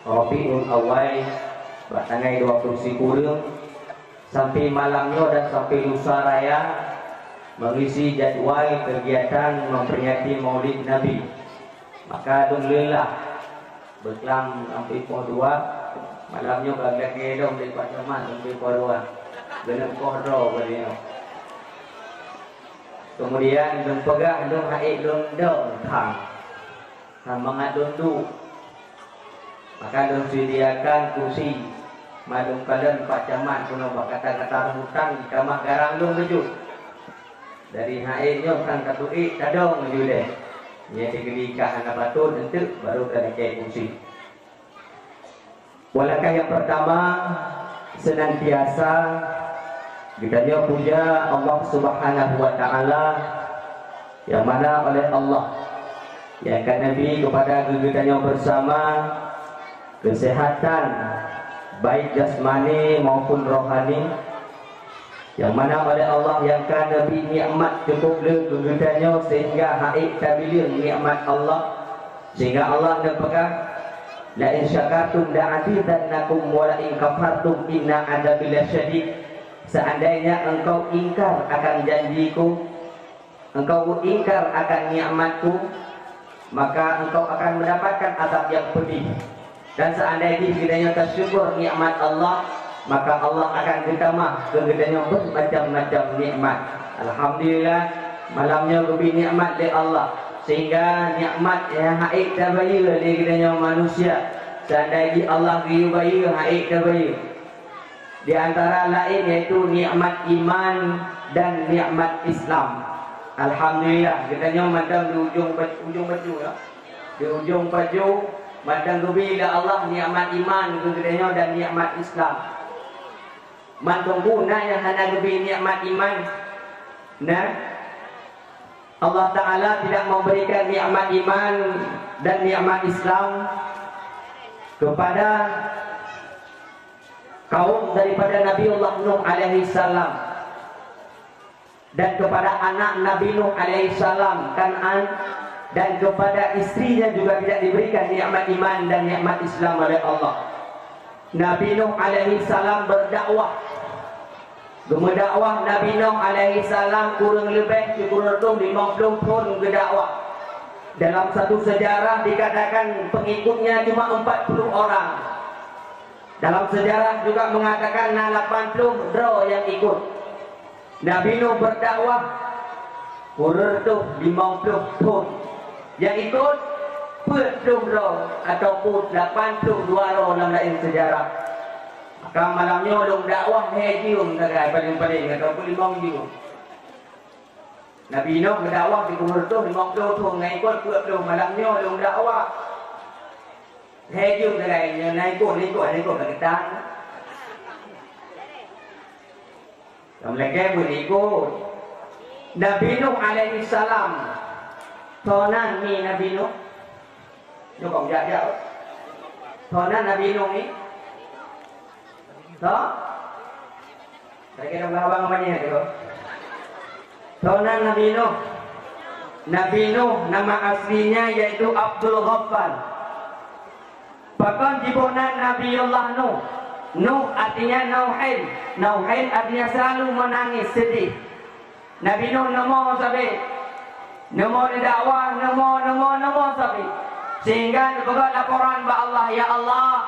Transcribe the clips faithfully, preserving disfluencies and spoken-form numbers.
Rabiul Awal, bak tanggai dua puluh sikureueng, sampai malam nyoe dan sampai lusa raya, mengisi jadwal kegiatan memperingati Maulid Nabi. Maka lôn leulah beuklam sampai poh dua, malam nyoe ka geulakée lom di Pak Camat sampai poh dua. Geuneup poh droe bak nyoe. Kemudian lôn peugah lôn haiek lôn dong thang. Mangat lôn duek. Maka lôn sediakan kursi. Malum kalon Pak Camat keunoe bak gata-gata rebutan, kamat garang lôn keujot. Dari haiek nyoe kan tapeuék tadong laju lé. Nyang sigeuli ka hana patôt eunteuk baru talakée kursi. Langkah yang pertama, senantiasa geutanyoe puja Allah Subhanahu wa Ta'ala, yang mana oleh Allah yang ka neubi kepada geutanyoe bersama kesehatan, baik jasmani maupun rohani, yang mana oleh Allah yang ka neubi nikmat cukup le keu geutanyoe sehingga haiek tabileueng nikmat Allah, sehingga Allah neupeugah, "La in syakartum la azidannakum wa la in kafartum inna adzabi lasyadid." Seandainya engkau ingkar akan janji-Ku, engkau ingkar akan nikmat-Ku, maka engkau akan mendapatkan azab yang pedih. Dan seandai jih geutanyoe tasyukur nikmat Allah, maka Allah akan geutamah keu geutanyoe bermacam-macam nikmat. Alhamdulillah, malam nyoe geubi nikmat lé Allah, sehingga nikmat nyang haiek tabayeue lé geutanyoe manusia. Seandai jih Allah geuyue bayeue, haiek tabayeue. Di antara laén yaitu nikmat iman dan nikmat Islam. Alhamdulillah, geutanyoe mantong di ujong pa-, ujong pajoh, ya. Di ujong pajoh, mantong geubi lé Allah nikmat iman keu geutanyoe dan nikmat Islam. Mantong bu na nyang hana geubi nikmat iman. Nah, Allah Ta'ala tidak memberikan nikmat iman dan nikmat Islam kepada kaum daripada Nabiullah Nuh alaihi salam, dan kepada anak Nabi Nuh alaihi salam, Kan'an, dan kepada istrinya juga tidak diberikan nikmat iman dan nikmat Islam oleh Allah. Nabi Nuh alaihi salam berdakwah. Geumeudakwah Nabi Nuh alaihi salam kurang lebih sikureueng reutôh limong ploh thon geudakwah. Dalam satu sejarah dikatakan pengikutnya cuma empat puluh orang. Dalam sejarah juga mengatakan na lapan ploh droe nyang ikut. Nabi Nuh berdakwah kureueng reutôh limong ploh thon. Nyang ikut peuet ploh droe ataupun lapan ploh dua droe lam laén sejarah. Maka malam nyoe lôn dakwah lhèe jeuem sagai paleng-paleng ataupun limong jeuem. Nabi Nuh geudakwah di kureueng reutôh limong ploh thon, nyang ikot peuet ploh. Malam nyoe lôn dakwah lhèe jeuem sagai, nyang na ikot, na ikot, na ikot ka geutan. Nyang meulakèe beuet ikot. Nabi Nuh alaihi salam. Toh nan mi Nabi Nuh? Nyoe kong jak-jak. Toh nan Nabi Nuh ni? Toh? Lagi ada abang-abang mana tu? Toh nan Nabi Nuh? Nabi Nuh nama aslinya yaitu Abdul Ghaffar. Pakon jiboh nan Nabiullah Nuh? Nuh artinya Nauhin. Nauhin artinya selalu menangis, sedih. Nabi Nuh neumo sabe. Neumo neudakwah, neumo, neumo, neumo sabe. Sehingga neupeugah laporan bak Allah, "Ya Allah,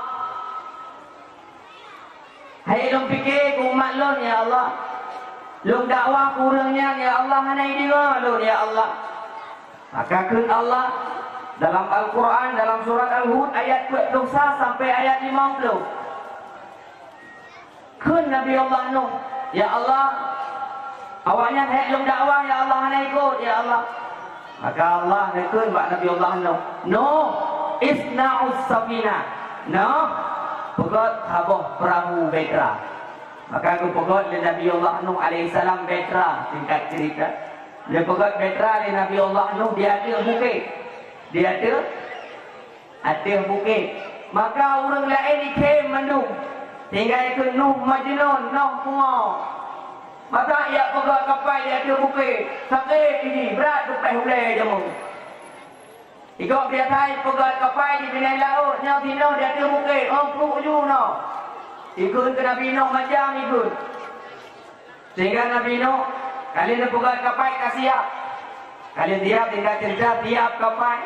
hai lôn pike keu umat lôn, ya Allah. Lôn dakwah keu ureueng nyan, ya Allah, hana ideungoe lôn, ya Allah." Maka kheun Allah dalam Al-Quran, dalam surat Al-Hud ayat dua puluh satu sampai ayat lima puluh. Kheun Nabi Allah Nuh, "Ya Allah, awaknyan hek lôn dakwah, ya Allah, hana ikot, ya Allah." Maka Allah neukheun bak Nabi Allah Nuh, "Nuh, isna'us safinah." Nuh, peugöt saboh peurahô bahtera. Maka geupeugöt lé Nabi Allah Nuh alaihissalam bahtera, singkat cerita. Geupeugöt bahtera lé Nabi Allah Nuh di ateueh bukét. Di ateueh ateueh bukét. Maka ureueng laén ikhém mandum, tinggai keu Nuh Majnun, Nuh pungo. Maka ijak peugöt kapai di ateueh bukét, sakét jih, brat teupéh ulèe jameun. Igob biasa ipeugöt kapai di binéh laôt, nyoe sinoe di ateueh bukét, 'oh pruek ju noe. Ikheun keu Nabi Nuh macam ikheun. Sehingga Nabi Nuh, ka lheueh neupeugöt kapai ka siap. Ka lheueh siap, sehingga teuntèe siap kapai.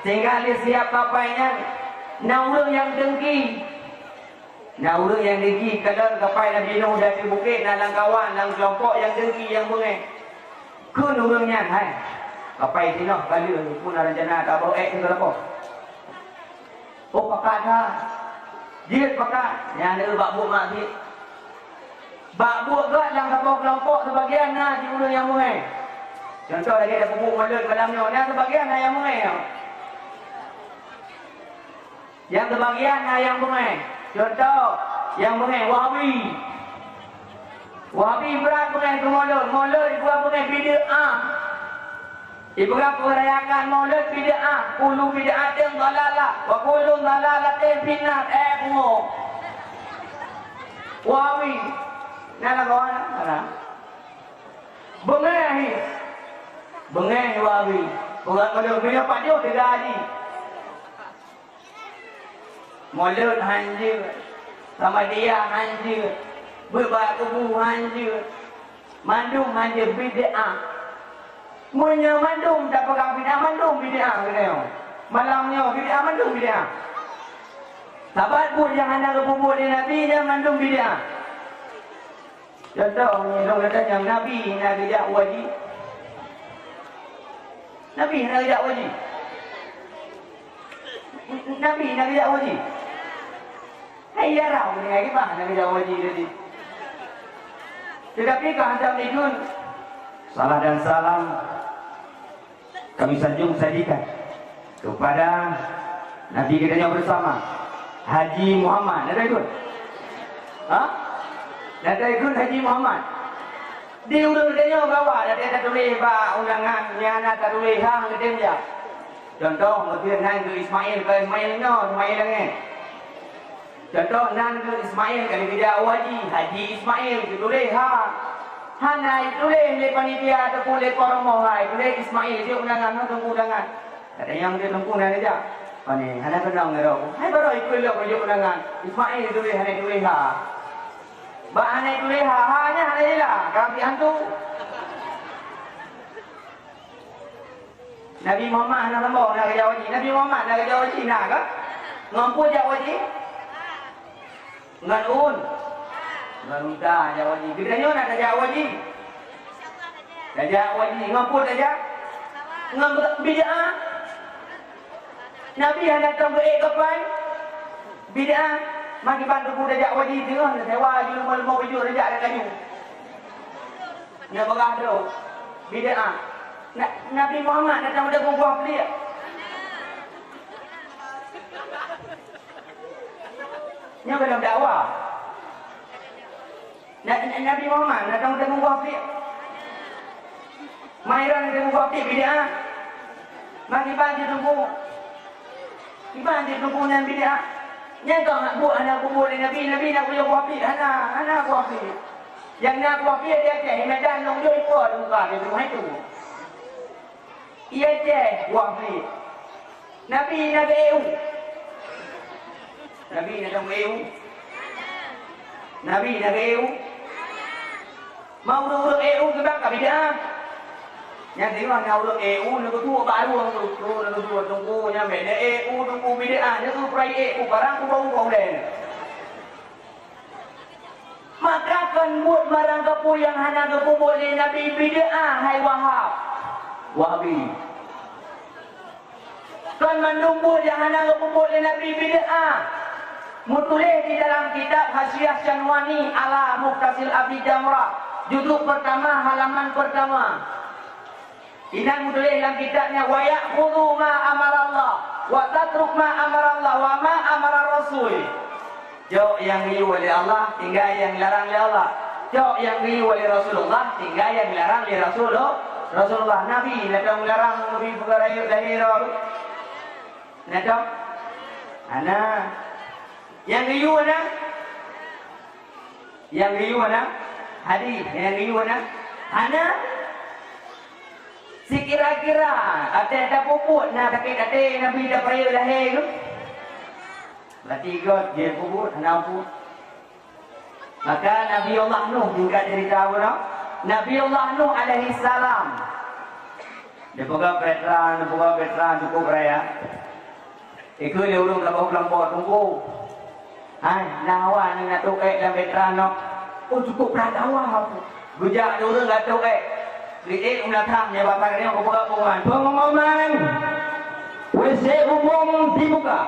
Sehingga lheueh siap kapai nyan, na ureueng nyang deungki. Na ureueng nyang deungki, kalon kapai Nabi Nuh di ateueh bukét, na lam kawan, lam keulompok nyang deungki, nyang beungéh. Kheun ureueng nyan, "Hai, kapai sinoe ka lheueh, peue na rencana taboh ék keu lampôh?" "Oh, pakat that." "Jeuet pakat." Nyan na bak buet mak jih. Bak buet göt lam saboh keulompok seubagian na cit ureueng nyang beungéh. Cuntoh lagèe tapeubuet mulod malam nyoe, na seubagian na nyang beungéh. Nyang seubagian na nyang beungéh. Cuntoh, nyang beungéh Wahabi. Wahabi brat beungéh keu mulod, mulod ipeugah beungéh bid'ah. Ipeugah peurayakan mulod bid'ah, kullu bid'atin dhalalah, wa kullu dhalalatin finnar. Eh, pungo. Wahabi. Na lagoe na? Hana. Beungéh hi. Beungéh Wahabi. Peugah mulod, meunyoe pajoh teuga jih. Mulod han jeuet, Samadiyah han jeuet, beuet bak kubu han jeuet, mandum han jeuet bid'ah. Meunyoe mandum tapeugah bid'ah, mandum bid'ah geutanyoe. Malam nyoe bid'ah, mandum bid'ah. Sabat buet nyang hana geupeubuet lé Nabi nyan mandum bid'ah. Cuntoh, nyoe lôn tanyong, Nabi na geujak u haji? Nabi na geujak u haji? Nabi na geujak u haji? Hai, ya rau ni, hai, bah na geujak u haji tadi. Tetapi keu hantom ikheun, salah dan salam kami sanjung sajikan kepada Nabi kita yang bersama, Haji Muhammad. Na taikut? Ha? Na taikut Haji Muhammad? Di ureueng tanyoe gawa, ada tatuléh bak undangan, nyang na tatuléh hang geutem jak. Contoh, meuteun nan keu Ismail, keu Ismail nyoe, Ismail Langét. Contoh nan keu Ismail, ka lheueh geujak u haji, Haji Ismail, geutuléh ha. Hana ituléh lé panitia ataupun lé po rumoh ha, ituléh Ismail, jok undangan, ha, teungku undangan. Kadang nyang teungku na geujak. Pane, hana keunong ngon droe. Hai baroe ikheun lom jok undangan. Ismail tuléh hana ituléh ha. Bak hana ituléh ha, ha nyan hana jeulaih, ka pih hantu. Nabi Muhammad hana sambông na geujak u haji. Nabi Muhammad na geujak u haji na kah? Ngon peue jak u haji? Ngon un? Ngon unta jak u haji. Geutanyoe na tajak u haji? Tajak u haji. Ngon peue tajak? Ngon bid'ah. Nabi hana tom geuék kapai. Bid'ah. Maki ban tubu tajak u haji teungoh na sewa ju leumo-leumo bajèe tajak dan laju. Nyoe peugah droe, bid'ah. Na-, Nabi Muhammad datang dari buah pliek. Nyoe keuneuk dakwah. Na-, na-, Nabi Muhammad datang dari buah pliek. Mairan dari buah pliek bid'ah. Mari banci tunggu. Iban di peue nyan bid'ah. Nyan keuh buet hana geupeubuet lé Nabi, Nabi na geuyue kuapi, hana, hana kuapi. Nyang na kuapi di Aceh, di Medan, nong joi po di muka di rumah itu. Di Aceh kuapi. Nabi na geu-eu. Nabi na dong eu. Nabi na geu-eu. Ma ureueng-ureueng eu kiban ka bid'ah. Nyang deungoe na ureueng eu neugeutuek bak rueng tu, tu neugeutuek teungku nyan bèk na eu teungku bid'ah, neugeuprayek u parang u bau bau lé. Maka kon buet marang kapeue nyang hana geupeubuet lé Nabi bid'ah hai Wahab. Wahabi. Kon mandum buet nyang hana geupeubuet lé Nabi bid'ah. Meutuléh di dalam kitab Hasyiah Syanwani ala Mukhtasar Abi Jamrah, juzuk pertama, halaman pertama. Inan meutuléh lam kitab nyan, "Wa ya'khudhu ma amarallah, wa tatruk ma amarallah, wa ma amara rasul." Cok nyang geuyue lé Allah, tinggai nyang larang lé Allah. Cok nyang geuyue lé Rasulullah, tinggai nyang larang lé Rasul-, Rasulullah. Nabi na dong larang, Nabi peugah rayeuk lahé droe. Na dong? Hana. Nyang geuyue na? Nyang geuyue na? Hadih, nyang geuyue na? Hana. Sikira-kira, até tapeubuet na sakét até Nabi tapeurayeuk lahé geuh. Berarti göt jeuet peubuet, hana peubuet. Maka Nabi Allah Nuh, singkat cerita bunoe, Nabi Allah Nuh alaihissalam, dipeugah bahtera, dipeugah bahtera cukup raya. Ikeu lé ureuëng ka boh keulompoe teungku. Hai, na hawa nyoe na tôk ék lam bahtera nyoe. Oh, cukup brat hawa. Geujak lé ureuëng ka tôk ék. Geuék u meunatang nyan bak nyoe geupeugah pengumuman. Pengumuman! W C umum dibuka.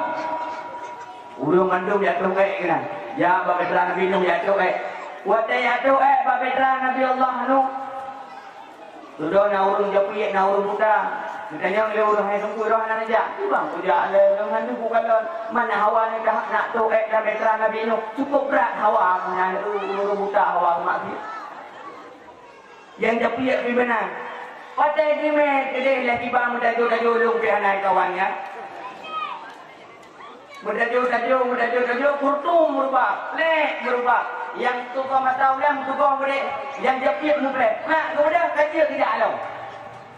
Ureuëng mandum jak tôk ék keunan. Jak bak bahtera Nabi Nuh jak tôk ék. Watée jak tôk ék bak bahtera Nabi Allah Nuh, dudoe na ureuëng japiek, na ureuëng buta. Geutanyong lé ureuëng, "Hai Teungku, droe hana neujak?" "Kiban kujak lé, ureuëng hantu kukalon. Mana hawa nyoe dah nak tôk ék lam bahtera Nabi Nuh. Cukup brat hawa nyan, ureuëng buta hawa meumaksiat." Nyang japiek pih meunan. Watée jimé keudeh lé kiban meudajo-dajo lôn pih hana kawan nyan. Meudajo-dajo, meudajo-dajo, kurtum meurubah, lé meurubah. Nyang tugoe mata ulée meutugoe beudée, nyang japiek mupreh. Mak geubeudôh ka jeuet geujak along.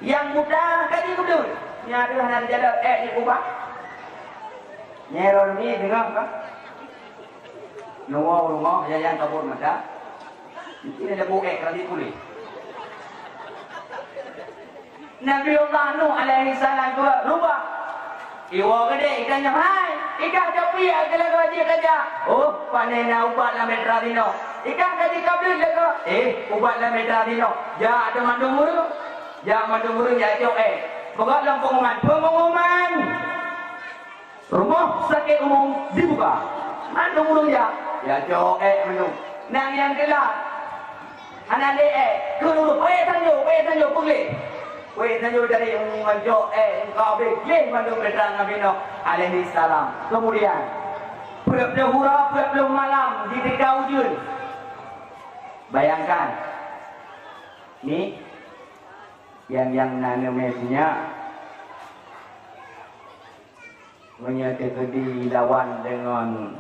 Nyang buta ka jeuet geubleue. Nyan deuh hana teujalok ék jeuet ubah. Nyan droeneuh deungoe ka. Neuwoe u rumoh, nyang kabur mata. Mungkin ada buet ék rabi puléh. Nabi Allah Nuh alaihissalam keurubah. Iwoe keudeh, itanyong, "Hai, ikah japiek keu lagoe jih ka jak?" "Oh, pane na ubat lam bahtera sinoe." "Ikah ka jikableut lagoe?" "Eh, ubat lam bahtera sinoe." Jak teumandum ureuëng. Jak mandum ureuëng jak cok ék. Peugah lom pengumuman. Pengumuman! Rumoh sakét umum dibuka. Mandum ureuëng jak, jak cok ék mandum. Nang nyang keulah hana lé ék, kheun ureuëng, "Payah tanyoe, payah tanyoe, peugleh." Payah tanyoe dari ureuëng cok ék, ka habéh gleh mandum bahtera Nabi Nuh alaihissalam. Kemudian, peuet ploh uroe, peuet ploh malam jiteuka ujeuen. Bayangkan, ni, nyang, nyang na neumé sinyak, meunyoe teukeudi lawan deungon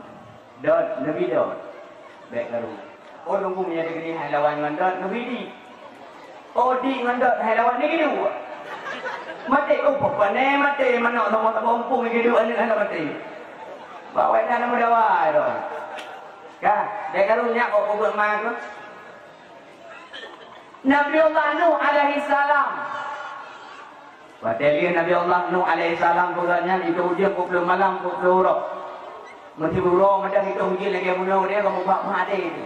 dot, neubi dot. Bék karu. Oh, Teungku, meunyoe teukeudi hai lawan ngon dot, neubi di. Oh, di ngon dot hai lawan, neubi dua. Maté, oh, pane maté, manok sama-sama umpung neubi dua, aneuk hana maté. Bak awak nyan meudawa tu. Ka, bék karu nyak kok peubuet ma tu. Nabi Allah Nuh alaihissalam. Watée lheueh Nabi Allah Nuh alaihissalam peugah nyan, itu ujeuen peuet ploh malam, peuet ploh uroe. Meusiburoe meudan itu ujeuen lagée bunoe dia kamu bak maté itu.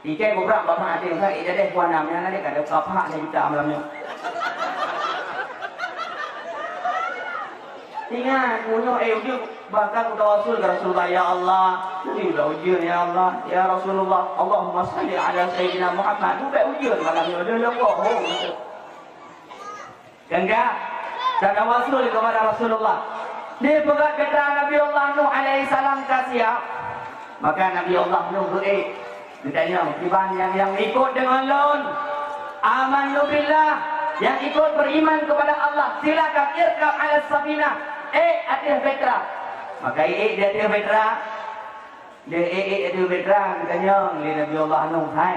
Ikai kubrak bak maté, ka ijadeh kuanam nyan ada kada kapak ada juta malam nyoe. Ingat, meunyoe, eh, ujeuen, bahkan kutawasul keu Rasulullah, "Ya Allah, neubi ujeuen, ya Allah, ya Rasulullah, Allahumma shalli ala Sayyidina Muhammad." Neubi ujeuen malam nyoe, leuh leuh boh. Kan ka? Tatawasul kepada Rasulullah. Dipeugah kata Nabi Allah Nuh alaihissalam ka siap. Maka Nabi Allah Nuh geuék. Geutanyong, "Kiban nyang, nyang ikot deungon lôn? Amanu billah, nyang ikot beriman kepada Allah, silakan irkab ala safinah, ék ateueh bahtera." Maka ék di ateueh bahtera. Di ék, ék ateueh bahtera, geutanyong lé Nabi Allah Nuh, "Hai,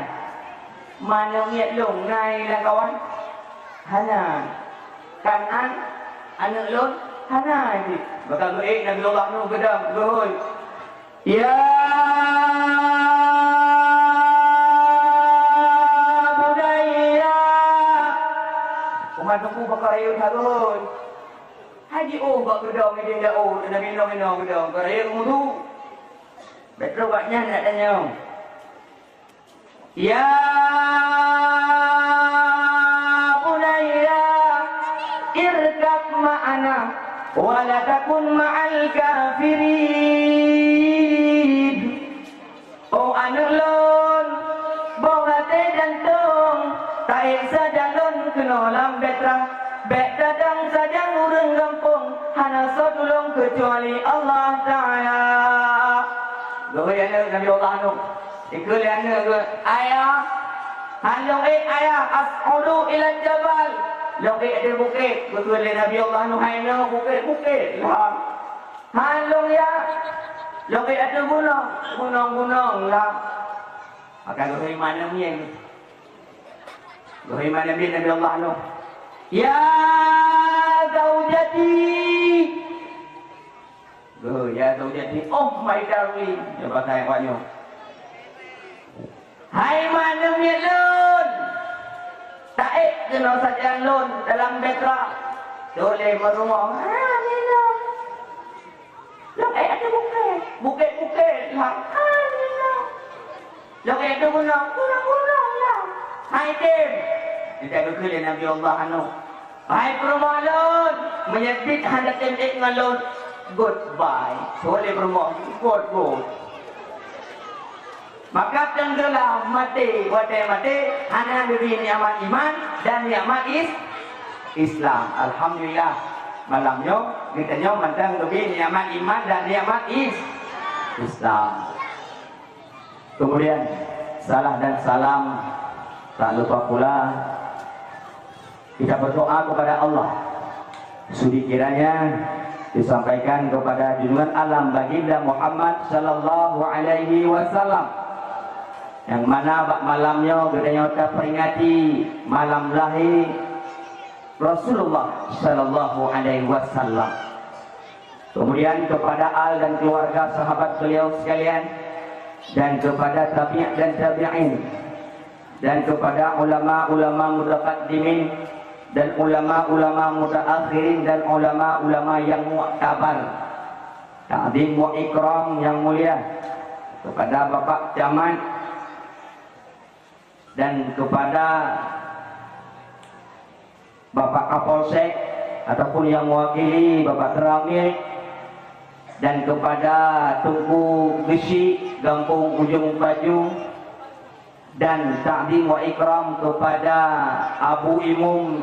manö miet lôn na i lam kawan?" "Hana." "Kan'an, aneuk lôn?" "Hana cit." Maka geuék Nabi Allah Nuh geudong, geuhôi. Ya bunayya. Uma teungku baka rayeuk that lôn. Haji oh bak geudong idéh laôt, Nabi Nuh inoe geudong, baka rayeuk mudu. Bék trok bak nyan nak tanyong. Ya bunayya, irkab ma'ana, wa la takun ma'al kafirin. Oh aneuk lôn, boh até jantong, taék sajan lôn keunoe lam bahtera. Bék tadong sajan ureuëng gampông, hana soe tulông keucuali Allah Ta'ala. Geuhôi aneuk Nabi Allah Nuh. Dikeue lé aneuk geuh, "Ayah, han lôn ék ayah, as'udu ilal jabal." Lôn ék di bukét, geukeue lé Nabi Allah Nuh, "Hai nyoe bukét-bukét lah." Han lôn ya, lôn ék ateueh gunong, gunong-gunong lah. Maka geuhôi iman Nabi, geuhôi iman Nabi, Nabi Allah Nuh. Ya Jadi, oh ya, jadi, oh my darling, ya bahasa yang banyak. Hai maneumiet lôn, taék keunoe sajan lôn dalam bahtera. Tuléh meurumoh, ha, nyoe. Lôn ék ateueh bukét, bukét-bukét lah, ha, nyoe. Lôn ék ateueh gunong, gunong-gunong lah, hai tem. Kita geukheun lé Nabi Allah Nuh. Hai peurumoh lôn, meunyoe biet hana tem ék ngon lôn, goodbye. Tuléh peurumoh, good, good. Maka tenggelam maté, watée maté hana geubri nikmat iman dan nikmat is-, Islam. Alhamdulillah, malam nyoe geutanyoe mantong geubri nikmat iman dan nikmat is-, Islam. Kemudian, salam dan salam tak lupa pula kita berdoa kepada Allah. Sudi kiranya disampaikan kepada junjungan alam Baginda Muhammad sallallahu alaihi wasallam, yang mana bak malam nyoe geutanyoe taperingati malam lahé Rasulullah sallallahu alaihi wasallam. Kemudian kepada al dan keluarga sahabat beliau sekalian, dan kepada tabi' dan tabi'in, dan kepada ulama-ulama mutaqaddimin dan ulama-ulama mutaakhirin dan ulama-ulama yang muktabar. Takzim wa ikram yang mulia kepada Bapak Camat dan kepada Bapak Kapolsek ataupun yang mewakili Bapak Teramil, dan kepada Teungku Geuchik Gampông Ujong Paju, dan takzim wa ikram kepada Abu Imum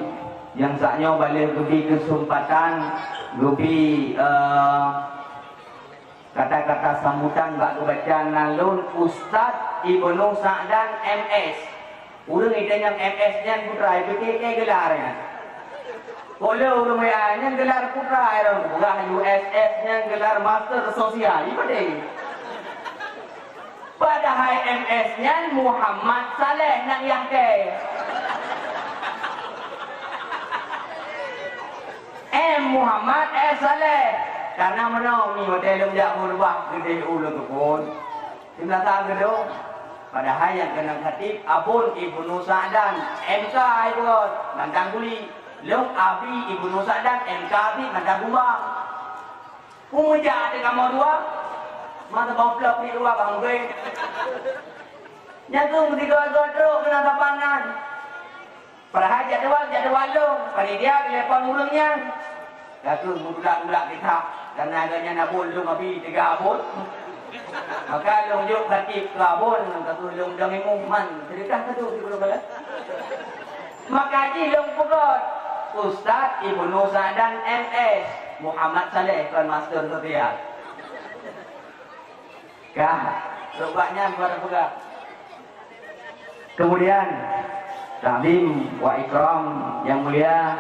nyang saat nyoe baleh geubri keuseumpatan geubri, eh, kata-kata sambutan bak geubaca nan lôn Ustaz Ibnu Sa'dan M S. Ureuëng itanyong M S nyan putra, ipiké gelar nyan. Pola ureuëng W A nyan gelar putra, ureuëng peugah U S S nyan gelar master sosial, ipiké. Padahai M S nyan Muhammad Saleh nan yah kée. M Muhammad S Saleh. Karena meunoe mi watée lôn jak khutbah keudeh ulôn teupon. Di belakang gedong. Padahai nyang keunan khatib Abon Ibnu Sa'dan, M K ibuet, Mantang Guli. Lôn Abi Ibnu Sa'dan, M K Abi, Mantang Kumbang. Peue meujak di kamoe dua? Mata bau plok di luwa bang gue. Nyan tu meusigoe-goe trok keunan sapan nan. Padahai jadwal, jadwal lôn, panitia geulepon ureuëng nyan. Ka kheueh meutulak-tulak kitab, karena gobnyan abon lôn Abi teuga abon. Maka lôn jok khatib keu abon, ka kheueh lôn dong imum man, seudeukah ka tu sikureueng buleuen. Maka jih lôn peugöt, Ustaz Ibnu Sa'dan M S, Muhammad Saleh kon master sosial. Ka, rot bak nyan baru peugah. Kemudian, takzim wa ikram yang mulia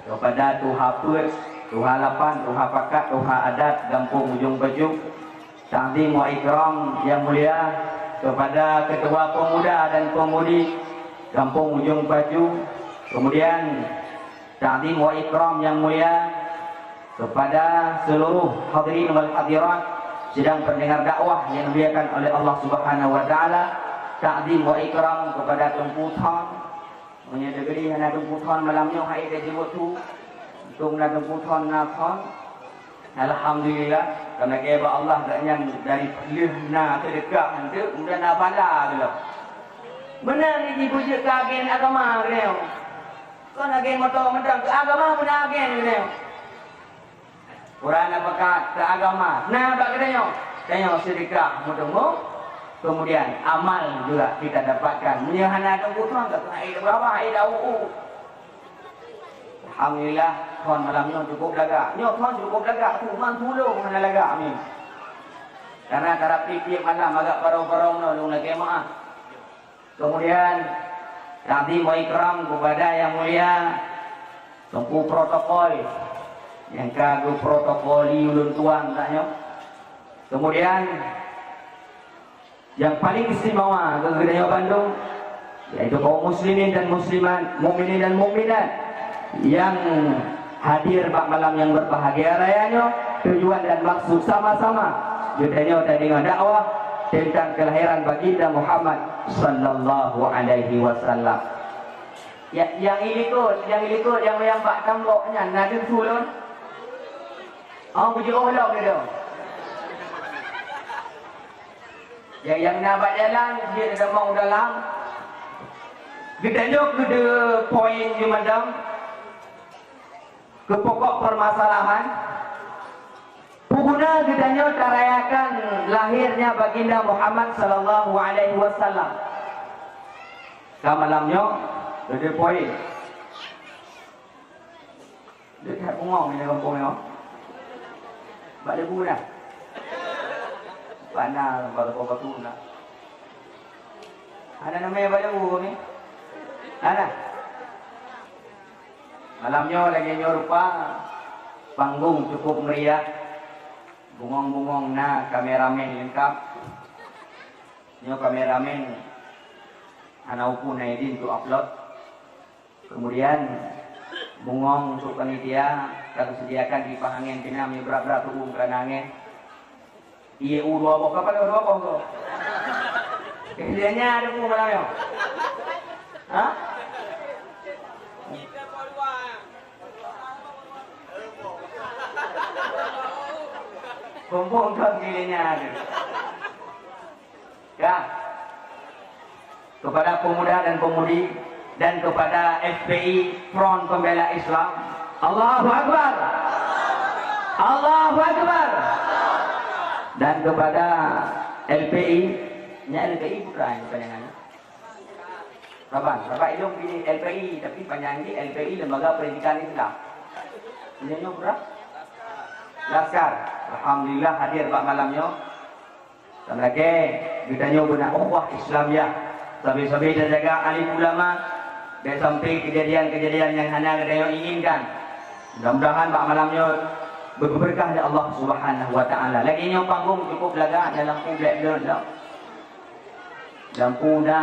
kepada Tuha Peuet, Tuha Lapan, Tuha Pakat, Tuha Adat Gampông Ujong Paju. Takzim wa ikram yang mulia kepada Ketua Pemuda dan Pemudi Gampông Ujong Paju. Kemudian, takzim wa ikram yang mulia kepada seluruh hadirin wal hadirat sidang pendengar dakwah yang dimuliakan oleh Allah Subhanahu wa taala. Takzim wa ikram kepada Teungku Thon. Meunyoe deugeri hana Teungku Thon malam nyoe hai ka jeuet tu. Untung na Teungku Thon na Thon. Alhamdulillah, karena keu bak Allah gobnyan dari lheueh na seudeukah hantu, kemudian na bala geulom. Meunan jih beujeuet keu agen agama geutanyoe. Kon agen moto mantong, keu agama pun na agen geutanyoe. Quran na pakat keu agama, na bak geutanyoe. Tanyoe seudeukah meuteumé, kemudian amal juga kita dapatkan. Meunyoe hana Teungku Thon, ka keuhai beurapa hai dawu. Alhamdulillah, Thon malam nyoe cukup lagak. Nyoe Thon cukup lagak, tu man tulông hana lagak ni. Karena tarap tiep-tiep malam agak parau-parau nyoe lôn lakée meu'ah. Kemudian, takzim wa ikram kepada yang mulia Teungku Protokol nyang ka geuprotokoli ulôn tuan tanyoe. Kemudian, yang paling istimewa keu geutanyoe bandum, yaitu kaum muslimin dan muslimat, mukminin dan mukminat yang Hadir bak malam nyang berbahagia raya nyoe, tujuan dan maksud sama-sama geutanyoe tadeungoe dakwah tentang kelahiran Baginda Muhammad sallallahu alaihi wasallam. Ya, nyang ilikot, nyang ilikot, nyang, nyang bak tambok nyan na deuh ulôn. Oh, beujiôh lom dia tu. Nyang, nyang na bak jalan, jeuet tamong dalam. Geutanyoe keu dua poin di madam. Keu pokok permasalahan, peue guna geutanyoe tarayakan lahirnya Baginda Muhammad sallallahu alaihi wasallam? Ka malam nyoe, dua poin. Dekat bungong ni dalam bungong. Bak lebu dah. Bak na, bak lebu batu dah. Ada nama yang bak lebu ni? Ada. Malam nyoe lagèe nyoe rupa, panggung cukup meriah, bungong-bungong na, kameramen lengkap. Nyoe kameramen hana upu na idin untuk upload. Kemudian bungong untuk panitia ka disediakan di pahangen pina, meubrat-brat tubuh keu angén. Ié u dua boh, kapal dua boh tu. Kejadiannya ada pun malam nyoe. Ha? Kumpul tu kejadiannya ada. Ya. Kepada pemuda dan pemudi dan kepada F P I, Front Pembela Islam. Allahu Akbar. Allahu Akbar. Dan kepada L P I, nya L P I bukan kepanjangan. Saban, saban ilong pilih L P I, tapi panjang ni L P I, Lembaga Pendidikan Islam. Ini nyoe berapa? Laskar. Alhamdulillah hadir bak malam nyoe. Sama lagèe geutanyoe beuna ukhuwah Islamiyah. Sabe-sabe tajaga alim ulama, bèk sampai kejadian-kejadian nyang hana geutanyoe inginkan. Mudah-mudahan bak malam nyoe beubeurkah lé Allah Subhanahu wa Taala. Lagèe nyoe panggung cukup lagak, dalam lampu bèk blon lom. Lampu na,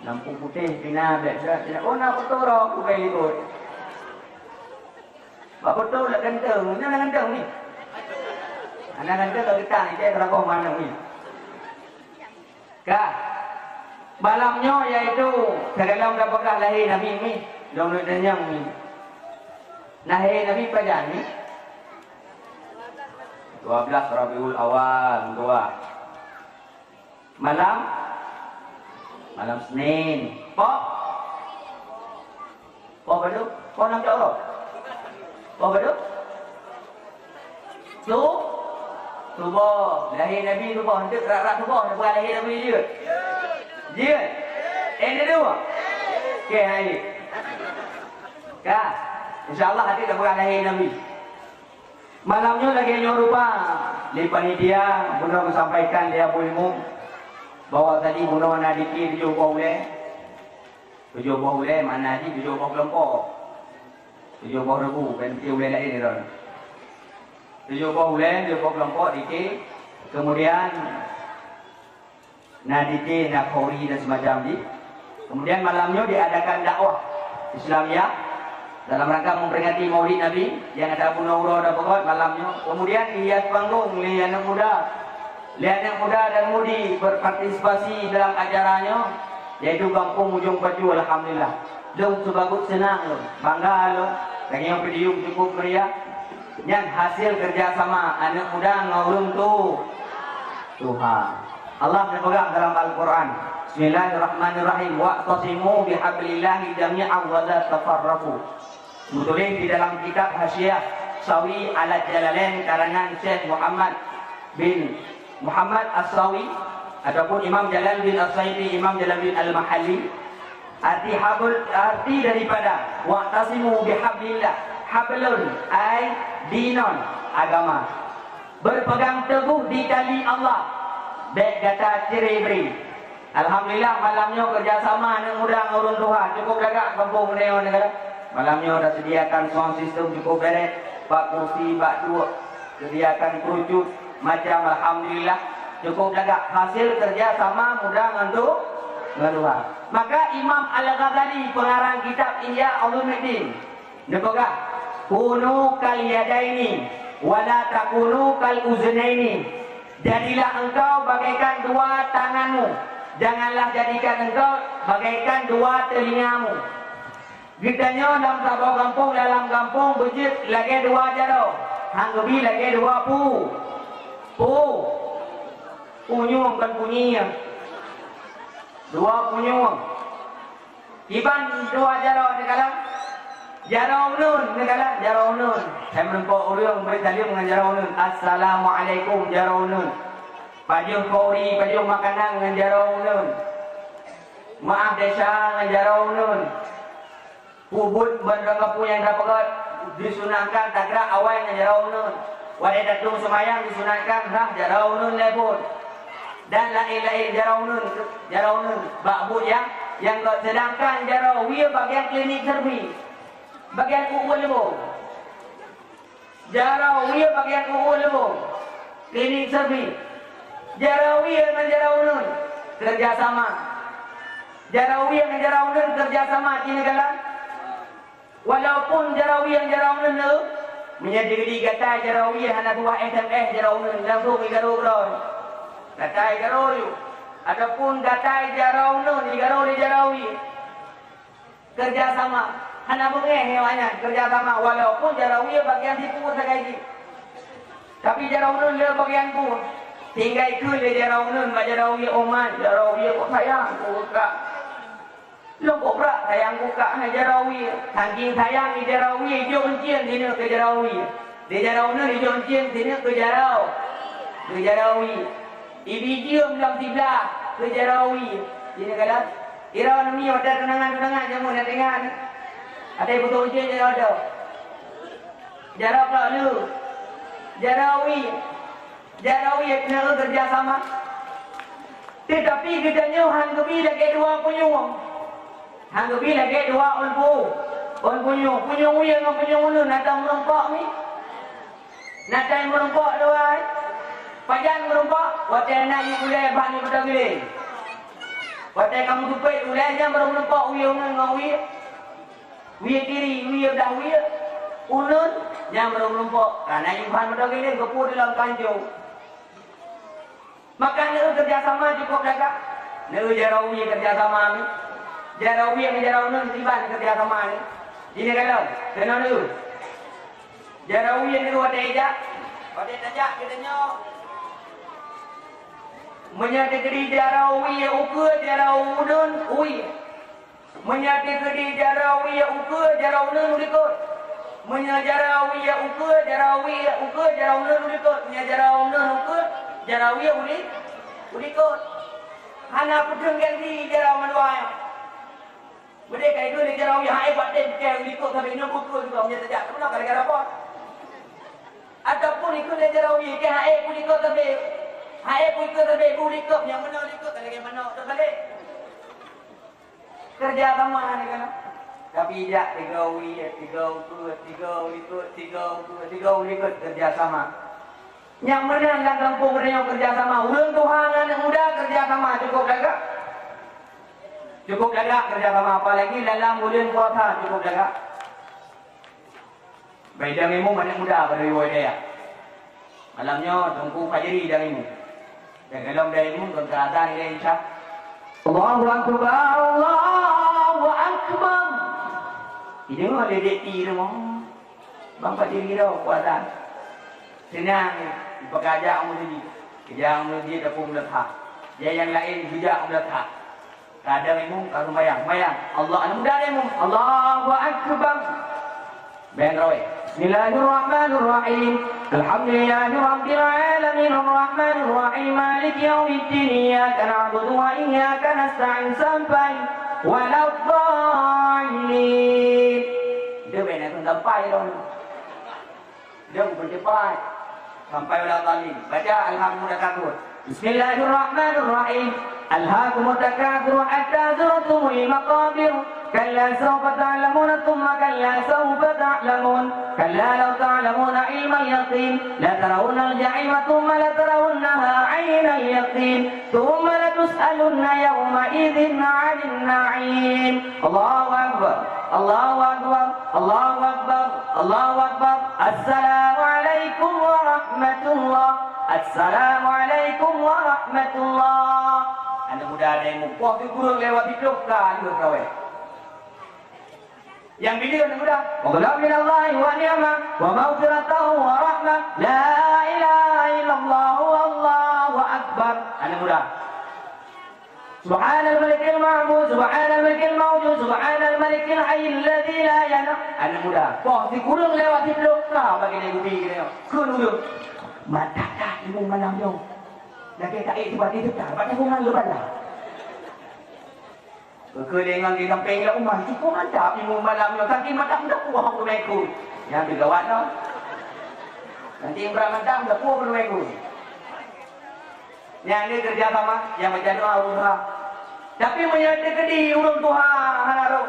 lampu putéh pina bèk blon. Oh, na foto roh aku bèk ikot. Bak foto lak ganteng, nyan na ganteng ni. Hana ganteng ka geutang, ijai teurakong manok ni. Ka. Malam nyoe yaitu sigohlom tapeugah lahé Nabi mi, lôn neutanyong mi. Lahé Nabi pajan mi? Dua belas Rabiul Awal, dua. Malam? Malam Senin. Po? Po padum? Po nam cok roh? Po padum? Su? Suboh. Lahé Nabi suboh. Enteuk rap-rap suboh, na peugah lahé Nabi jeuet? Jeuet. Eh, na dua? Okey, hai. Ka. Insya Allah, até na peugah lahé Nabi. Malam nyoe lagèe nyoe rupa, lé panitia bunoe geusampaikan lé Abu Imum bahwa tadi bunoe na dikir tujoh boh ulèe. Tujoh boh ulèe makna jih tujoh boh keulompok. Tujoh boh reubu, bukan dikir ulèe laén droe. Tujoh boh ulèe, tujoh boh keulompok dikir. Kemudian na dikir, na khauri dan semacam jih. Kemudian malam nyoe diadakan dakwah Islamiyah dalam rangka memperingati Maulid Nabi nyang ada bunoe uroe dan peugöt malam nyoe. Kemudian dihias panggung lé aneuk muda, lé aneuk muda dan mudi berpartisipasi dalam acara nyoe, yaitu Gampông Ujong Paju. Alhamdulillah, lôn seubagut seunang lôn, bangga lôn. Lagèe nyoe podium cukup meriah. Nyan hasil kerjasama aneuk muda ngon ureueng tu-, tuha. Allah geupeugah dalam Al-Quran, Bismillahirrahmanirrahim, "Wa'tasimu bihablillahi jami'an wa la tafarraqu." Meutuléh di dalam kitab Hasyiah Sawi ala Jalalain karangan Syekh Muhammad bin Muhammad As-Sawi ataupun Imam Jalaluddin As-Sayuti, Imam Jalaluddin Al-Mahalli, arti habl, arti daripada "Wa'tasimu bihablillah", hablun, ai dinun, agama. Berpegang teguh di tali Allah, bèk gata cerai-berai. Alhamdulillah, malam nyoe kerjasama aneuk muda ngon ureueng tuha cukup lagak gampông Meuneuh nyoe. Malam nyoe taseudiakan sound system cukup bèrèh, bak kursi, bak duek, seudiakan kerucut, macam, alhamdulillah, cukup lagak hasil kerjasama muda ngon tu-, ngon tuha. Maka Imam Al-Ghazali, pengarang kitab Ihya Ulumuddin, Neupeugah, "Kunu kal yadaini, wala takunu kal uzunaini." Jadilah engkau bagaikan dua tanganmu, janganlah jadikan engkau bagaikan dua telingamu. Geutanyoe lam saboh gampông, dalam gampông beujeuet lagée dua jaroe, han geubi lagée dua pu. Pu. Punyueng kon punyi nyan. Dua punyueng. Iban dua jaroe neukalon. Jaroe uneun neukalon, jaroe uneun. Hai meurumpok ureuëng bri saleuem ngon jaroe uneun. "Assalamualaikum," jaroe uneun. Pajoh kori, pajoh makanan ngon jaroe uneun. Meuáh desya ngon jaroe uneun. Peubuet ban rangkapeue nyang tapeugét disunahkan tagrak awai ngon jaroe uneun. Watée taduek seumayang disunahkan rhah jaroe uneun lhée phon. Dan laén-laén jaroe uneun, jaroe uneun bak buet nyang, nyang gét, seudangkan jaroe wie bagian klinik servis. Bagian ukeue leumo. Jaroe wie bagian ukeue leumo. Klinik servis. Jaroe wie ngon jaroe uneun kerja sama. Jaroe wie ngon jaroe uneun kerja sama cit neukalon. Walaupun jaroe wie ngon jaroe uneun le, meunyoe digeuti gata jaroe wie hana tuwah S M S jaroe uneun langsung igaro droe. Gata igaro yue. Ataupun gata jaroe uneun igaro lé jaroe wie. Kerja sama. Hana beungéh nyoe awaknyan kerja sama, walaupun jaroe wie bagian sipu sagai jih. Tapi jaroe uneun le bagian pu. Sehingga ikheun lé jaroe uneun bak jaroe wie, "Oh man, jaroe wie kok sayang keu kak. Lôn kok brat sayang keu kak hai jaroe wie." Saking sayang di jaroe wie, ijok euncien sineuk keu jaroe wie. Di jaroe uneun ijok euncien sineuk keu jaroe. Keu jaroe wie. Ibi jeuem lam siblah keu jaroe wie. Jih neukalon. Droeneuh mi watée tunangan-tunangan jameun na teuingat. Watée putôh ujeuen jaroe dong. Jaroe plak lu. Jaroe wie. Jaroe wie keuneuk kerja sama. Teutapi geutanyoe han geubi lagée dua punyueng. Han geubi lagée dua ôn pu. Ôn punyueng. Punyueng wie ngon punyueng uneun na tang meurumpok mi. Na tang meurumpok dua. Pajan meurumpok? Watée na yue ulée ban yue beutôi geuléng. Watée ka meutupét ulée nyan barô meurumpok wie uneun ngon wie. Wie kiri, wie blah wie uneun, nyan barô meurumpok. Ka na yue ban beutôi geuléng geupue di lam kancong. Maka neueu kerja sama cukôp lagak. Neueu jaroe wie kerja sama ni. Jaroe wie ngon jaroe uneun iban kerja sama ni. Jih neukalon, keunoe neueu. Jaroe wie neueu watée jak. Watée tajak geutanyoe. Meunyoe teukeudi jaroe wie ukeue, jaroe uneun wie. Meunyoe teukeudi jaroe wie ukeue, jaroe uneun u likot. Meunyoe jaroe wie ukeue, jaroe wie ukeue, jaroe uneun u likot. Meunyoe jaroe uneun ukeue, jaroe wie u li-, u likot. Hana peuteun ganti jaroe mandua nyoe. Meudeh ka ikheun lé jaroe wie, "Hai, bak deh, keu u likot sabe nyoe ukeue juga meunyoe tajak." Keunoe gara-gara apa? Ataupun ikheun lé jaroe wie, "Keu hai, u likot sabe. Hai, u likot sabe, u likot nyang meunoe likot ka lagée manoe." Teubalek. Kerja sama ni kan. Tapi jak tiga wie, tiga ukeue, tiga likot, tiga ukeue, tiga likot kerja sama. Nyang meunan lam gampông geutanyoe kerja sama. Ureuëng tuha ngon aneuk muda kerja sama cukôp lagak. Cukôp lagak kerja sama, apalagi dalam buleuen puasa cukôp lagak. Bak idang imum aneuk muda bak iwoe dayah. Malam nyoe Teungku Fajri idang imum. Dan golom idang imum kon keu azan ilée Isya. Allahu Akbar, Allahu Akbar. Ideungoe lé dek ti rumoh. Bang Fajri ro ku azan. Seunang, peugah jak u meuseujid. Keujak u meuseujid tapeumeuleuha. Nyang laén geujak u meuleuha. Kadang imum ka seumayang, seumayang. Allah, aneuk muda imum. Allahu Akbar. Bèk roi. Bismillahirrahmanirrahim. Alhamdulillahi rabbil alamin. Arrahmanirrahim. Maliki yaumiddin. Iyyaka na'budu wa iyyaka nasta'in. Sampai waladdallin. Dia bèk nak sampai dong. Dia bukan cepat. Sampai waladdallin. Baca Alhamdulillah takut. Bismillahirrahmanirrahim. Alhaakumut takatsur hatta zurtumul maqabir. Kalla sawfa ta'lamuna tsumma kalla sawfa ta'lamun. Kalla law ta'lamuna ilmal yaqin. La tarawunnal jahima tsumma la tarawunnaha ainal yaqin. Tsumma latus'alunna yawma idzin 'anin na'im. Allahu Akbar. Allahu Akbar, Allahu Akbar, Allahu Akbar. Assalamualaikum warahmatullah. Assalamualaikum warahmatullah. Aneuk muda ada nyang mupoh sikureueng lewat siplôh ka lheueh traweh. Nyang bileue aneuk muda, fadlan minallahi wa ni'mah, wa maghfiratan wa rahmah. La ilaha illallah, wallahu akbar. Aneuk muda. Subhanal malikil ma'bud, subhanal malikil maujud, subhanal malikil hayyil ladzi la yanam. Aneuk muda, poh sikureueng lewat siplôh ka bagi dia gubi dia. Keu ureueng. Mantap dah ilmu malam nyoe. Lagèe taék tiba-tiba, bak nyoe ngon leubeh lah. Keukeue lé ngon di sampéng lam uma, cukôp mantap ilmu malam nyoe, saking mantap meudakwah keu meukeu. Nyang teuh gawat nyoe. Nanti brat mantap meudakwah keu meukeu. Nyang lé keureuja sama, nyang baca doa ureueng tuha. Tapi meunyoe teukeudi ureueng tuha hana rôh.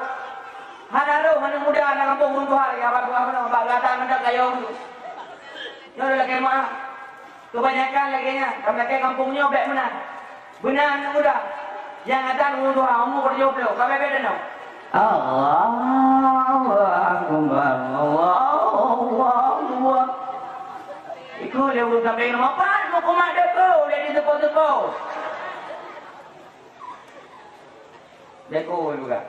Hana rôh aneuk muda na gampông ureueng tuha, ya, bak tuha meunoe, bak gata mantap kayong tu. Nyoe lakèe meu'ah. Keubanyakan lagèe nyan, lam lakèe gampông nyoe bèk meunan. Beuna aneuk muda nyang atan ureueng tuha, umu keureujoh ploh, ka bèk-bèk tanoh. Allahu Akbar, Allahu Akbar. Ikôt lé ureueng sampéng nomor pat, meukumat deuk lé di teuko-teuko. Beko juga.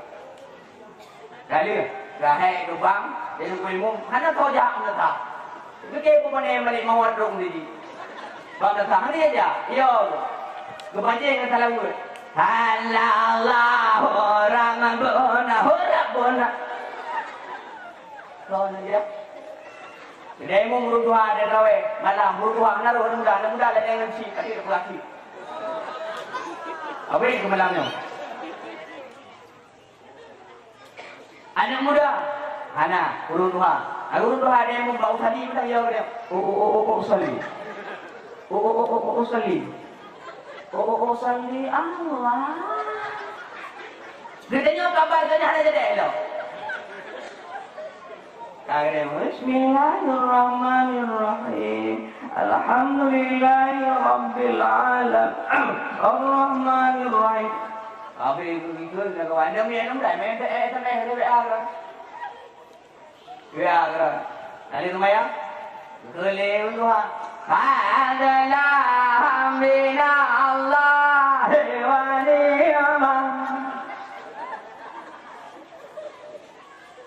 Kali, rahai lubang, jadi ilmu, hana tahu jak meunasah. Pike pun pandai balik mawar dong di. Bang nasah ni aja. Yo. Kepancing dengan salah word. Halallahu rabbuna, rabbuna. Lawan aja. Jadi, mu ureueng tuha ada traweh malam, ureueng tuha hana rôh aneuk muda, aneuk muda lagèe ngon si, tapi ada pelaki. Apa yang kemalam nyoe? Aneuk muda, hana, ureueng tuha. Ureueng tuha ada yang mau bak usali, beutôi ya, beutôi. Oh, oh, oh, oh, oh, usali. Oh, oh, oh, oh, oh, usali. Oh, oh, oh, usali, Allah. Geutanyoe kabar geutanyoe hana jadi elok. Bismillahirrahmanirrahim. Alhamdulillahirabbil alamin. Arrahmanirrahim. Habis itu, itu, dia kawan. Dia main, dia main, dia main, dia main, dia main. Dia main. Tadi tu, Maya? Boleh, Tuhan. Adalah hambina Allah wa ni'mah.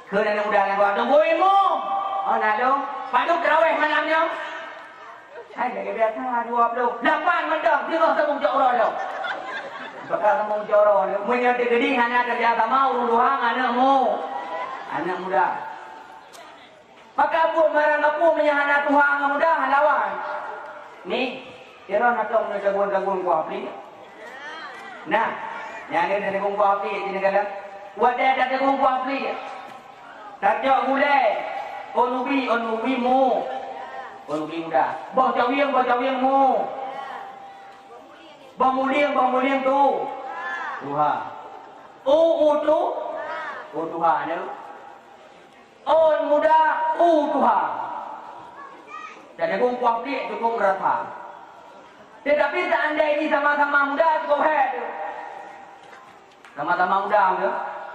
Kheun aneuk muda nyan, "Gua tunggu ilmu." Oh, na lôn. Padub tarawih malam nyoe? Hai, lagèe biasa, dua ploh. Lapan mantong, singoh sambông cok uroe lom. Baka sambông cok uroe lom. Meunyoe teukeudi hana kerja sama, ureueng tuha ngon aneuk mu. Aneuk muda. Maka buet marang gapu meunyoe hana tuha ngon muda, lawan. Ni, sidroe na tom nyoe jagoan-jagoan kuah pli. Nah, nyang nyoe teudeungon kuah pli di neugara. Watèe teudeungon kuah pli, tacok gulèe, ôn ubi, ôn ubi mu. Ôn ubi muda. Boh cawieng, boh cawieng mu. Boh mulieng, boh mulieng tu. Tuha. U, u tu. U tuha nyoe. Ôn muda, u tuha. Jadi bungkôh pih cukup meurasa. Tetapi seandai jih sama-sama muda, cukup hèk tu. Sama-sama muda, muda.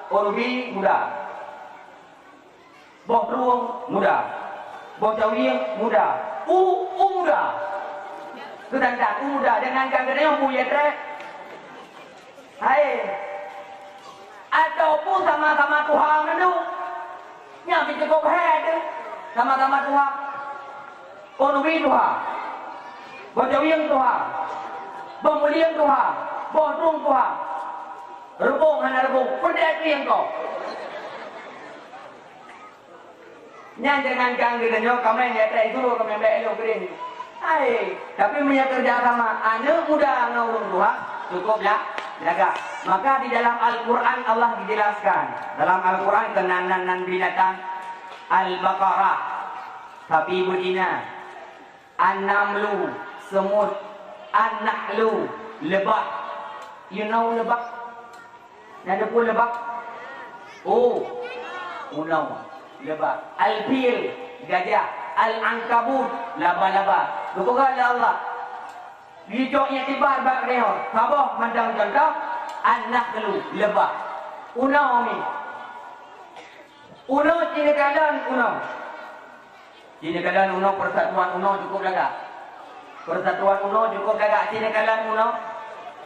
Ôn ubi muda. Boh trueng muda. Boh cawieng muda. U, u muda. Keudantang u muda, jangankan geutanyoe, bu ie trép. Hai. Ataupun sama-sama tuha mandum. Nyan pih cukup hèk teuh. Sama-sama tuha. Ôn ubi tuha. Boh cawieng tuha. Boh mulieng tuha. Boh trueng tuha. Reubông hana reubông. Peudeh tu nyang kong. Nyan jangankan geutanyoe, kamoe nyang trép dulu kamoe bèk lôn keudeh. Hai, tapi meunyoe kerja sama aneuk muda ngon ureueng tuha, cukup la-, lagak. Maka di dalam Al-Quran Allah dijelaskan. Dalam Al-Quran keunan nan, nan binatang Al-Baqarah, sapi betina. An-namlu, semut. An-nahlu, lebah. You know lebah? Na teupeue lebah? Oh, unoe, lebah. Al-fil, gajah. Al-ankabut, laba-laba. Geupeugah lé Allah. Jicok iktibar bak nyoe. Saboh mantong contoh, an-nahlu, lebah. Unoe mi. Unoe ci neukalon unoe. Ci neukalon unoe, persatuan unoe cukup lagak. Persatuan unoe cukup lagak, ci neukalon unoe.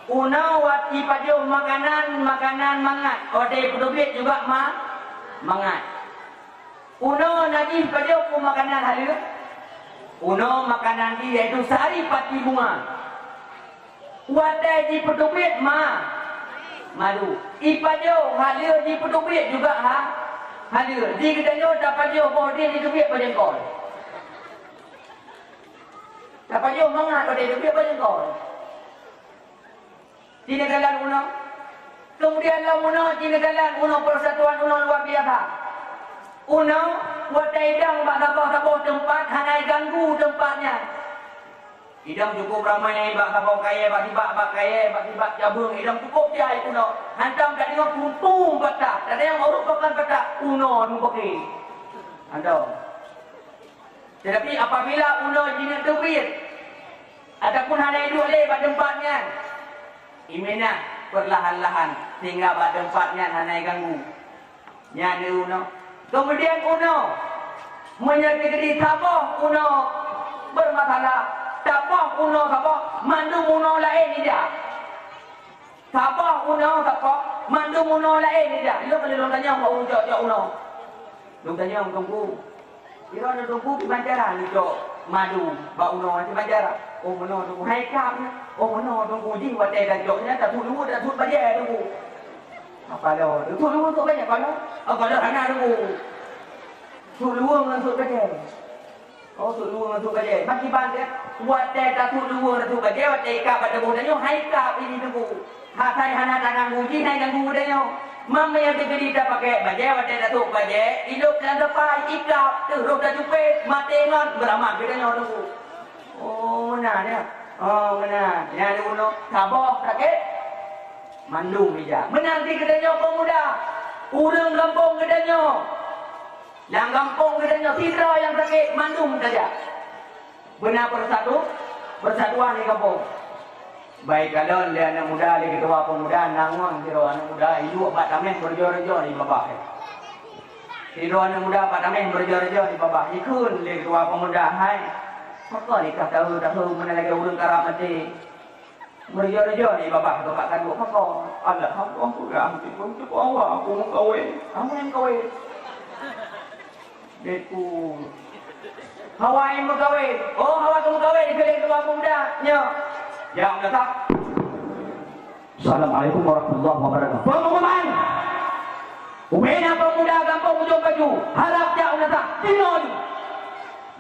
Unoe wat ipajoh makanan, makanan mangat. Watèe peuteubiet juga ma-, mangat. Unoe na jih pajoh peue makanan haleue? Unoe makanan jih yaitu sari pati bunga. Watèe jipeuteubiet ma-, madu. Ipajoh haleue jipeuteubiet juga ha-, haleue. Di geutanyoe tapajoh boh deh jiteubiet bajengkol. Tapajoh mangat boh deh jiteubiet bajengkol. Ci neukalon unoe. Kemudian lom unoe ci neukalon unoe, persatuan unoe luar biasa. Unoe watèe idong bak saboh-saboh teumpat hana iganggu teumpat nyan. Idong cukup ramé bak saboh kayèe, bak sibak bak kayèe, bak sibak cabeueng, idong cukup jai unoe. Hantom tadeungoe puntung patah, tadeungoe ureueng pakon patah, unoe dum paké. Hantom. Tetapi apabila unoe jineuk teubiet ataupun hana iduek lé bak teumpat nyan, iminah peurlahan-lahan sehingga bak teumpat nyan hana iganggu. Nyan unoe. Kemudian unoe, meunyoe teukeudi saboh unoe bermasalah, saboh unoe saboh, mandum unoe laén ija. Saboh unoe saboh, mandum unoe laén ija. Ilôn ka lôn tanyong bak ureueng cok-cok unoe. Lôn tanyong, "Teungku, sidroe Teungku kiban cara neucok madu bak unoe, kiban cara?" "Oh, meunoe Teungku, hai kap nyan." "Oh, meunoe Teungku, jih watèe tacok nyan, tasut luweue, tasut bajèe Teungku." "Apa lo? Tasut luweue, tasut bajèe, apa lo?" "Apa lo hana Teungku? Sut luweue ngon sut bajèe." Oh, sut luweue ngon sut bajèe. Makiban ka, watèe tasut luweue ngon sut bajèe, watèe ikap bak tuboh tanyoe, hai kap ini Teungku. Asai hana taganggu jih, hai ganggu geutanyoe. Meunyoe teukeudi tapaké bajèe, watèe tasut bajèe, ilop lam sapai, ikap, teuh roh tacupet, maté ngon, beuramat geutanyoe Teungku. Oh, meunan ya. Oh, meunan. Nyan di unoe, saboh sakét, mandum ija. Meunan di geutanyoe pemuda, ureueng gampông geutanyoe. Lam gampông geutanyoe sidroe nyang sakét mandum saja. Beuna persatu, persatuan di gampông. Bak ikalon lé aneuk muda, lé keutua pemuda, na ngon sidroe aneuk muda, iduek bak tameh beureujoh-reujoh di babah. Sidroe aneuk muda bak tameh beureujoh-reujoh di babah. Ikheun lé keutua pemuda, "Hai, pakon ikah tahu-tahu meunan lagèe ureueng karab maté?" Meureujoh-reujoh di babah gobak kandok, "Pakon?" "Alhamdulillah, meuteupeu Allah, aku meukawen." "Kamu nyang kawen?" "Deku." "Hawa nyang meukawen?" "Oh, hawa ka meukawen," kheun lé keutua pemuda nyoe. Jak meunasah. Assalamualaikum warahmatullahi wabarakatuh. Pengumuman. Ubena pemuda gampông Ujong Baju, harap jak meunasah. Tinoe.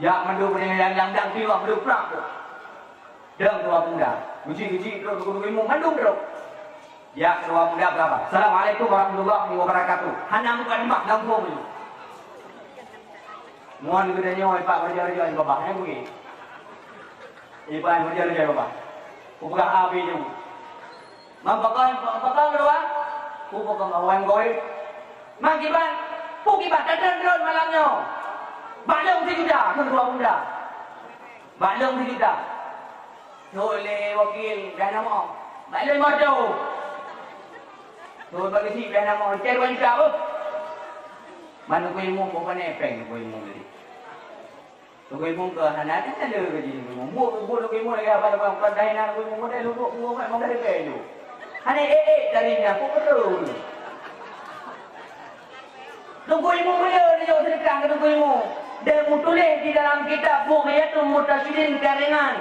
Jak mandum nyang dang-dang tinoe, mandum prang. Dong dua pemuda, geuchik-geuchik trok keu Teungku Imum mandum trok. Jak dua pemuda beurapa? "Assalamualaikum warahmatullahi wabarakatuh." Hana mukadimah langsung nyoe. Ngon geutanyoe ipak raja-raja di babah, eh, bui. Ipak raja-raja di babah. Kupeugah abi nyoe. Meupakan, meupakan keuluwa, kupeugah awai goib. Meukiban, peue kiban, tatreun-treun malam nyoe. Bak lôn sijuta, kheun dua pemuda. Bak lôn sijuta. Thôn lé wakil, dah na mo. Bak lôn lima reutôh. Thôn bak geuchik, dah na mo. Cai dua juta beuh. Man Teungku Imum, bukan epeng Teungku Imum tadi. Teungku Imum keu hana, hana le gaji Teungku Imum. Buet, buet Teungku Imum lagèe apa, apa, apa, dah na Teungku Imum, dah lubuk, buet, buet, buet, buet, buet. Hana ék-ék dari nyan, buet beutôi. Teungku Imum meulé neujok seudeukah keu Teungku Imum. Dan meutuléh di dalam kitab Bughyatul Muhtasidin karangan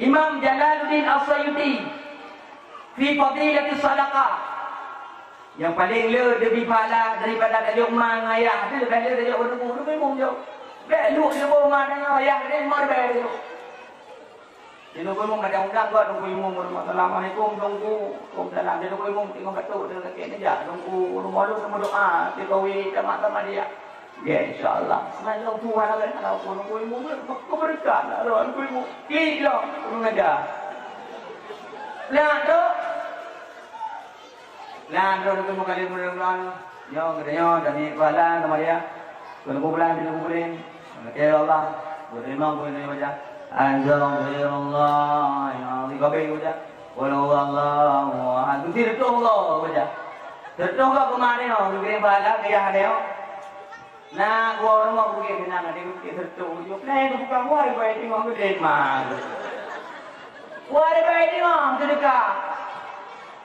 Imam Jalaluddin As-Suyuti fi Fadilatis Sadaqah. Nyang paleng le leubeh pahala daripada tajok ma ngon ayah, tu leubeh le tajok ureueng Teungku, Teungku Imum jok. Bèk luek siboh ma tanyoe, ayah teuh ma leubeh tajok. Di Teungku Imum macam undang buat Teungku Imum, "Assalamualaikum Teungku." "Waalaikumsalam." Di Teungku Imum tengok batuk, dia sakit ni jak. "Teungku, rumoh lôn meudoa, si Kawi tamat sama dia." "Ya, insya Allah." Malam tu, malam lain, kalau Teungku Imum, keberikan lah, Teungku Imum. Klik lah, kurang ajar. Nah, tu. Nah, droe teuh meukalim bulan-bulan. Nyoe geutanyoe dan ni pahala sama dia. Keu bulan, keu bulan. Keu Allah. Bulan lima, bulan lima baca. Astagfirullahalazim. Baca. Qul huwallahu ahad. Mesti reutôh Allah baca. Reutôh ka keumae nyoe, geutanyoe pahala keu yah nyoe. Na gua rumoh bukit keunan ada bukit serta ujong. Nah, itu bukan gua ribai tengok gede mah. Gua ribai tengok sedekah.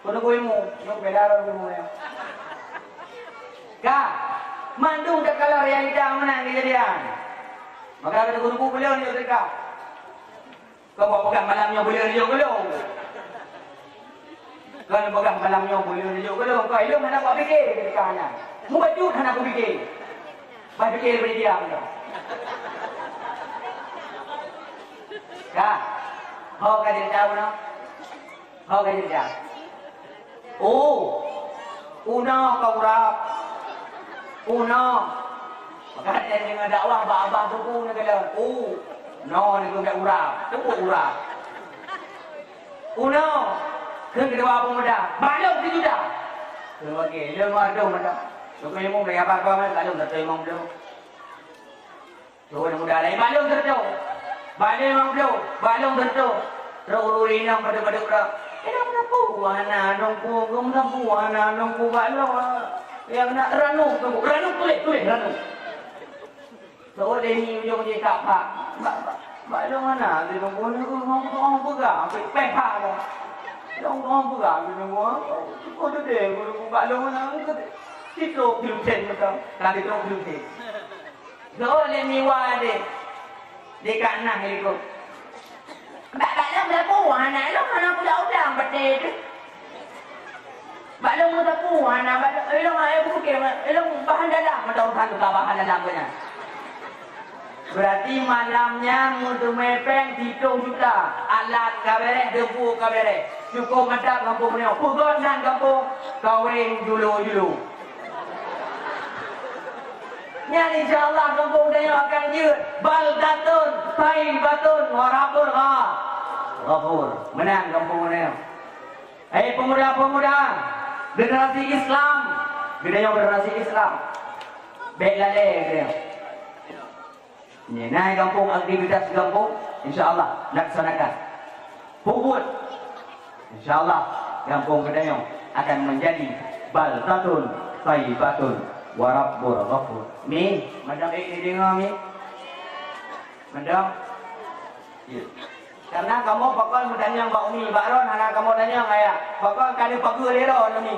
Kena gue ilmu, nyok bela orang ilmu ya. Ka, mandum dah kalah realita mana kejadian. Maka kata guru-guru beliau ni sedekah. Kau buat pegang malam nyoe boleh tunjuk ke lôn? Kau pegang malam nyoe boleh tunjuk ke lôn? Kau ilôn hana buat fikir ketika nyan. Mubacut hana kupikir. Bah fikir beri diam tu. Ka. Ho ka jadi tahu no. Ho ka jadi tahu. Oh, unoe ka urab. Unoe. Maka dia dengar dakwah bak abah tu pun dia kata, "Oh, no ni tu dah urab. Tu pun urab." Unoe, keu kedua pemuda, balong sijuta. Keu lagi, lima ratus mata. Sokong ilmu bagi abah kau kan, balong satu lima puluh. Tuan muda lain balong teureutôh. Balong limong ploh, balong teureutôh. Trok ureueng inong padub-padub droe. Inong meusapeue hana, inong ku, ku meusapeue hana, inong ku balong. Nyang na ranub tu, ranub tuléh, tuléh ranub. Trok lé ni ujong jih tak pak. Ba, ba, balong hana, inong ku ni, ku, ku, ku peugah, sampai peh pak dah. Inong ku peugah, inong ku, ku tu deh, ku, ku balong hana, ku tu deh. Titrok biru sen beutôi. Ka titrok biru sen. Zoe lé miwa deh. Deh ka nah likot. Bak, bak lôn belaku, aneuk lôn hana kuda udang bak deh tu. Bak lôn meusapeue hana, bak lôn, eh, lôn, eh, bukan, eh, lôn bahan dalam, mata urusan tu ka bahan dalam tu nyan. Berarti malam nyan meuteumé péng siploh juta, alat ka bèrèh, debu ka bèrèh. Cukôp mantap gampông nyoe. Peugöt nan gampông, kawén julo-julo. Nyan insya Allah gampông tanyoe akan jeuet baldatun thayyibatun wa rabbun gha-, ghafur. Meunan gampông tanyoe. Hai pemuda-pemuda, generasi Islam, geutanyoe generasi Islam. Bèk lalè geutanyoe. Nyan, na gampông, aktivitas gampông, insya Allah laksanakan. Peubuet. Insya Allah gampông geutanyoe akan menjadi baldatun thayyibatun wa rabbun ghafur. Mi, madam, eh, ni deungoe mi. Madam. Ya. Karena kamoe pakon meutanyong bak umi, bak droen hana kamoe tanyong, ayah. Pakon ka neupageue lé droen umi.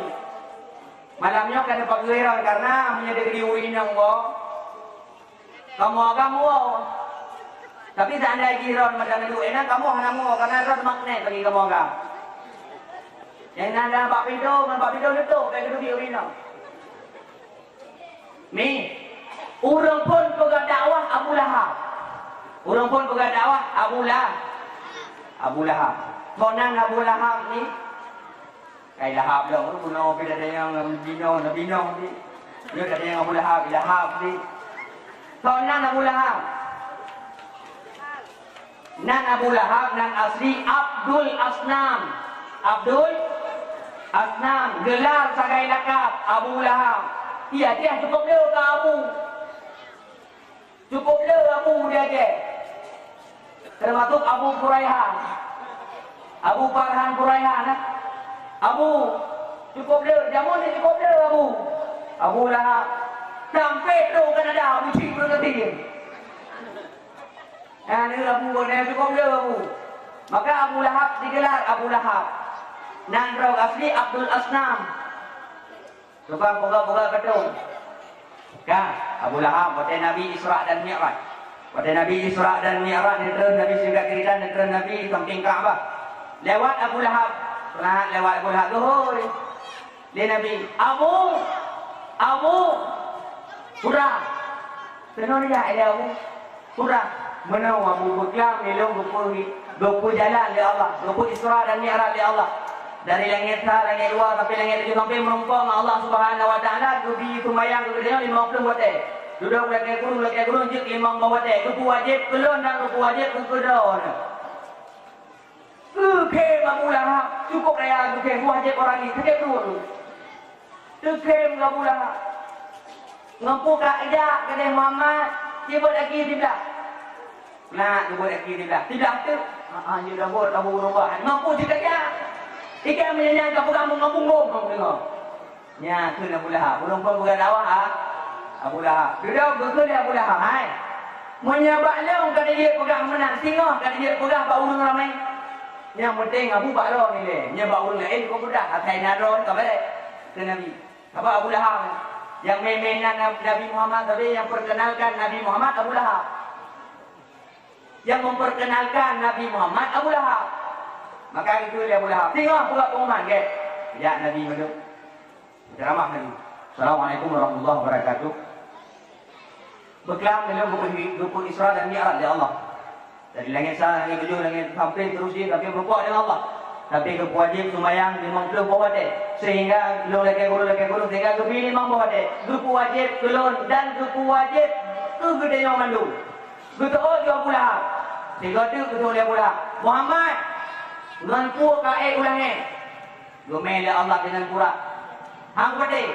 Malam nyoe ka neupageue lé droen karena meunyoe dikeue ureueng inong woe, kamoe agam woe. Tapi seandai jih droen mata neuduek inan, kamoe hana muwoe, karena droen magnet bagi kamoe agam. Nyang na bak pintoe, ngon bak pintoe neutôp, bèk geuduek ureueng inong. Mi, ureueng phon peugah dakwah Abu Lahab. Ureueng phon peugah dakwah Abu Lahab. Abu Lahab. Soe nan Abu Lahab ni? Kai Lahab lom, bunoe pih ada nyang binoe, na binoe di. Nyoe ada nyang Abu Lahab, Lahab di. Soe nan Abu Lahab? Nan Abu Lahab, nan asli Abdul Asnam. Abdul Asnam, gelar sagai lakab Abu Lahab. Iya, dia cukup le keu Abu. Cukup le Abu dia je. Termasuk Abu Furaiha. Abu Farhan Furaiha, nah. Abu, cukup le. Jameun ni cukup le Abu. Abu Lahab. Sampai tu Kanada, Abu Cik Berkati. Nah, ni Abu, ni cukup le Abu. Maka Abu Lahab digelar Abu Lahab. Nan droe asli Abdul Asnam. Tukang peugah-peugah keudong. Ka, Abu Lahab, watèe Nabi Isra dan Mi'raj. Watèe Nabi Isra dan Mi'raj, neutreun Nabi, singkat cerita, neutreun Nabi di samping Ka'bah. Lewat Abu Lahab. Peunahat lewat Abu Lahab, geuhôi lé Nabi, "Abu! Abu!" Peue na? Keunoe jak lé Abu. Peue na? Meunoe Abu, beuklam lé lôn geupeu-, geupeujalan lé Allah, geupeu Isra dan Mi'raj lé Allah. Dari langèt sa, langèt dua, sampai langèt tujoh, sampai meurumpok ngon Allah Subhanahu wa Taala, geubi seumayang keu geutanyoe limong ploh watèe. Dudoe lakèe gurèe, lakèe gurèe jeuet limong boh watèe. Geupeuwajéb keu lôn dan geupeuwajéb keu droeneuh. Geukhém Abu Lahab, cukup raya geukhém, wajéb orang ni, sakét pruet. Teukhém Abu Lahab. Ngon peue ka jak keudéh Muhammad, jibeuet aki siblah. Nak jibeuet aki siblah. Siblah tu. Ha, ha, jeuet dah buet, Abu Rubah. Ngon peue jikajak. Ikan meunyan ka peugah ngon bumbong, ngon deungoe. Nyan kheun Abu Lahab. Ureueng phon peugah dakwah, ha? Abu Lahab. Dudoe geukheun lé Abu Lahab, "Hai, meunyoe bak lôn ka dijeuet peugah meunan, singoh ka dijeuet peugah bak ureuëng ramé. Nyang penting Abu bak lôn ilée, nyoe bak ureuëng laén kon mudah, asai na droe ka barek," kheun Nabi. Sabab Abu Lahab nyang meunan Nabi Muhammad, sabe nyang perkenalkan Nabi Muhammad Abu Lahab. Nyang memperkenalkan Nabi Muhammad Abu Lahab. Maka geukheun lé Abu Lahab, "Singoh peugah pengumuman, gét." Jak Nabi mandum. Ceramah Nabi. "Assalamualaikum warahmatullahi wabarakatuh. Beuklam lôn geupeu-, geupeu Isra dan Mi'raj lé Allah. Dari langét sa, langét tujoh, langét sampé terus jih, sampé meureumpok deungon Allah. Sampé geupeuwajéb seumayang limong ploh boh watée, sehingga lôn lakée gurée, lakée gurée, sehingga geubri limong boh watée. Geupeuwajéb keu lôn dan geupeuwajéb keu geutanyoe mandum." Geuteuôt lé Abu Lahab. Sigoe teuk geuteuôt lé Abu Lahab, "Muhammad, ngon peue ka ék u langét?" Geumé lé Allah deungon pura. "Han kupatéh.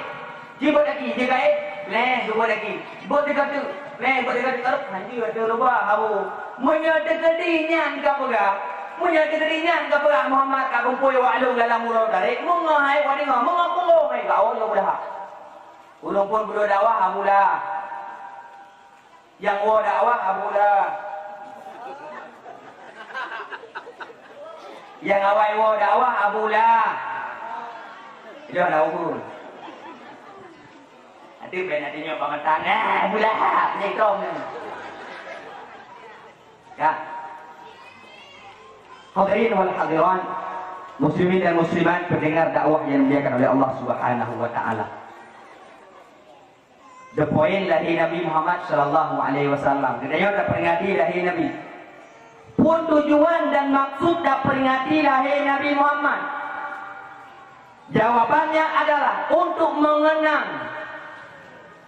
Jibot gaki, jeuet ka ék?" "Lé, jibot gaki." "Bot sigoe teuk." "Lé, bot sigoe teuk." "Areup hanjeuet teuh rubah, Abu. Meunyoe teukeudi nyan ka peugah, meunyoe teukeudi nyan ka peugah Muhammad ka kumpôi awak lôn dalam uroe tarek, meungoh hai, wadeungoe, meungoh punggong hai." Geuteuôt lé Abu Lahab. Ureuëng phon beudôh dakwah Abu Lahab. Nyang woe dakwah Abu Lahab. Nyang awai woe dakwah Abu Lahab. Ilôn na uhu. Até ben até nyoe bangatang, eh, Abu Lahab, nyang tom ni. Ya. Hadirin wal hadirat, muslimin dan muslimat, pendengar dakwah yang dimuliakan oleh Allah Subhanahu wa taala. The point lahé Nabi Muhammad sallallahu alaihi wasallam. Geutanyoe taperingati lahé Nabi. Peue tujuan dan maksud taperingati lahé Nabi Muhammad? Jawabannya adalah untuk mengenang,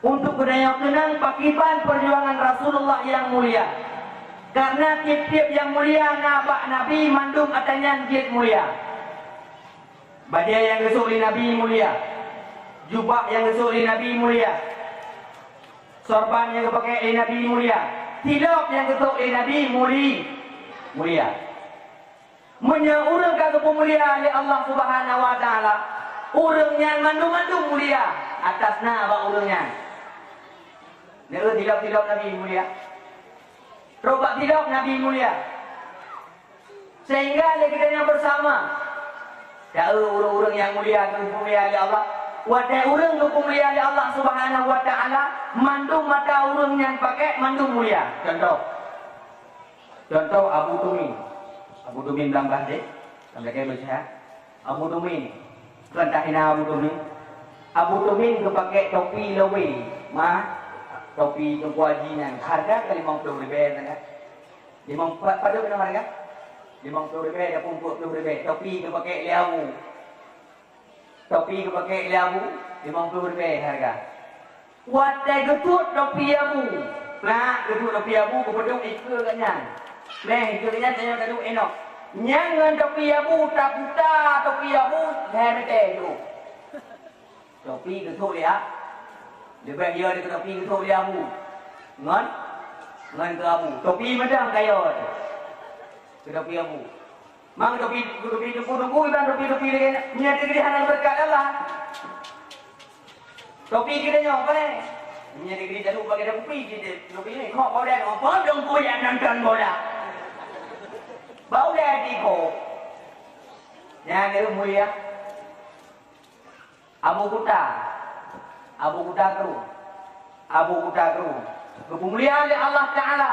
untuk geutanyoe keunang pakriban perjuangan Rasulullah yang mulia. Karena tiep-tiep yang mulia na bak Nabi, mandum ata nyan jeuet mulia. Bajée nyang geusôk lé Nabi mulia. Jubah nyang geusôk lé Nabi mulia. Sorban nyang geupakék lé Nabi mulia. Tilok nyang geusôk lé Nabi muli-, mulia. Meunyoe ureuëng ka geupeumulia lé Allah Subhanahu wa Taala, ureuëng nyan mandum-mandum mulia atas na bak ureuëng nyan. Neu tilok-tilok Nabi mulia. Trok bak tilok Nabi mulia. Sehingga lé geutanyoe beusama, taeu ureuëng-ureuëng nyang mulia geupeumulia lé Allah. Watée ureuëng geupeumulia lé Allah Subhanahu wa Taala, mandum mata ureuëng nyan pakék mandum mulia. Contoh, contoh Abu Tumin. Abu Tumin blang bah deh, lam lagée meusihat. Abu Tumin, kon tahina Abu Tumin. Abu Tumin geupakék topi lobée, ma, topi Teungku Haji nyan. Hareuga ka limong ploh ribée sagai. Limong, pa-, padub nyoe hareuga? Limong ploh ribée, dapeueng peuet ploh ribée. Topi geupakék lé Abu. Topi geupakék lé Abu, limong ploh ribée hareuga. Watée geutuet topi Abu, plak geutuet topi Abu, geupeudong ikeue geuh nyan. Lhée ikeue geuh nyan tanyoe taduek inong. Nyan ngon topi Abu, taputa topi Abu, lhée meuté tu. Topi geusôk lé a-, leubeh yo daripada topi geusôk lé Abu. Ngon, ngon keu Abu. Topi meudang kayo tu. Keu topi Abu. Mang topi, topi teungku-teungku, iban topi-topi lagée nyan. Nyan teukeudi hana beureukat Allah. Topi kita nyoe, apa ni? Nyan teukeudi talu pakai topi kita. Topi ni, kok kau dah apa dong kau yang nonton bola? Bau dah di kau. Nyan dia mulia. Abu Kuta. Abu Kuta Kru. Abu Kuta Kru. Geupeumulia lé Allah Taala.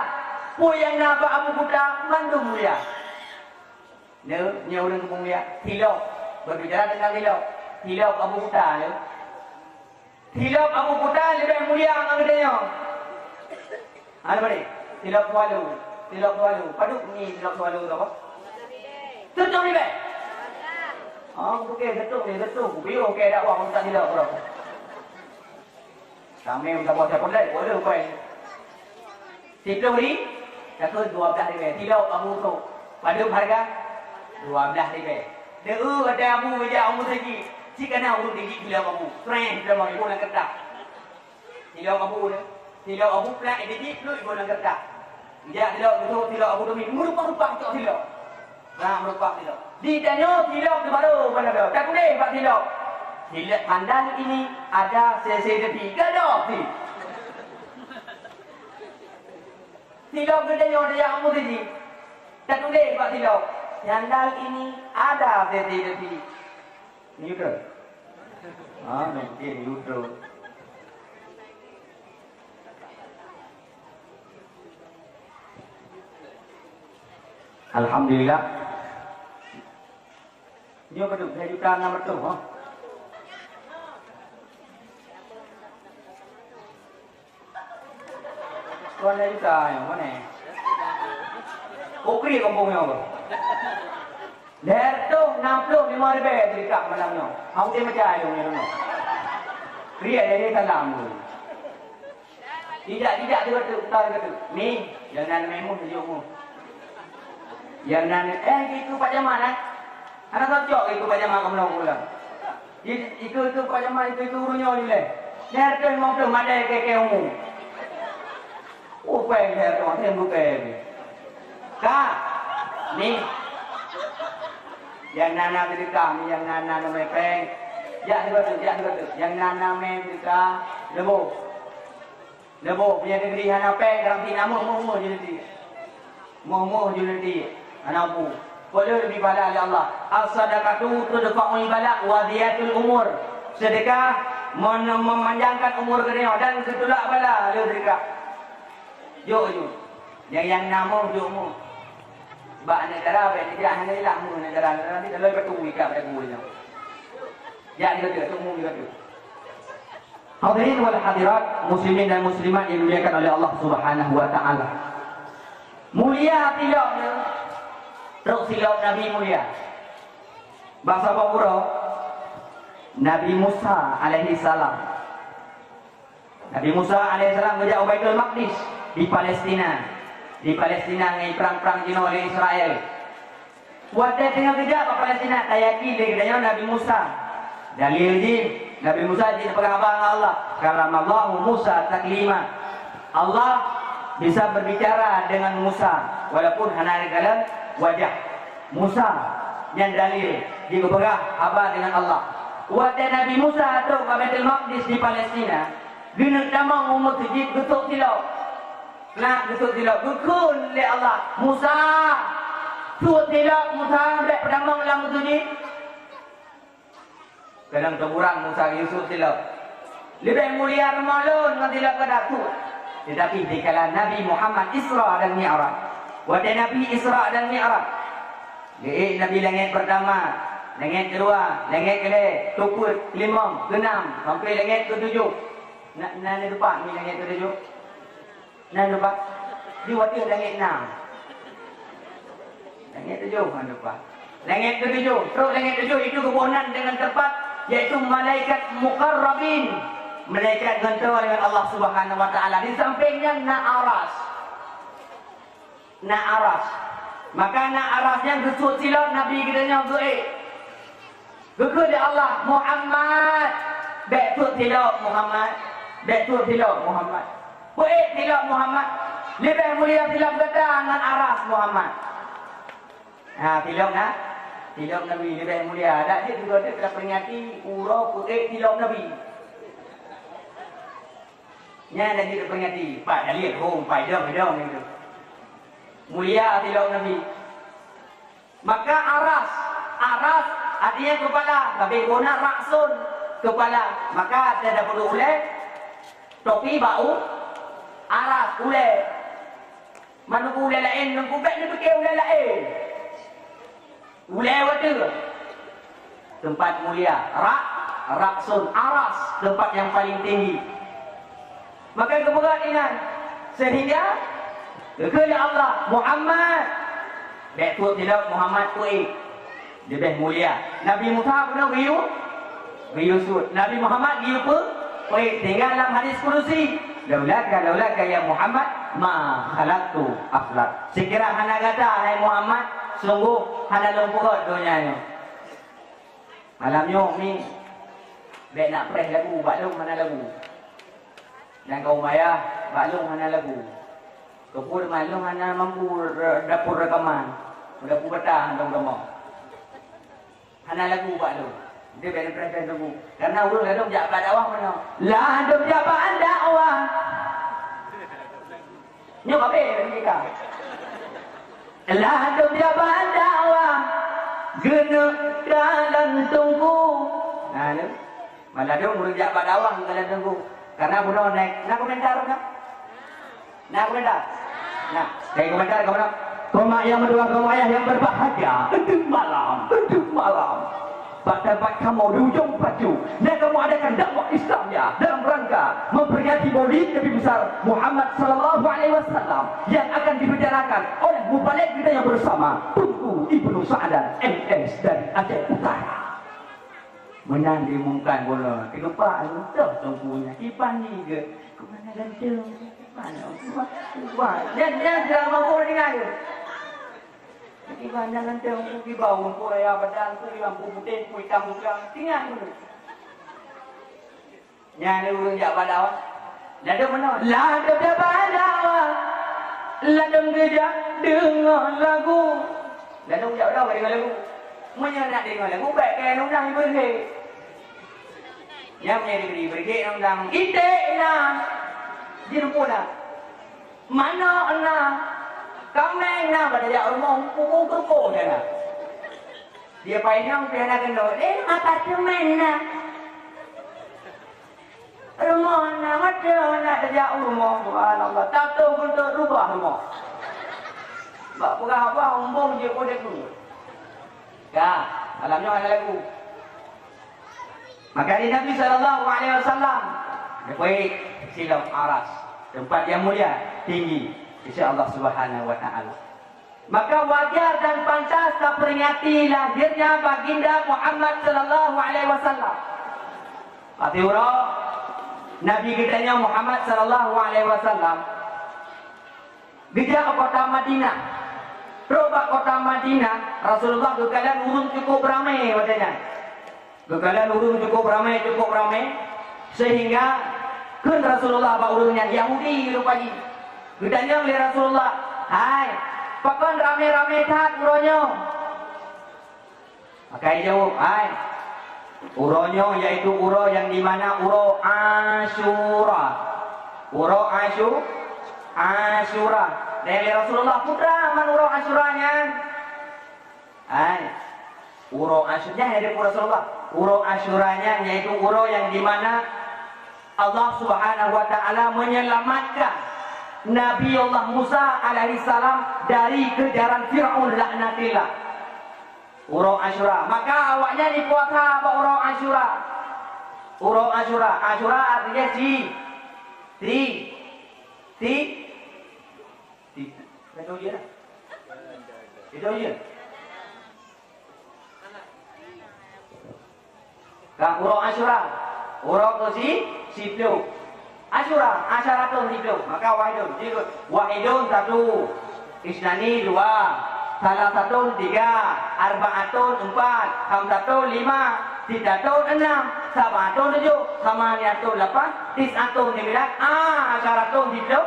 Peue nyang na bak Abu Kuta mandum mulia. Nyoe, nyoe ureuëng geupeumulia. Tilok. Berbicara tentang tilok. Tilok Abu Kuta nyoe. Tilok Abu Kuta leubeh mulia ngon geutanyoe. Hana bari. Tilok Tuvalu. Tilok Tuvalu. Padub ni tilok Tuvalu tu apa? Tujuh ribèe. Ah, bukan satu ni, satu. Biar okey dakwah pun tak tilok, bro. Kami minta buat siapa lagi? Boleh, bukan. Siplôh ri-, takheun dua blaih ribèe. Tilok Abu tu. Padub hareuga? Dua blaih ribèe. Deu ada Abu jak Abu sigi. Cik kana urut digi tilok Abu. Preh, dia mau ibu nak kertas. Tilok Abu ni. Tilok Abu plat digi, pluek ibu nak kertas. Jak tilok betul, tilok Abu Dumi. Meurupah-rupah cok tilok. Nah, meurupah tilok. Ditanyoe tilok di baru mana dah. Tak boleh bak tilok. Tilok handal ini ada C C T V. Gadoh ti. Silop geutanyoe tajak u meuseujid, tatuléh bak silop, "Sandal ini ada sertifikat." Neutral. Ah, mungkin neutral. Alhamdulillah. Nyoe padub lhèe juta nam reutôh, ha? Kon lhèe juta nyoe, mana? Ukri kampung nyoe, bro. Lhèe reutôh nam ploh limong ribèe teudekat malam nyoe. Hau teumaca ayong nyoe. Kriek dari salam tu. Tidak, tidak, dia kata, tak, dia kata. Ni, jangan main muh, tunjuk muh. Jangan, eh, itu Pak Jamal, eh. Hana cocok itu Pak Jamal kamu nak pulang. Itu, itu, itu Pak Jamal, itu, itu urus nyoe ni leh. Ni harus memang belum ada yang kekeh umum. Oh, peng ni harus orang yang bukan. Ka, ni. Nyang na-na teudeukam, nyang na-na mè pèng. Jak sigoe teuk, jak sigoe teuk. Nyang na-na mè teudeukam, leuboh. Leuboh, punya negeri hana pèng, dalam tina moh-moh-moh ju nanti. Moh-moh ju nanti. Hana pu. Peue lheueh leubeh bala lé Allah. As-sadaqatu tudfa'ul bala wa ziyatul umur. Sedekah men-, memanjangkan umur geutanyoe dan geutulak bala lé sedekah. Jok ju. Nyang, nyang na moh, jok moh. Bak aneuk dara, bèk neujak hana jeulaih moh aneuk dara, nanti dalam batu ikat bak guru nyoe. Jak di batu, tu moh di batu. Hadirin wal hadirat, muslimin dan muslimat yang dimuliakan oleh Allah Subhanahu wa taala. Mulia tilok nyoe, trok silop Nabi mulia. Bak saboh uroe, Nabi Musa alaihi salam. Nabi Musa alaihissalam geujak u Baitul Maqdis di Palestina. Di Palestina ngon prang-prang jinoe lé Israel. Watèe teungoh geujak bak Palestina, tayakin lé geutanyoe Nabi Musa. Dalil jih, Nabi Musa jeuet peugah haba ngon Allah. Kallamallahu Musa taklima. Allah bisa berbicara dengan Musa walaupun hana dalam wajah. Musa nyan dalil jeuet geupeugah haba dengan Allah. Watèe Nabi Musa trok bak Baitul Maqdis di Palestina, geuneuk tamong u meuseujid geusok silop. Nah, geusok silop, geukheun lé Allah, "Musa, sôk silop Musa, bèk peutamong lam meuseujid." Keunong teuburang Musa geusok silop. Leubeh mulia rumoh lôn ngon silop gata, sôk. Teutapi dikala Nabi Muhammad Isra dan Mi'raj. Watèe Nabi Isra dan Mi'raj, geuék Nabi langèt peurtama, langèt keudua, langèt keulhèe, keupeuet, keulimong, keunam, sampoe langèt keutujoh. Na, na, na teumpat mi langèt keutujoh? Na teumpat? Di watèe langèt na. Langèt tujoh na teumpat. Langèt keutujoh, trok langèt tujoh itu geuboh nan dengan teumpat, yaitu malaikat muqarrabin, malaikat geuntô dengan Allah Subhanahu wa Taala. Di sampéng nyan na aras. Na aras. Maka na aras nyan geusut silop Nabi geutanyoe geuék. Geukheun lé Allah, "Muhammad, bèk sut silop Muhammad, bèk sut silop Muhammad. Peuék silop Muhammad, leubeh mulia silop gata ngon aras Muhammad." Ha, silop na, silop Nabi leubeh mulia. Dak jeuet geutanyoe taperingati uroe peuék silop Nabi. Nyan lagèe taperingati, pat dalil hom, pat idong, idong gitu. Mulia silop Nabi. Maka aras, aras artinya kepala, tapi guna raksun kepala. Maka ada peuduek ulèe, topi bak u, aras ulèe. Meunan ulèe laén, nungku bèk neupike ulèe laén. Ulèe watèe. Tempat mulia. Rak, raksun, aras, tempat yang paling tinggi. Maka geupeugah ingat. Sehingga, geukheun lé Allah, "Muhammad, bèk sut silop Muhammad peuék." Leubeh mulia. Nabi Musa peunoh geuyue, geuyue sut. Nabi Muhammad geuyue peu-, peuék. Sehingga lam hadis kudusi, "Laulaka, laulaka ya Muhammad, ma khalaqtu aflak." Seukira hana gata, hai Muhammad, sunggoh hana lôn peurhot donya nyoe. Malam nyoe, mi, bèk nak preh lagu, bak lôn hana lagu. Dan kaum ayah, bak lôn hana lagu. Keupeue teuma lôn hana mampu re-, dapur reukaman. Dapur batang dong kamoe. Hana lagu bak lôn. Dia bèk preh-preh lagu. Karena ureueng ladôm jak bak dakwah meunoe. Ladôm jak bak dakwah. Nyoe habéh logika. Ladôm jabat dakwah, geuneuk kalon teungku. Nah, nyoe. Maladôm ureueng jak bak dakwah kalon teungku. Karena bunoe naik. Na komentar ka? Na komentar? Nah, dari komentar ka bunoe. Koma yang kedua, koma ayah yang berbahagia. Untuk malam, untuk malam. Pada tempat kamu di ujung pacu, dan kamu adakan dakwah Islamnya dalam rangka memperingati Maulid Nabi besar Muhammad sallallahu alaihi wasallam yang akan direncanakan oleh mubalig kita yang bersama, Teuku Ibnu Sa'dan, M S dari Aceh Utara. Meunan diumumkan bunoe, teugepak lom Teuku nyan, iban ni ke, kemana ganteng, mana, wah, wah, nyan, nyan, jangan mampu dengan tu. Iban nyan ganteng, ku gibau, ku raya badan, ku hitam, ku putih, ku hitam, ku terang. Ingat dulu. Nyan ureueng jak bak dakwah. Ladôm meunoe. Ladôm jak bak dakwah. Ladôm geujak deungoe lagu. Ladôm jak bak dakwah deungoe lagu. Meunyoe nak deungoe lagu, bèk keu undang ibeureuguih. Nyan meunyoe dibri ibeureuguih undang. Iték na. Jeuet pula. Manok na, kaméng na, bak tajak rumoh, pupuk keurukoh na. Di apartemen pih hana keunoe, eh, apartemen na. Rumoh na, mantong na tajak rumoh, subhanallah. Tato beutôi rubah rumoh. Bak peugah haba, umbông jeuet udép dulu. Ka, malam nyoe hana lagu. Maka di Nabi sallallahu alaihi wasallam, di Siloam Aras, tempat yang mulia, tinggi, di sisi Allah Subhanahu wa Ta'ala. Maka wajar dan pantas taperingati lahirnya Baginda Muhammad sallallahu alaihi wasallam. Até uroe Nabi geutanyoe Muhammad sallallahu alaihi wasallam geujak u kota Madinah. Trok bak kota Madinah, Rasulullah geukalon ureueng cukup ramé watèe nyan. Geukalon ureueng cukup ramé, cukup ramé, sehingga kheun Rasulullah bak ureueng nyan, Yahudi rupa jih. Geutanyong lé Rasulullah, "Hai, pakon ramé-ramé that uroe nyoe?" Maka jaweueb, "Hai, uroe nyoe yaitu uroe nyang di mana uroe Asyura." Uroe Asyu-, Asyura. Dan lé Rasulullah, "Peue teuma uroe Asyura nyan?" Hai, uroe Asy-, nyan nyang dipeugah Rasulullah. Uroe Asyura nyan yaitu uroe nyang di mana Allah Subhanahu wa Ta'ala menyelamatkan Nabi Allah Musa alaihissalam dari kejaran Fir'aun laknatillah. Uroe Asyura. Maka awaknyan jipuasa bak uroe Asyura. Uroe Asyura. Asyura artinya si, si, si, si. Betul je lah. Betul je. Ka uroe Asyura, uroe keu si, siploh. Asyura, asyaratun siploh. Maka wahidun, jikheun, wahidun satu, isnani dua, salasatun tiga, arba'atun empat, khamsatun lima, sittatun enam, sab'atun tujuh, samaniatun lapan, tis'atun sembilan, asyaratun siploh,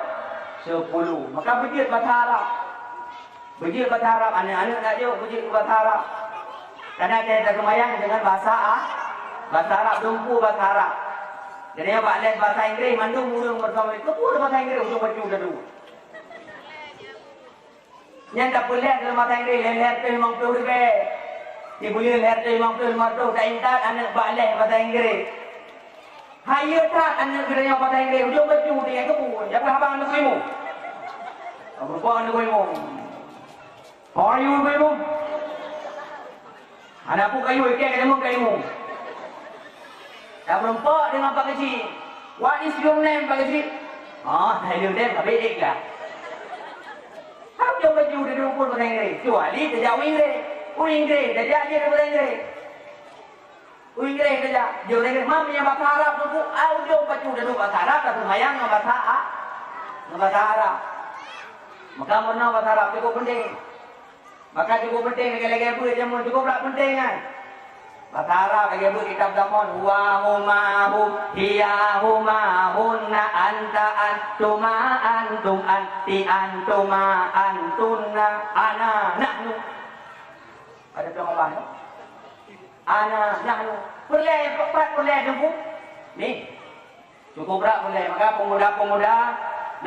sepuluh. Maka beujeuet bahasa Arab. Beujeuet bahasa Arab, aneuk-aneuk nak jok beujeuet bahasa Arab. Karena saya tersayang dengan bahasa A-, bahasa Arab, dumpu bahasa Arab. Jadi, bak les bahasa Inggris, mandum ureueng bersama itu pun bahasa Inggris, ujung baju dah tu. Nyan tak boleh dalam bahasa Inggris, lhèe-lhèe ratus limong ploh ribèe. Di buleuen lhèe ratus limong ploh, lima ratus, tak intat aneuk bak les bahasa Inggris. Hayeue that aneuk geutanyoe bahasa Inggris, ujong baju tinggai keubu, jak peugah haba ngon Teungku Imum. Meurumpok ngon Teungku Imum. How are you, Teungku Imum? Hana peue ka yue, ikei ka deungoe Teungku Imum. Tameurumpok deungon Pak Keuchik. What is your name, Pak Keuchik? Oh, saya name Pak Keuchik lah. Hana ujong baju di duek pun bahasa Inggris. Kecuali tajak u Inggris. U Inggris, tajak jih bahasa Inggris. U Inggréh tajak, di Inggréh, mam nyang bahasa Arab tu, ah, ujong pacu daduek bahasa Arab, taseumayang ngon bahasa A-, ngon bahasa Arab. Maka meunan bahasa Arab cukup penting. Maka cukup penting lagèe-lagèe beuet jameun, cukup brat penting kan. Bahasa Arab lagèe beuet kitab Damon, huwa, huma, hum, hiya, huma, hunna, anta, antuma, antum, anti, antuma, antunna, ana, nahnu. Ada peue Allah, ya? Ana, nahnu. Peureulèe, pat peureulèe teungku. Nih. Cukup brat peureulèe. Maka peumuda-peumuda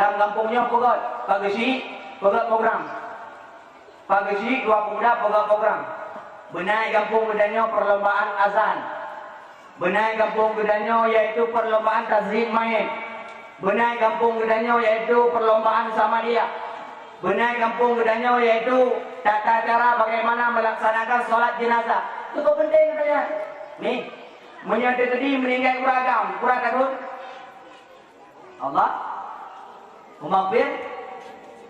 lam gampông nyoe peugöt. Pak Geuchik, peugah program. Pak Geuchik, dua pemuda, peugah program. Beunai gampông geutanyoe perlombaan azan. Beunai gampông geutanyoe yaitu perlombaan tazhib mayit. Beunai gampông geutanyoe yaitu perlombaan samadiyah. Beunai gampông geutanyoe yaitu tata cara bagaimana melaksanakan salat jenazah. Cukup penting katanya. Nih, meunyoe teukeudi meuninggai ureueng agam, kurang takot? Allah, Allahummaghfir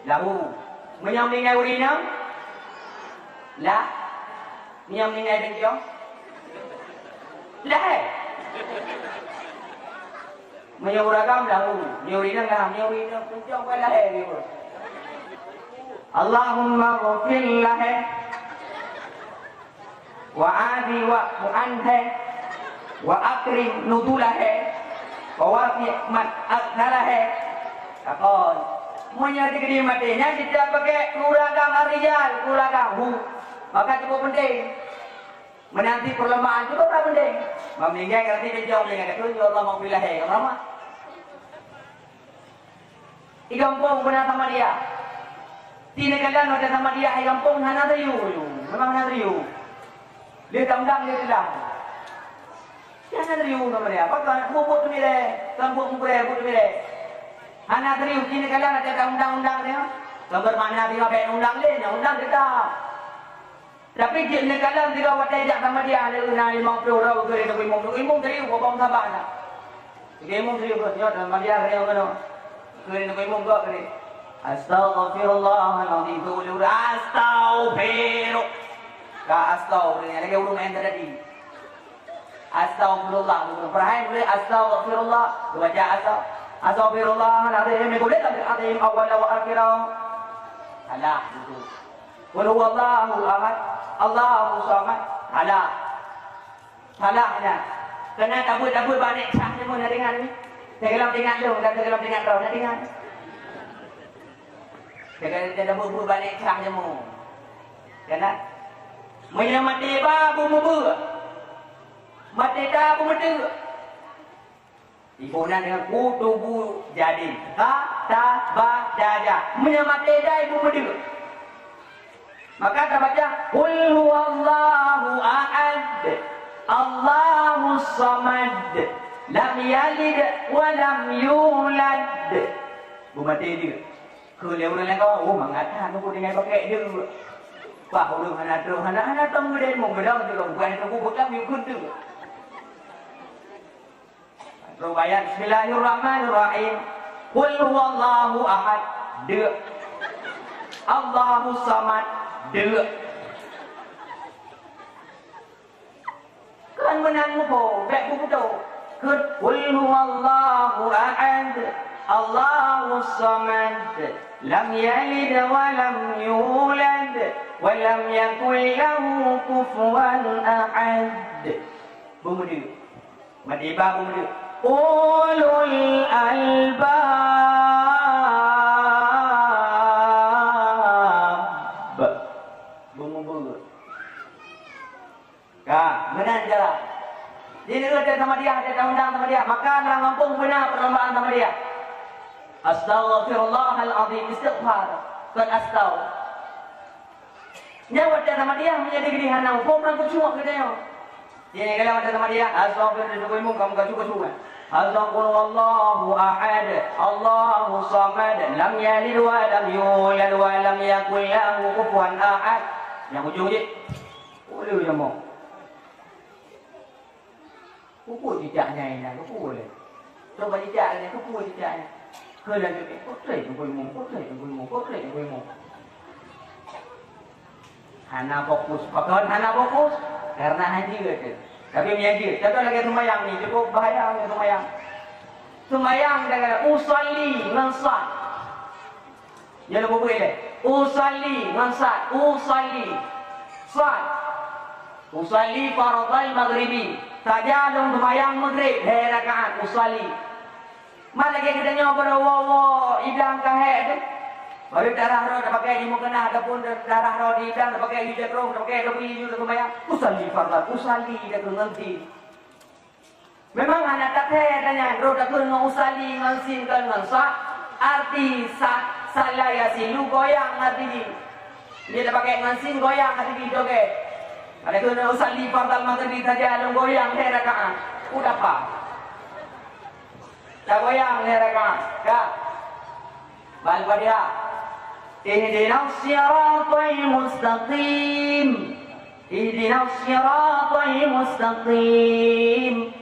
lahu. Meunyoe meuninggai ureueng inong, lah. Meunyoe meuninggai bencong, lah, eh. Meunyoe ureueng agam, lahu. Meunyoe ureueng inong, lah. Meunyoe ureueng inong bencong, bukan lah, eh, dia pun. Allahummaghfir lah, eh. Wa afi wa'fu anhu, wa akrim nuzulahu, wa wafi' man akhzalahu. Takon, meunyoe teukeudi maté, nyan teutab pakai keuragan ar-rijal, keuragan hu. Maka cukup penting. Meunanti perlombaan cukup lah penting. Meuninggai, ganti bencong, meuninggai, kata, "Ya Allah, maghfirlah, hai Allah." Di gampông beuna samadiyah. Di neukalon watèe samadiyah di gampông hana serius, memang hana serius. Lheueh taundang lheueh teulah. Hana serius samadiyah. Apa kan buet-buet teumilée, kan buet mugrée, buet teumilée. Hana serius, di neukalon watèe taundang-undang nyan. Kan beumakna singoh bèk undang lé, nyan undang teutab. Tapi jeuet neukalon sidroe watèe jak samadiyah, na limong ploh droe geukheun lé teungku imum. Teungku imum tadi, "Hana saban dah." Teungku imum tadi, "Nyoe samadiyah, nyoe keunoe." Geukheun lé teungku imum, "Gok tadi." "Astaghfirullahalazim." Teuuleu, "Astaghfiru-," ka astaghfirullah, lagèe ureueng laén tadi. "Astaghfirullah." Geukheun, "Astaghfirullah." Geubaca, "Astagh-, astaghfirullahalazim min kulli dzambin azim awwalahu wa akhirahu." Salah, beutôi. "Qul huwallahu ahad, Allahu samad." Salah. Salah nyan. Keunan tabeuet-tabeuet bak nèk cah nyoe na deungon ni. Teugohlom teuingat lôn dan teugohlom teuingat droe na deungon. Teugohlom tabeuet-tabeuet bak nèk cah nyoe. Keunan. Meunyoe maté ba beumeubeuet. Maté ta beumeuteuk. Iboh nan deungon kutubu jadin. Ka, ta, ba, da, ja. Meunyoe maté dai beumeudeuk. Maka tabaca, "Qul huwallahu ahad, Allahus samad, lam yalid wa lam yulad." Beumaté deuk. Keu lé ureueng laén, "Oh, mangat that, nunggu tinggai pakai deuk." Bah, ureueng hana troh, hana, hana tong geude, mong geudong deuk, bukan tunggu bekam yukun deuk. Ruwayat, Bismillahirrahmanirrahim. Qul huwallahu ahad, deuk. Allahus samad, deuk. Kan meunan muphom, bèk beubeudôh. Kheun, "Qul huwallahu ahad, Allahus samad, lam yalid wa lam yulad, wa lam yakul lahu kufuwan ahad." Beumeudeuk. Mad iba beumeudeuk. Ulul albab. Beumeubeut. Ka, meunan cara. Di nanggroe teuh samadiyah, teuh undang samadiyah. Maka lam gampông beuna perlombaan samadiyah. Astaghfirullahalazim, istighfar. Kon astau. Nyan watèe samadiyah, meunyoe di hana muphom, meunan keucuek geutanyoe. Nyan kalau watèe samadiyah, astaghfirullah, kamu kacu-kacu kan. Astaghfirullahu ahad, Allahu samad, lam yalid wa lam yulad wa lam yakul lahu kufuwan ahad. Nyang ujong jih. Uleu jamoe. Peue cicak nyan inan, peue lé? Coba cicak nyan, peue cicak nyan? Keu laju, eh, kotrek teungku imum, kotrek teungku imum, kotrek teungku imum. Hana fokus, pakon hana fokus, karena hana jeuet teuh. Tapi meunyo jeuet, contoh lagèe seumayang ni, cukup bahaya lagèe seumayang. Seumayang dengan usalli ngon sat. Nyoe lôn peubeuet lé. Usalli ngon sat, usalli. Sat. Usalli fardhal maghribi. Saja lôn seumayang Maghrib, lhèe rakaat, usalli. Man lagèe geutanyoe baroe woe-woe idang ka hék teuh. Baru darah rot tapakai di mukena ataupun darah rot di idang tapakai di jakrong, tapakai tapakai di seumayang. Usalli fardhal, usalli dak ngon sin. Memang hana tathèe tanyan, droe takheun ngon usalli, ngon sin, kon ngon sat. Arti sat, Salla Yasin, lu goyang hati jih. Dia dah pakai ngon sin, goyang hati jih joget. Ada kena usalli fardal maghribi saja, lu goyang lhèe rakaat. Udah apa? Dah goyang lhèe rakaat. Dah. Bal Fatihah. Ihdinas siratal mustaqim. Ihdinas siratal mustaqim.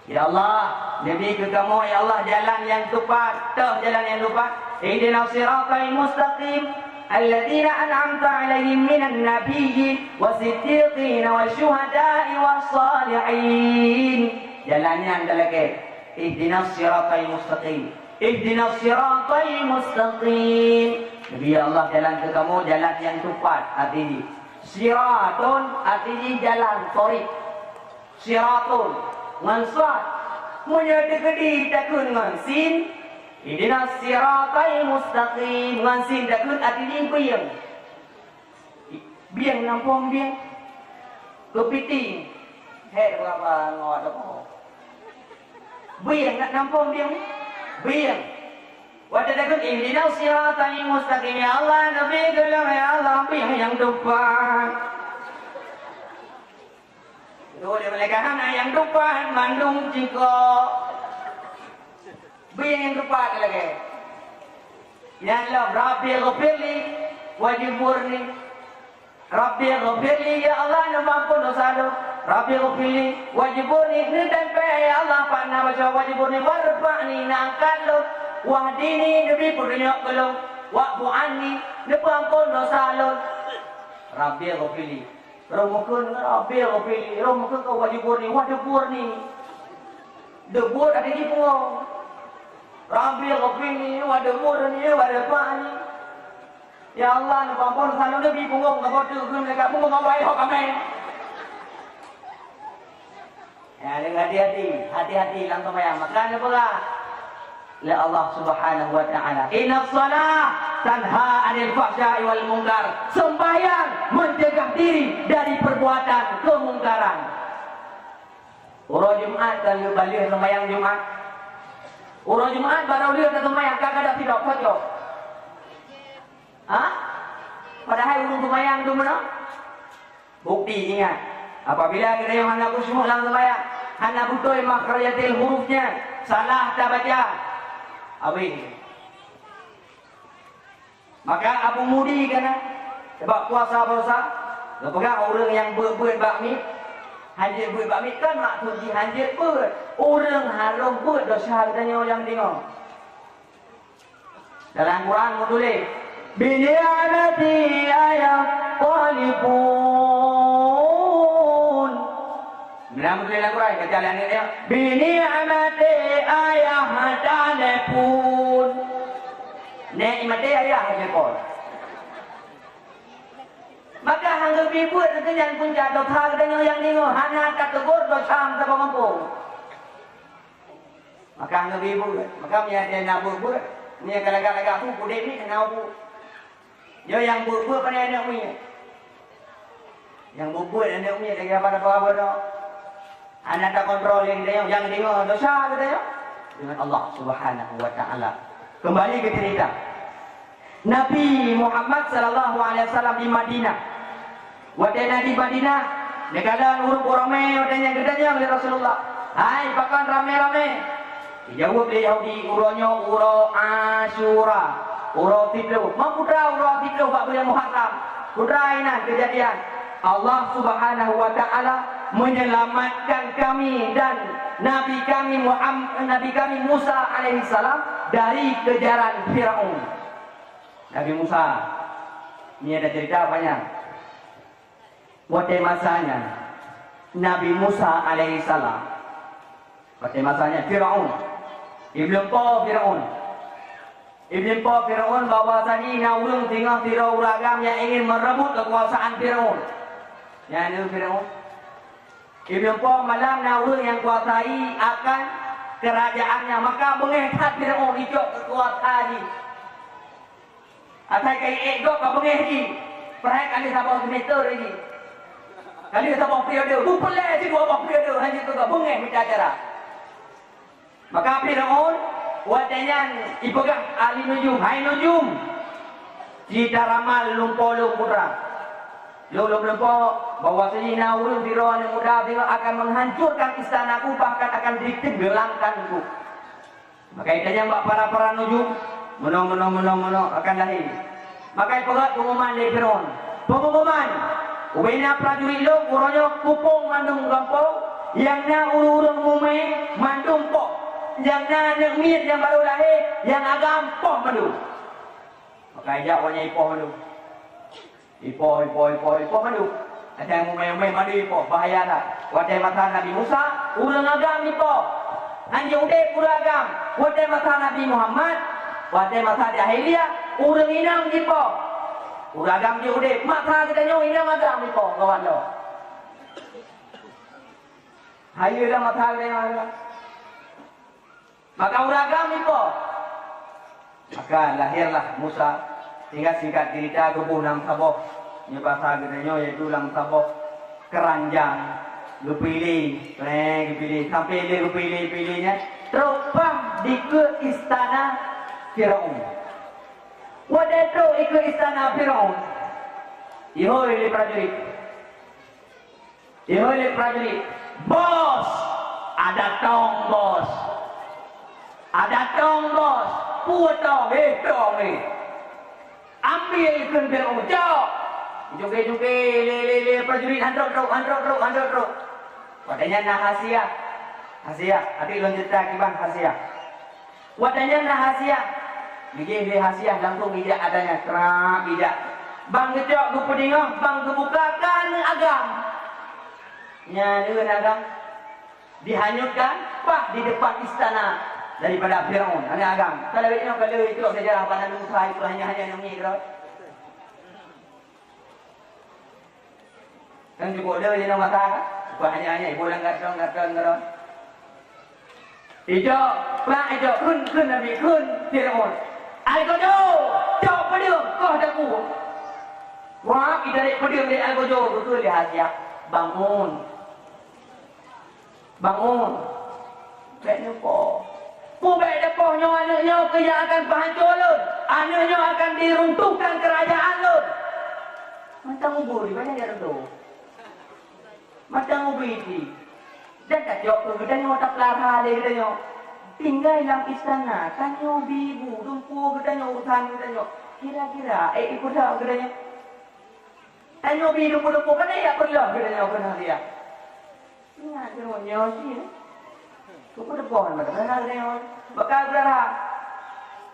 Ya Allah, neubi keu kamoe, ya Allah, jalan nyang teupat, toh jalan nyang teupat. Ihdinas siratal mustaqim, alladzina an'amta 'alaihim minan nabiyyin wasiddiqina wasyuhada'i wassalihin. Jalan nyan talakèe. Ihdinas siratal mustaqim. Ihdinas siratal mustaqim. Neubi, ya Allah, jalan keu kamoe jalan nyang teupat, arti jih. Siratun, arti jih jalan, thariq. Siratun, ngon sad. Meunyoe teukeudi takheun ngon sin, ihdinas siratal mustaqim, ngon sin takheun, arti jih bieng. Bieng, namphong bieng. Keupiting. Hèk beurapa ngon ada pohon. Bieng, nak namphong bieng. Bieng. Watèe takheun, ihdinas siratal mustaqim, ya Allah, neubi keu lôn, ya Allah, bieng nyang teupat. Itu dia malaikat hana nyang teupat, mandum ciko. Bri nyang teupat lagèe. Nyan lom, Rabbighfirli wajburni. Rabbighfirli, ya Allah, neumeuampôn desya lôn. Rabbighfirli wajburni, neutempé, ya Allah, pat na baca wajburni, warfa'ni, neuangkat lôn. Wahdini, neubi peutunyok keu lôn. Wa'fu anni, neupeuampôn desya lôn. Rabbighfirli. Rhom meukeun, Rabbighfirli, rhom meukeun keu wajburni, wadburni. Dubur ada di punggong. Rabbighfirli, wadburni, warfa'ni. Ya Allah, neupeuampôn desya lôn di punggong, ka boh teuk keu malaikat punggong awai hok amé. Ya, lé hati-hati, hati-hati lam seumayang. Maka neupeugah lé Allah Subhanahu wa Ta'ala, "Innas shalah tanha 'anil fahsya'i wal munkar." Sembahyang mencegah diri dari perbuatan kemungkaran. Uroe Jumat ka lheueh balheueh seumayang Jumat. Uroe Jumat barô lheueh ka seumayang, ka kada sidroe pojok. Ha? Padahai ureueng seumayang tu meunan. Bukti, ingat, apabila geutanyoe hana khusyuk lam seumayang, hana beutôi makhrajatil huruf nyan, salah tabaca, abéh. Maka Abu Mudi kana, bak puasa-puasa, geupeugah ureueng nyang beuet-beuet bak miet, hanjeuet beuet bak miet, kan maksud jih hanjeuet beuet. Ureueng harôh beuet desya geutanyoe nyang deungoe. Dalam Quran meutuléh, "Bi ni'mati ayah talibun." Meunan meutuléh dalam Quran, baca lé aneuk nyoe, "Bi ni'mati ayah talibun." Nikmati ayah talibun. Maka hana geubri beuet, nyan punca desya geutanyoe nyang deungoe, hana tateugor desya meusaboh gampông. Maka hana geubri beuet. Maka meunyo na beuet-beuet, meunyo ka lagak-lagak bu, pudek ni hana bu. Nyoe nyang beuet-beuet pane aneuk miet. Nyang beuet-beuet aneuk miet lagèe apa-apa bodoh. Hana takontrol lé geutanyoe, nyang deungoe desya geutanyoe deungon Allah Subhanahu wa Ta'ala. Kembali ke cerita. Nabi Muhammad sallallahu alaihi wasallam di Madinah. Watèe na di Madinah, neukalon ureueng ramé, watèe nyan geutanyong lé Rasulullah, "Hai, pakon ramé-ramé?" Geujaweueb lé Yahudi, "Uroe nyoe uroe Asyura, uroe siplôh." Meuputra uroe siplôh bak buleuen Muharram. Putra inan keujadian, Allah Subhanahu wa Ta'ala menyelamatkan kami dan Nabi kami Muham-, Nabi kami Musa alaihissalam dari kejaran Firaun. Nabi Musa, ini ada cerita panjang. Watèe masa nyan, Nabi Musa alaihissalam, watèe masa nyan Firaun, iblih po Firaun, iblih po Firaun bahwasanya na ureueng singoh sidroe ureueng agam nyang ingin merebut kekuasaan Firaun. Nyan Firaun. Iblih po malam na ureueng nyang kuasai akan kerajaannya, maka beungéh that Firaun icok kekuasaan jih. Asai ka ék gob ka beungéh jih, peureulèe ka lheueh saboh meter jih. Ka lheueh saboh periode, beupeulèe jih dua boh periode, hana jeuet keu gob, beungéh mita cara. Maka Firaun Watée nyan ipeugah ahli nujum, "Hai nujum, cit taramal lumpo lôn putra. Lôn lôn lumpo bahwa seulina ureuëng sidroe aneuëk muda sidroe akan menghancurkan istanaku, bahkan akan ditenggelamkanku." Maka itanyong bak para-para nujum, "Meunoe, meunoe, meunoe, meunoe akan lahé?" Maka ipeugah pengumuman lé Firaun, "Pengumuman! Ubena prajurit lôn uroe nyoe kupông mandum gampông, nyang na ureuëng-ureuëng mumé mandum poh, nyang na aneuëk miet nyang barô lahé, nyang agam poh mandum." Maka ijak awaknyan ipoh mandum. Ipoh, ipoh, ipoh, ipoh mandum. Asai mumé-mumé mandum ipoh, bahaya that. Watée masa Nabi Musa, ureuëng agam ipoh. Hana udeb ureuëng agam. Watée masa Nabi Muhammad, watée masa jahiliyah, ureuëng inong ipoh. Ureuëng agam jeuet udeb. Masa geutanyoe inong agam ipoh, kawan lôn. Hayeue lam masa geutanyoe. Maka ureuëng agam ipoh. Maka lahirlah Musa, sehingga singkat cerita geuboh lam saboh, nyoe basa geutanyoe yaitu lam saboh keranjang, geupiléh, eh, geupiléh, sampai lé geupiléh-piléh nyan, trok paih dikeue istana Firaun. Watée trok dikeue istana Firaun, ihôi lé prajurit. Ihôi lé prajurit, "Bos! Ada tong, Bos! Ada tong, Bos! Peue tong, eh, tong, eh! Ambil kheun Firaun, cok!" Jugé-jugé, lé, lé, lé, prajurit, "Han trok, trok, han trok, trok, han trok, trok!" Watée nyan na hasiah. Hasiah, até lôn ceurita kiban hasiah. Watée nyan na hasiah. Geujih lé hasiah langsung ijak ata nyan, krak ijak. Bang geucok geupeudeungoh, bang geubuka ka aneuëk agam. Nyan aneuëk agam dihanyutkan paih di depan istana daripada Firaun, aneuëk agam. Kalau nyoe kalau icok sejarah pada Musa itu hanya-hanya nyang ngieng droe. Kan cukup le jinoe mata kan? Bukan hanya-hanya ibu langgar dong, langgar dong. Ijok, prak ijok, kheun, kheun Nabi, kheun Firaun. "Ai gojo, cok peudeueng, koh daku." Wah, itarek peudeueng dari ai gojo, beutôi lé hasiah. Bangun. Bangun! Bék neupoh! Peubék neupoh nyoe aneuëk nyoe keu nyang akan peuhanco lôn! Aneuëk nyoe akan diruntuhkan keurajeuen lôn! Mantong ubui banyak nyang reutôh. Mantong ubui di. Dan tacok keu geutanyoe tapeulara lé geutanyoe. Tinggai lam istana, tanyoe bi bu, dumpeue geutanyoe urusan geutanyoe. Kira-kira, ék ipeugah geutanyoe. Tanyoe bi dumpeue-dumpeue, pane jak peureulôh geutanyoe keu nanggroe. Ingat deungon nyoe cit. Keupeue teupeue mata beurara deungon. Maka beurara,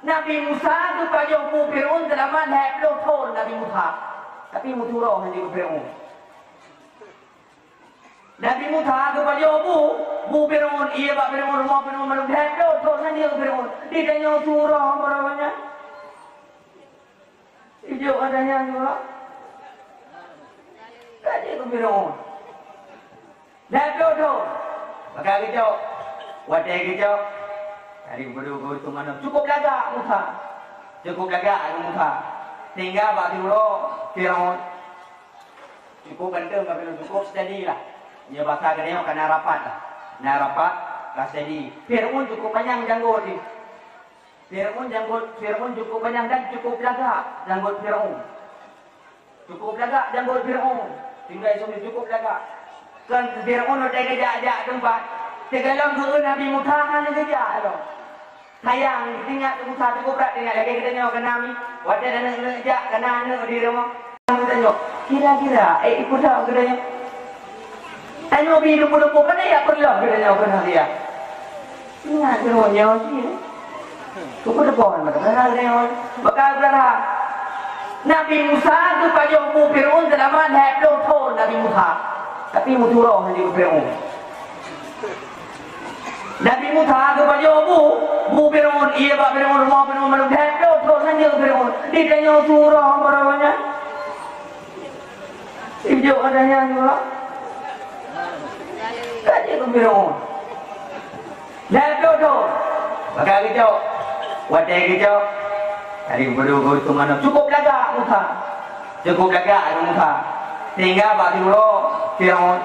Nabi Musa geupajoh bu Firaun seulama lhèe ploh thon Nabi Musa. Tapi meuturoh hana jeuet keu Firaun. Nabi Musa geupajoh bu, bu Firaun, ié bak Firaun, rumoh Firaun, mandum lhèe ploh thon hana jeuet keu Firaun. Ditanyoe turoh meureuh nyan. Ijok adanya juga. Ka jeuet keu Firaun. Dan duduk. Maka geucok. Watèe geucok, tadi geuduek-duek teumanoe. Cukup lagak Musa. Cukup lagak Musa. Sehingga bak siuroe Firaun. Cukup ganteng, tapi cukup steady lah. Nyoe basa geutanyoe ka na rapat lah. Na rapat, ka steady. Firaun cukup panyang janggot jih. Firaun janggot, Firaun cukup panyang dan cukup lagak janggot Firaun. Cukup lagak janggot Firaun. Tinggai sumber cukup lagak. Kan Firaun watèe geujak-jak teumpat. Teugalom geueu Nabi Musa hana geujak lom. Sayang, teuingat Musa cukup brat teuingat lagèe geutanyoe keu Nabi. Watèe aneuk-aneuk jak keu aneuk di rumoh. Geutanyoe, kira-kira, eh, ipeugah geutanyoe. Tanyoe bi lumpur-lumpur, pane jak peureulôh geutanyoe keu Nabi, ya? Ingat deungon nyoe cit. Keupeue teupeue mata beurara deungon. Maka beurara. Nabi Musa geupajoh bu Firaun seulama lhèe ploh thon Nabi Musa. Tapi meuturoh hana jeuet keu Firaun. Nabi Musa geupajoh bu, bu Firaun, ié bak Firaun, rumoh Firaun, mandum lhèe ploh thon hana jeuet keu Firaun. Ditanyoe turoh meureuh nyan. Ijok adanya juga. Ka jeuet keu Firaun. Lhèe ploh thon. Maka geucok. Watèe geucok, tadi geuduek-duek teumanoe. Cukup lagak Musa. Cukup lagak Musa. Sehingga bak siuroe Firaun.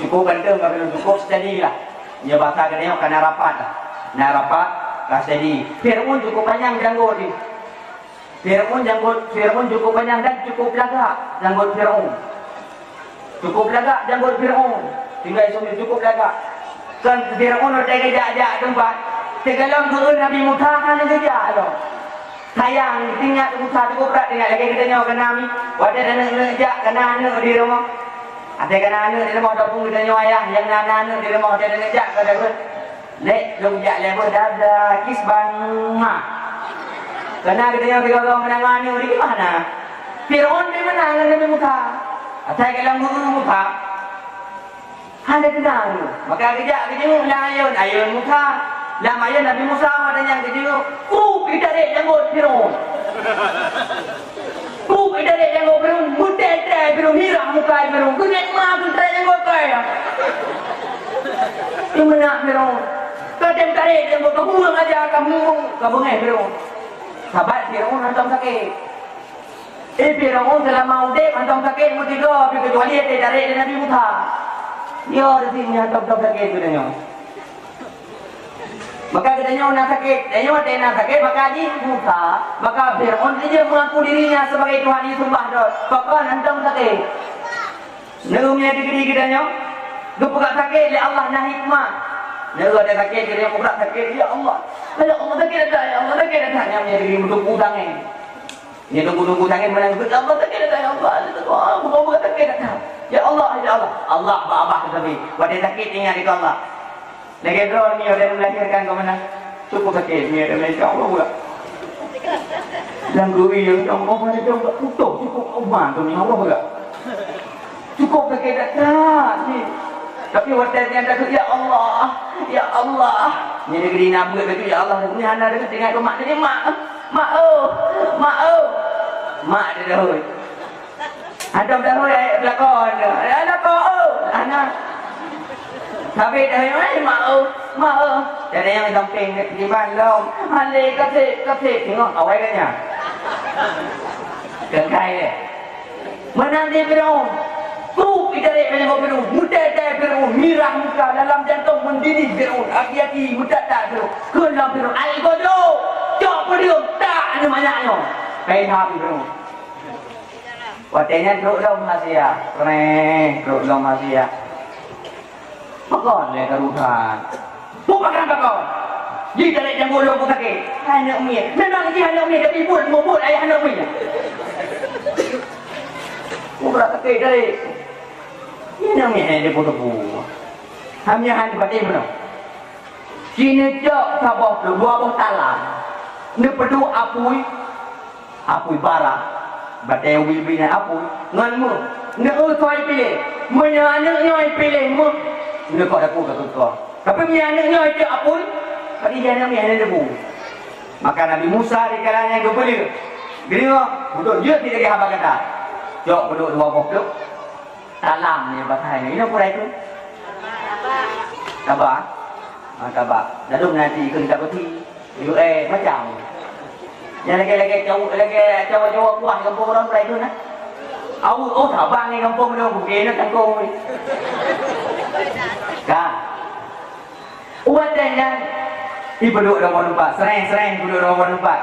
Cukup ganteng, ka Firaun cukup steady lah. Nyoe basa geutanyoe ka na rapat lah. Na rapat, ka steady. Fir'aun cukup panyang janggot jih. Fir'aun janggot, Fir'aun cukup panyang dan cukup lagak janggot Fir'aun. Cukup lagak janggot Fir'aun. Tinggai sumber cukup lagak. Kan Fir'aun watèe geujak-jak teumpat, teugalom geueu Nabi Musa hana geujak lom. Sayang, ingat Musa cukup brat, ingat lagèe geutanyoe keu Nabi. Watèe taneuk-neuk jak, kana aneuk di rumoh. Watèe kana aneuk di rumoh, ataupun geutanyoe ayah nyang na aneuk di rumoh, watèe taneuk jak, ka deuh. Lé, lôn jak lé beuh dabla kis ban ma. Kana geutanyoe sigoe-goe meunan ngon aneuk di mana? Fir'aun pih meunan ngon Nabi Musa. Asai ka lôn guru Musa. Hana keunal. Maka geujak geujenguk lam ayôn, ayôn Musa. Lam ayôn Nabi Musa, watèe nyan geujenguk, krup jitarek janggot Fir'aun. Krup jitarek janggot Fir'aun, meutèe-tèe Fir'aun, mirah muka Fir'aun. Keuneuk ma keutarek janggot keu ai. Dimeunak Fir'aun. Ka tem tarek janggot, ka buang aja, ka murung, ka beungèh Fir'aun. Sabat Fir'aun hantom sakét. Eh, Fir'aun seulama udép hantom sakét meusigoe, pih keucuali watèe tarek lé Nabi Musa. Yo, di sini hantom-hantom sakét geutanyoe. Maka geutanyoe na sakét, tanyoe watèe na sakét, maka jih Musa, maka Fir'aun jeuet mengaku dirinya sebagai Tuhan, jiseumbah droe. Pakon hantom sakét? Neumie deugri geutanyoe, geupeugah sakét lé Allah na hikmah. Neumie sakét geutanyoe peugah sakét, "Ya Allah, ya Allah, sakét that, ya Allah, sakét that." Nyan deugri meutuku tangai. Nyan tunggu-tunggu tangai meunan, "Ya Allah, sakét that, ya Allah, ya Allah, sakét that." "Ya Allah, ya Allah." Allah babah teubi. Watèe sakét ingat keu Allah. Lagèe droe nyoe dan melahirkan keu meunan. Cukup sakét nyoe dan insya Allah pula. Dan gurui yang Allah mana jauh tak putus cukup Allah tu ni Allah pula. Cukup sakét that ni. Tapi watèe nyan takheun, "Ya Allah, ya Allah." Nyan deugri na beuet laju, "Ya Allah." Ni hana deugri tinggai keu mak tadi, "Mak, mak oh, mak oh." Mak dia dah. Hantom tahu ya, lakon. Ya, lakon, oh. Ana. Tapi dah yang lain, mak, oh. Mak, oh. Jadi yang samping, di mana, lom. Hale, kasih, kasih. Tengok, awai dah nya. Kekai, eh. Menang di Firaun. Krup, itarek, menyangkut Firaun. Mutai-tai Firaun. Mirah muka, dalam jantung mendidih Firaun. Aki-aki, meudat-dat Firaun. Keu lom Firaun. Ai, kau dulu. Cok, peudium. Tak, ni banyak nyoe. Kain habis Firaun. Watèe nyan trok lom hasiah, preh, trok lom hasiah. Pakon lé karuhan. Pakon, pakon. Jitarek janggut lom sakét. Aneuk miet. Memang jih aneuk miet, tapi buet, buet ayah aneuk miet. Buet sakét tadi. Aneuk miet ni dia pun tebu. Hamnya han patéh beuna. Sini cok saboh dua boh talam. Neupeuduek apui. Apui bara, batèe ubit-ubit nyan apui, ngon méuh. Neu-eu soe piléh. Meunyoe aneuk nyoe piléh méuh, neukok daku ka tutoe. Tapi meunyoe aneuk nyoe cok apui, padi jih aneuk nyoe hana debu. Maka Nabi Musa dikala nyan geupeuleueh. Geudeungoe, beutôi jeuet lagèe haba gata. Cok peuduek dua boh pluek. Talam nyan bahasa nyan. Inoe peue itu? Taba. Ah, taba. Lalu nanti ikut kita peti. Yu, eh, macam. Yang lagi-lagi cowok, lagi cowok-cowok kuah gampông orang pula itu nah. Au, oh, sabar ni gampông dia, bukan nak tangkong ni. Kan? Ubat dan yang ibu duduk dalam tempat, sereng-sereng ibu duduk dalam tempat.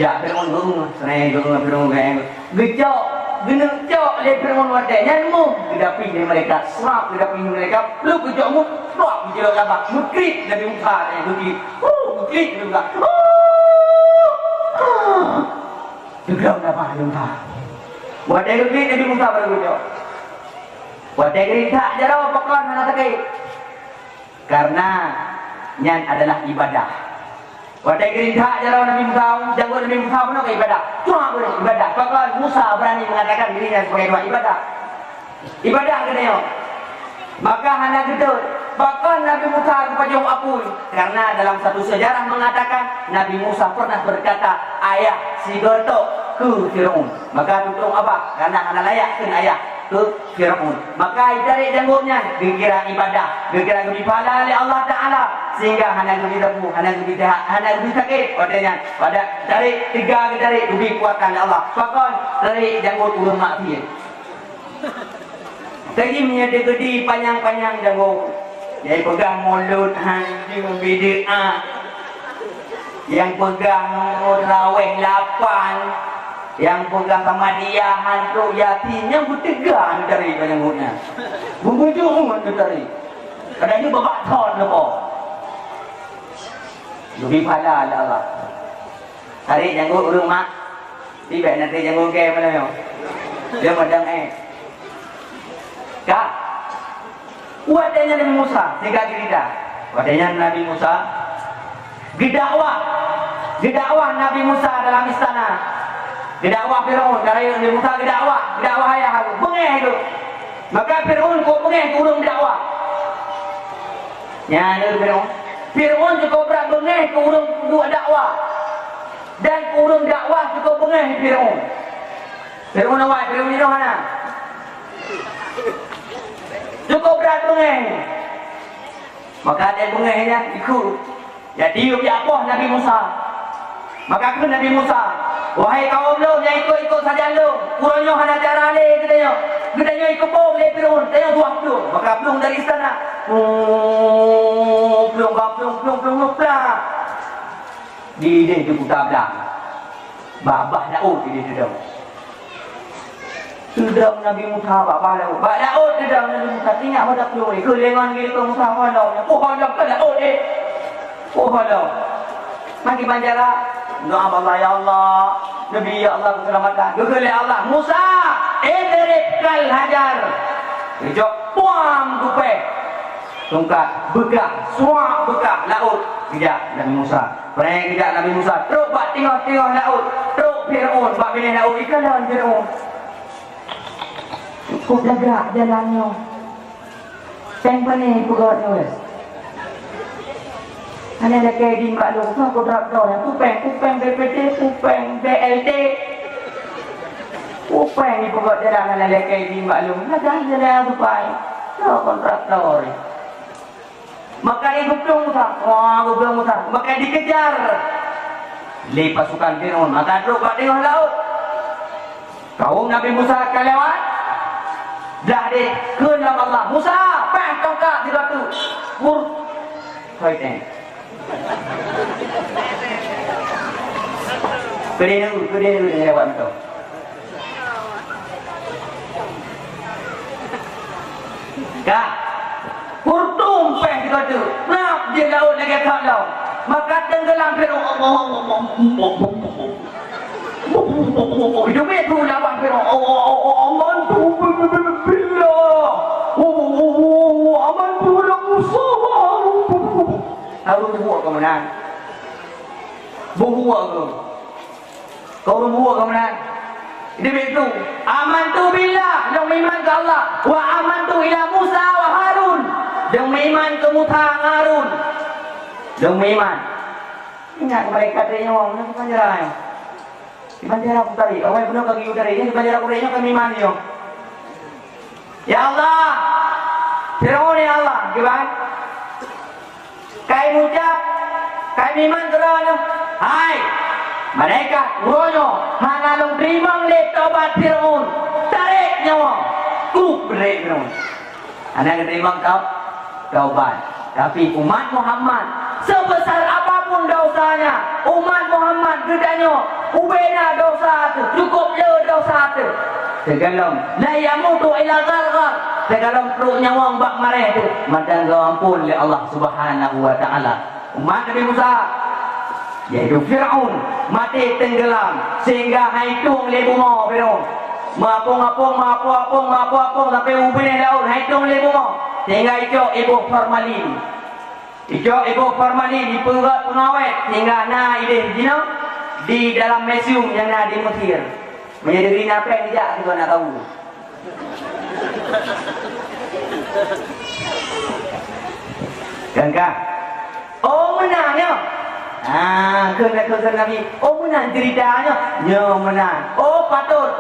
Jak Firaun geuh, sereng geuh Firaun geuh. Geucok, geuneuk cok lé Firaun watèe nyan méuh, geudapih lé malaikat, srap geudapih lé malaikat, plup geucok méuh, plup geucok laba, meukrit Nabi Musa nyan geukrit. Huh, geukrit Nabi Musa. Huh. Teugrab nafah Nabi Musa. Watèe geukrit Nabi Musa baru geucok. Watèe geukrit that jaroe pakon hana sakét. Karena nyan adalah ibadah. Watèe geurintak jaroe Nabi Musa, janggut Nabi Musa bunoe keu ibadah. Cuma bunoe ibadah. Pakon Musa berani mengatakan dirinya sebagai Tuhan? Ibadah. Ibadah keunoe. Maka hana geutot. Pakon Nabi Musa geupajôh apui? Karena dalam satu sejarah mengatakan Nabi Musa pernah berkata, "Ayah sigoe tok," keu Firaun. Maka tutong abah, karena hana layak kheun ayah keu Firaun. Maka itarek janggot nyan geukira ibadah, geukira geubri pahala lé Allah Taala, sehingga hana geubri sapeue, hana geubri jahat, hana geubri sakét. Watèe nyan, pada tarek, teuga geutarek, geubri keukuatan lé Allah. Pakon tarek janggot ureueng maksiet. Jadi meunyoe teukeudi panyang-panyang janggot, Nyang peugah mulod hanjeueng bid'ah. Nyang peugah mulod raweh lapan. Nyang peugah Samadiyah hantrok yatim. Nyang beuteuga neutari bak nyang gobnyan. Beubujur neutari. Kadang nyoe babah thon neupo. Leubeh pahala lé Allah. Tarék janggot ureueng mak. Tibak nanti janggut ke mana nyoe? Dia madang eh. Ka. Watèe nyan Nabi Musa, singkat cerita. Watèe nyan Nabi Musa geudakwah. Geudakwah Nabi Musa dalam istana. Geudakwah Firaun, cara Nabi Musa geudakwah. Geudakwah ayah aku. Beungéh tu. Maka Firaun kok beungéh keu ureueng dakwah. Nyan Firaun. Firaun cukup brat beungéh keu ureueng dakwah. Dan keu ureueng dakwah cukup beungéh Firaun. Firaun awai, Firaun jinoe hana. Cukup brat beungéh. Maka ada beungéh nyan ikut. Jadi, yub jak poh Nabi Musa. Maka kheun Nabi Musa, "Wahai kawöm lôn nyang ikot-ikot sajan lôn, uroe nyoe hana cara lé geutanyoe. Geutanyoe ikeubông lé Firaun, tanyoe tuah plueng." Maka plueng dari istana. Plueng, plueng, plueng, plueng, plueng, plueng. Di idéh di kuta blang. Babah laôt idéh teudong. Teudong Nabi Musa bak bak laôt. Bak laôt teudong Nabi Musa, ingat masa plueng, ikheun lé ngon geulikot Musa, "Holom, poh holom ka laôt, eh. Poh holom." Maki banjara, doa bak Allah, "Ya Allah, Nabi, ya Allah, keuseulamatan." Geukheun lé Allah, "Musa, idrib kal hajar." Geujok puam gupèh. Tungkat beukah, suak beukah laôt. Geujak Nabi Musa. Preh geujak Nabi Musa. Trok bak teungoh-teungoh laôt. Trok Firaun bak binéh laôt. Ikalon Firaun. Cukup lagak jalan nyoe. Péng pané peugöt nyoe. Hana lakèe idin bak lôn, soe kontraktor nyan? Peue péng, peue péng B P T, peue péng B L T. Peue péng jipeugöt jalan hana lakèe idin bak lôn. Lagak jalan tupai. Soe kontraktor nyan? Maka geupeudong Musa, wah, geupeudong Musa, maka dikejar lé pasukan Firaun, maka trok bak teungoh laôt. Kaum Nabi Musa ka lewat, dah deh kheun lom Allah, "Musa, pah tongkat di batu." Pur, hoi teng. Keudeh dulu, keudeh dulu lewat mantong. Ka. Hurtum péng sigoe teuk. Prap jih laôt lagèe that lom. Maka teunggeulam Firaun. Itu betul lawan Firaun. Amantu billah. Amantu la Musa. Harun buok keumeunang. Buok keumeunang. Kau ureueng buet kau meunan. Jadi begitu. Amantu billah, lôn meuiman keu Allah. Wa amantu ila Musa wa Harun. Lôn meuiman keu Musa ngon Harun. Lôn meuiman. Ingat keu malaikat tadi nyoe, nyoe bukan jalan nyoe. Di penjara aku tadi, awai bunoe ka geuyue tadi, nyoe di penjara aku tadi nyoe ka meuiman nyoe. Ya Allah, Firaun ya Allah, kiban? Kai meucab, kai meuiman keudroe nyoe, "Hai malaikat, uroe nyoe hana lôn teurimong lé taubat Firaun, tarek nyawa!" Kruh beurek Firaun. Hana geuteurimong tau-, taubat. Tapi umat Muhammad, sebesar apapun dosanya, umat Muhammad geutanyoe ubena dosa teuh, cukup le dosa teuh. Teugalom, "La yamutu illa gharghar." Teugalom trok nyawöng bak maréh teuh, mantong geuamphon lé Allah Subhanahu wa Ta'ala. Umat Nabi Musa, yaitu Firaun, maté tenggelam sehingga han itueng lé bumoe Firaun. Meuapong-apong, meuapong-apong, meuapong-apong sampai u binéh laôt, han itueng lé bumoe, sehingga icok iboh formalin. Icok iboh formalin, ipeugöt peungawét sehingga na idéh jinoe di dalam museum nyang na di Mesir. Meunyoe deungon na péng, jak sigoe na tahu. Kan ka? Oh, meunan nyoe. Ah, kheun, kheun, kheun Nabi. Oh, meunan ceurita nyoe. Nyoe meunan. Oh, patôt.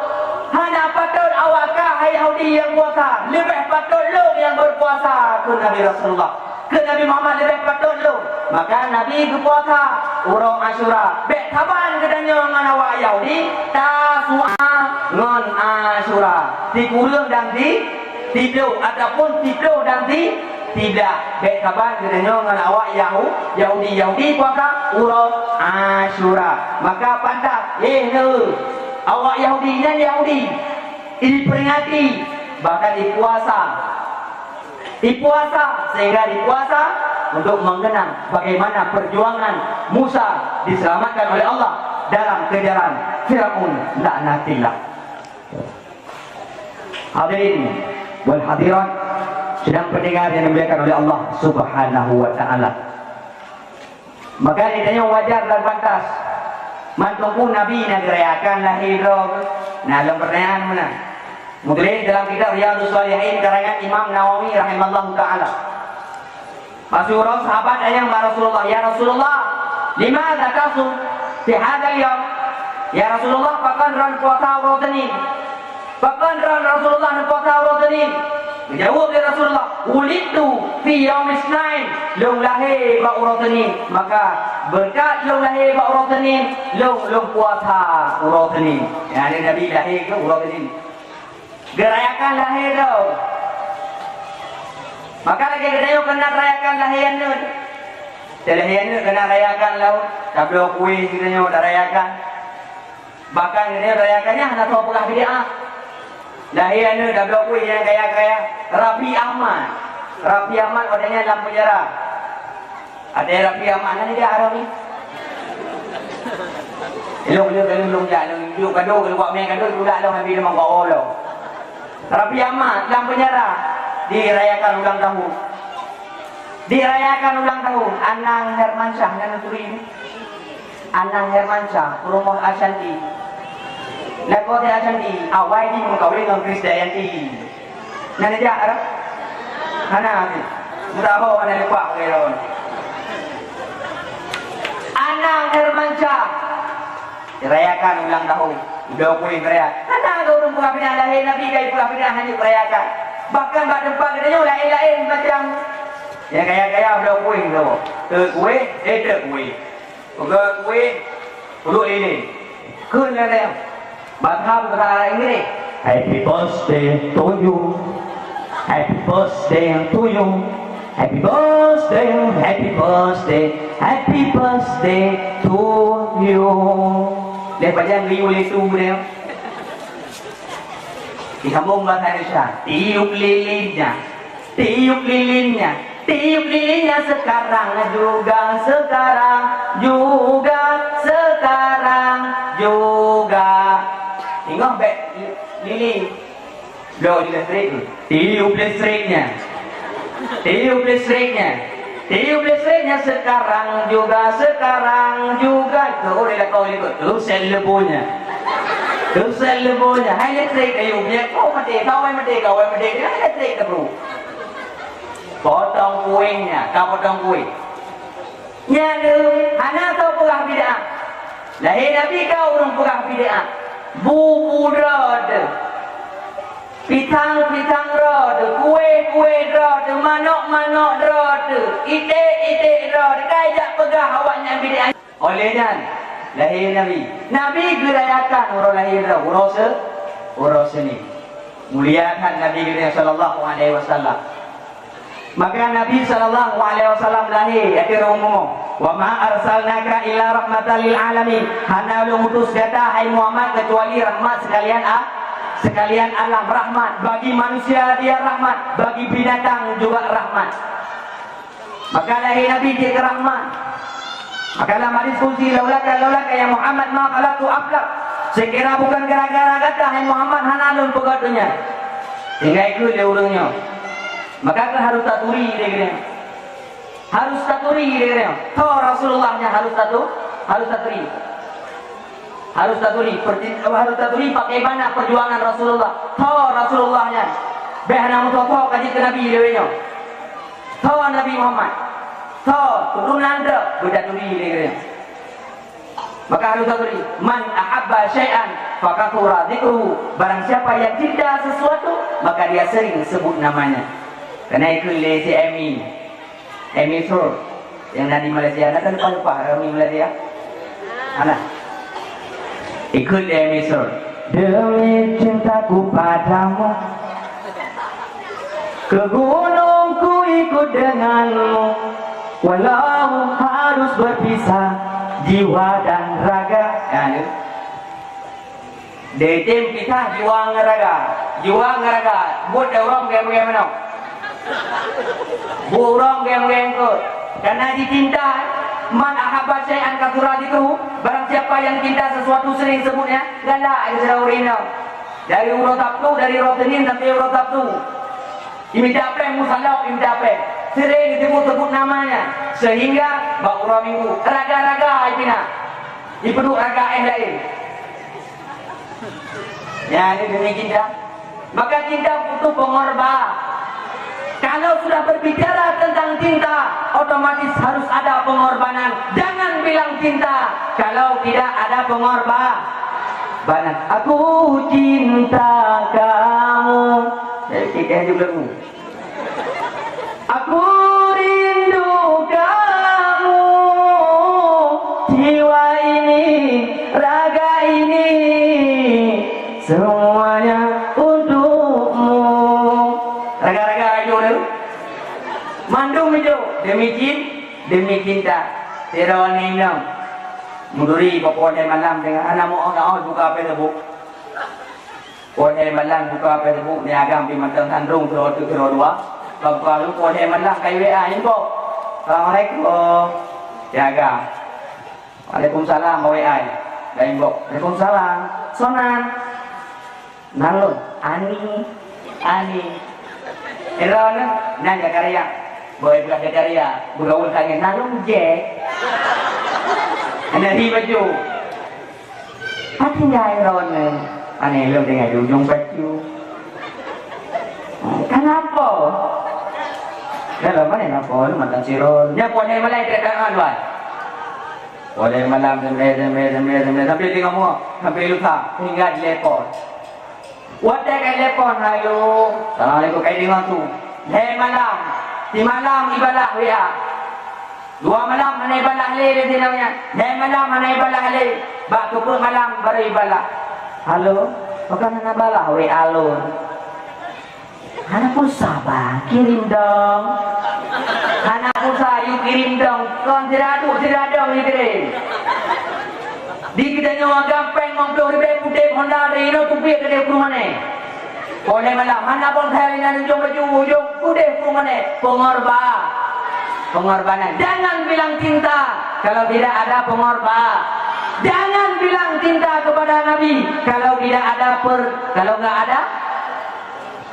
Hana patôt awak kah hai Yahudi nyang puasa. Leubeh patôt lôn nyang berpuasa, kheun Nabi Rasulullah. Kheun Nabi Muhammad, leubeh patôt lôn. Maka Nabi geupuasa uroe Asyura. Bèk saban geutanyoe ngon awak Yahudi, Tasu'a ngon Asyura. Sikureueng dan si, siploh ataupun siploh dan si, Siblah, bék saban geutanyoe ngon awak Yahu-, Yahudi. Yahudi puasa uroe Asyura. Maka pantas, eh, neu, awak Yahudi nyan Yahudi, diperingati, bahkan dipuasa. Dipuasa, sehingga dipuasa untuk mengenang bagaimana perjuangan Musa diselamatkan oleh Allah dalam kejaran Firaun laknatillah. Hadirin wal hadirat, sidang pendengar yang dimuliakan oleh Allah Subhanahu wa Ta'ala. Maka di tanyoe wajar dan pantas, mantong peue Nabi na geurayakan lahé droe, na lom pertanyaan meunan. Meutuléh dalam kitab Riyadhus Shalihin karangan Imam Nawawi rahimallahu ta'ala. Masyhur sahabat tanyong bak Rasulullah, "Ya Rasulullah, limadza tasum fi hadzal yaum?" Ya Rasulullah, pakon droen puasa uroe Senin? Pakon droen Rasulullah neupuasa uroe Senin? Geujaweueb lé Rasulullah, "Wulidtu fi yaumis Isnain." Lôn lahé bak uroe Senin. Maka, beureukat lôn lahé bak uroe Senin, lôn, lôn puasa uroe Senin. Nyang Nabi lahé keu uroe Senin. Geurayakan lahé droe. Maka lagèe geutanyoe keunan rayakan lahé aneuk. Lahé aneuk keunan rayakan lom, tabloe kueh geutanyoe tarayakan. Bahkan geutanyoe rayakan nyan hana soe peugah bid'ah. Lahé aneuk tabloe kueh nyang kaya-kaya. Raffi Ahmad. Raffi Ahmad watèe nyan lam penjara. Ada Raffi Ahmad na jak Raffi. Ilong ilong ilong ilong jak ilong ilong kado ilong wak meng kado ilong dak ilong habis ilong wak olo. Raffi Ahmad lam penjara dirayakan ulang tahun. Dirayakan ulang tahun Anang Hermansyah nyan turi ni. Anang Hermansyah, peurumoh Ashanti. Lakoe di Ashanti, awai jih meukawen ngon Krisdayanti. Nyan jak, eh? Hana habéh. Mudah ho hana leupah keu lawan. Anang Hermansyah. Rayakan ulang tahun. Udah kueh raya. Hana keu ureueng peugah pinah lahé Nabi, kai peugah pinah hana rayakan. Bahkan bak teumpat geutanyoe laén-laén macam. Nyang kaya-kaya udah kueh tu. Teuk kueh, eh, teuk kueh. Peugah kueh, puluh lilin. Kheun lagèe nyan. Bahasa, bahasa Inggris. Happy birthday to you. Happy birthday to you. Happy birthday, happy birthday, happy birthday to you. Lé pajan riu lé tu dia. Disambung bahasa Indonesia. Tiup lilinnya. Tiup lilinnya, tiup lilinnya sekarang juga, sekarang juga, sekarang juga. Ingat bèk lilin. Bloe di listrik tu. Tiup listriknya. Tiup listriknya. Tiup listriknya sekarang juga, sekarang juga. Keu ureueng lakoe likot. Teusel leubonya. Teusel leubonya. Hai listrik kayu. Biar kau mati, kau mati, kau mati. Hai listrik tebu. Potong kuéhnya, ka potong kuéh. Nyan leuh, hana soe peugah bid'ah. Lahé Nabi ka ureueng peugah bid'ah. Bu-bu droe teuh. Pisang-pisang droe teuh, kuéh-kuéh droe teuh, manok-manok droe teuh, iték-iték droe teuh, ka ijak peugah awaknyan bid'ah. Oleh nyan, lahé Nabi. Nabi geurayakan uroe lahé droe, uroe se-, uroe Senin. Mulia that Nabi geutanyoe sallallahu alaihi wasallam. Maka Nabi sallallahu alaihi wasallam lahé ateueh ureueng bumoe. "Wa ma arsalnaka illa rahmatan lil alamin." Hana lôn utus gata, hai Muhammad, kecuali rahmat sekalian a-, sekalian alam, rahmat bagi manusia dia rahmat, bagi binatang juga rahmat. Maka lahé Nabi jeuet keu rahmat. Maka lam hadis qudsi, "Laulaka, laulaka ya Muhammad ma khalaqtu aflak." Seukira bukan gara-gara gata, hai Muhammad, hana lôn peugöt donya. Sehingga ikheun lé ureueng nyoe. Maka keuh harôh taturi lé geutanyoe. Harôh taturi lé geutanyoe. Tho Rasulullah nyan harôh tatu-, harôh taturi. Harôh taturi, perti-, harôh taturi bagaimana perjuangan Rasulullah. Tho Rasulullah nyan. Bèk hana meuthô-thô ka jeuet keu Nabi lé nyoe. Tho Nabi Muhammad. Tho turunan droe beutaturi lé geutanyoe. Maka harôh taturi, "Man ahabba syai'an fakatsura dzikruhu." Barang siapa yang cinta sesuatu, maka dia sering sebut namanya. Keunan ikheun lé si Emi. Emi Sur. Nyang na di Malaysia, na kan lupa-lupa Emi Malaysia? Hana. Ikheun lé Emi Sur. Demi cintaku padamu. Ke gunung ku ikut denganmu, walau harus berpisah jiwa dan raga. Nah, ni. Deuh tem pisah jiwa ngon raga. Jiwa ngon raga. Buet deh ureueng geng-geng meunoe. Buet ureueng geng-geng kot. Karena dicinta, man ahabba syai'an katsura dzikruhu, barang siapa yang cinta sesuatu sering sebutnya, galak di sidroe ureueng nyoe. Dari uroe Sabtu, dari uroe Senin sampai uroe Sabtu. Imita péng musalok, imita péng. Sering disebut-sebut namanya. Sehingga bak uroe Minggu, raga-raga ipina. Ipeuduek raga éh laén. Ya, ini demi cinta. Maka cinta butuh pengorban. Kalau sudah berbicara tentang cinta, otomatis harus ada pengorbanan. Jangan bilang cinta kalau tidak ada pengorban. Bana, aku cinta kamu. Saya kira juga bu. Aku rindu kamu, jiwa ini, raga ini, semuanya untukmu. Raga-raga ayo tu. Mandum itu demi cin, demi cinta. Tiro ni nom. Muduri popo malam dengan anak mau buka Facebook. Poh lhèe malam buka Facebook, ni agam pih mantong sandrong sidroe teuk sidroe dua. Ka buka lom poh lhèe malam ka WA inbox. Assalamualaikum. Ni agam. Waalaikumsalam, WA. Ka inbox. Waalaikumsalam. Soe nan? Nan lôn. Ani. Ani. Droeneuh, nan Zakaria. Boh bukan Zakaria, beugaul ka nyan. Nan lôn Jack. Hana hi baju. Até jai droeneuh, pane lôn tinggai di ujong bacut. Kenapa? Dalam mana napa? Lu makan sirol. Nya poh lhèe malam tak tahan, Wan. Poh lhèe malam, sampai, sampai, sampai, sampai, sampai tengok muka, sampai lusa, hingga di lepon. Watèe ka telepon, "Halo, assalamualaikum," ka deungö su. Lhèe malam, simalam ibalah WA. Dua malam hana ibalah lé, lé sidroe nyan. Lhèe malam hana ibalah lé. Bak keupeuet malam baru ibalah. "Halo, pakon hana balah WA lôn?" "Hana pulsa, Bang, kirim dong." "Hana pulsa, yue kirim dong." Kon sira duek, sira dong yue kirim. Di geutanyoe agam péng limong ploh ribèe pudeh Honda dari inoe teubiet dari Purmané. Poh lhèe malam, hana bonsai inan ujong baju, ujong pudeh Purmané. Pengorban. Pengorbanan. Jangan bilang cinta kalau tidak ada pengorban. Jangan bilang cinta kepada Nabi kalau tidak ada per-, kalau nggak ada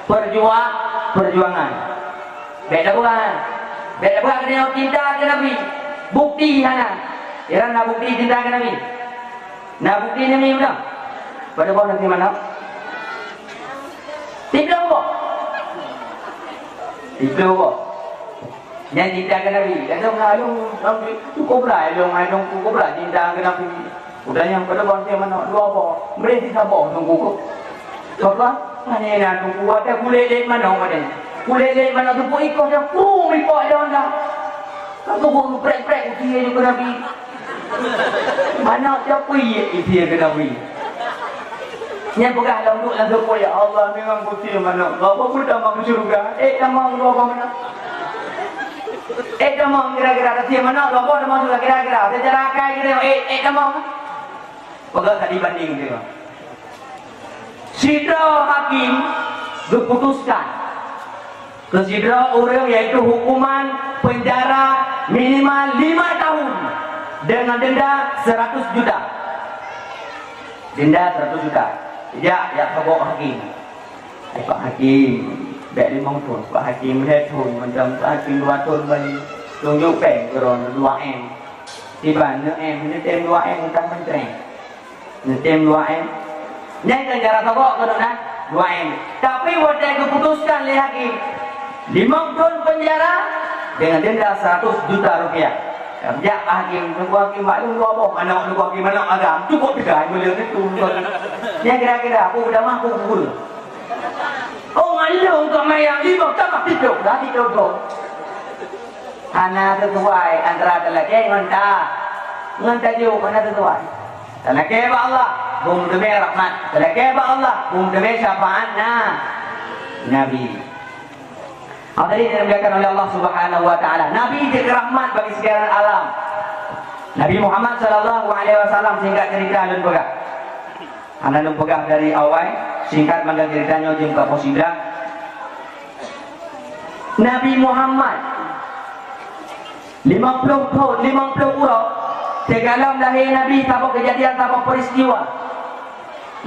perjuang-, perjuangan. Bèk tabuka. Bèk tabuka keu cinta keu Nabi. Bukti hana. Iran na bukti cinta keu Nabi. Na bukti Nabi meunan. Pada boh nanti mana? Tiga boh. Tiga boh. Nyan cinta keu Nabi. Kadang na along, along cukup berat, along, along cukup berat cinta keu Nabi. Udah nyang pada bangsa manok dua boh, beri sisa boh tunggu ko. Sebab hanya na tunggu ada kulit lek manok ada. Kulit lek manok tu pun ikut dia, pun ikut dia dah. Kan tu pun prek-prek usia juga Nabi. Manok siapa iya usia ke Nabi? Nyang peugah lam duek lam seupôt, "Ya Allah, memang kusia manok. Gak apa pun tamong syurga. Eh, tamong dua boh manok." Eh, tamong kira-kira kusia manok, dua boh tamong syurga kira-kira. Secara akai kita, eh, eh, tamong. Peugah tadi banding dia. Sidroe hakim geuputuskan keu sidroe ureueng, yaitu hukuman penjara minimal lima tahun dengan denda seratus juta. Denda seratus juta. Jak, jak saboh hakim. Hai Pak Hakim, bèk limong thôn, Pak Hakim lhèe thôn, mantong Pak Hakim dua thôn lagi. Tunjuk péng keu droeneuh dua M. Tiban, enam M, neutem dua M utang mantong. Neutem dua M. Nyan kan cara saboh keuneuk na dua M. Tapi watèe geuputuskan lé hakim, limong thôn penjara dengan denda seratus juta rupiah. Jak hakim, nunggu hakim maklum dua boh manok, nunggu hakim manok agam, cukup tiga bulan itu. Nyan kira-kira aku udah mampu kubur. Oh, ngalung keu mayang lima tambah tiga, dah tiga boh. Hana sesuai antara talakèe ngon ta-, ngon tajôk, hana sesuai. Talakèe bak Allah, beumeuteubiet rahmat. Talakèe bak Allah, beumeuteubiet syafaat na-, Nabi. Hadirin yang dimuliakan oleh Allah Subhanahu wa Taala, Nabi jeuet rahmat bagi sekalian alam. Nabi Muhammad sallallahu alaihi wasallam, singkat cerita lôn peugah. Hana lôn peugah dari awai, singkat mantong cerita nyoe jeuem ka poh siblah. Nabi Muhammad, limong ploh thon, limong ploh uroe, sigohlom lahé Nabi, saboh keujadian, saboh peuristiwa.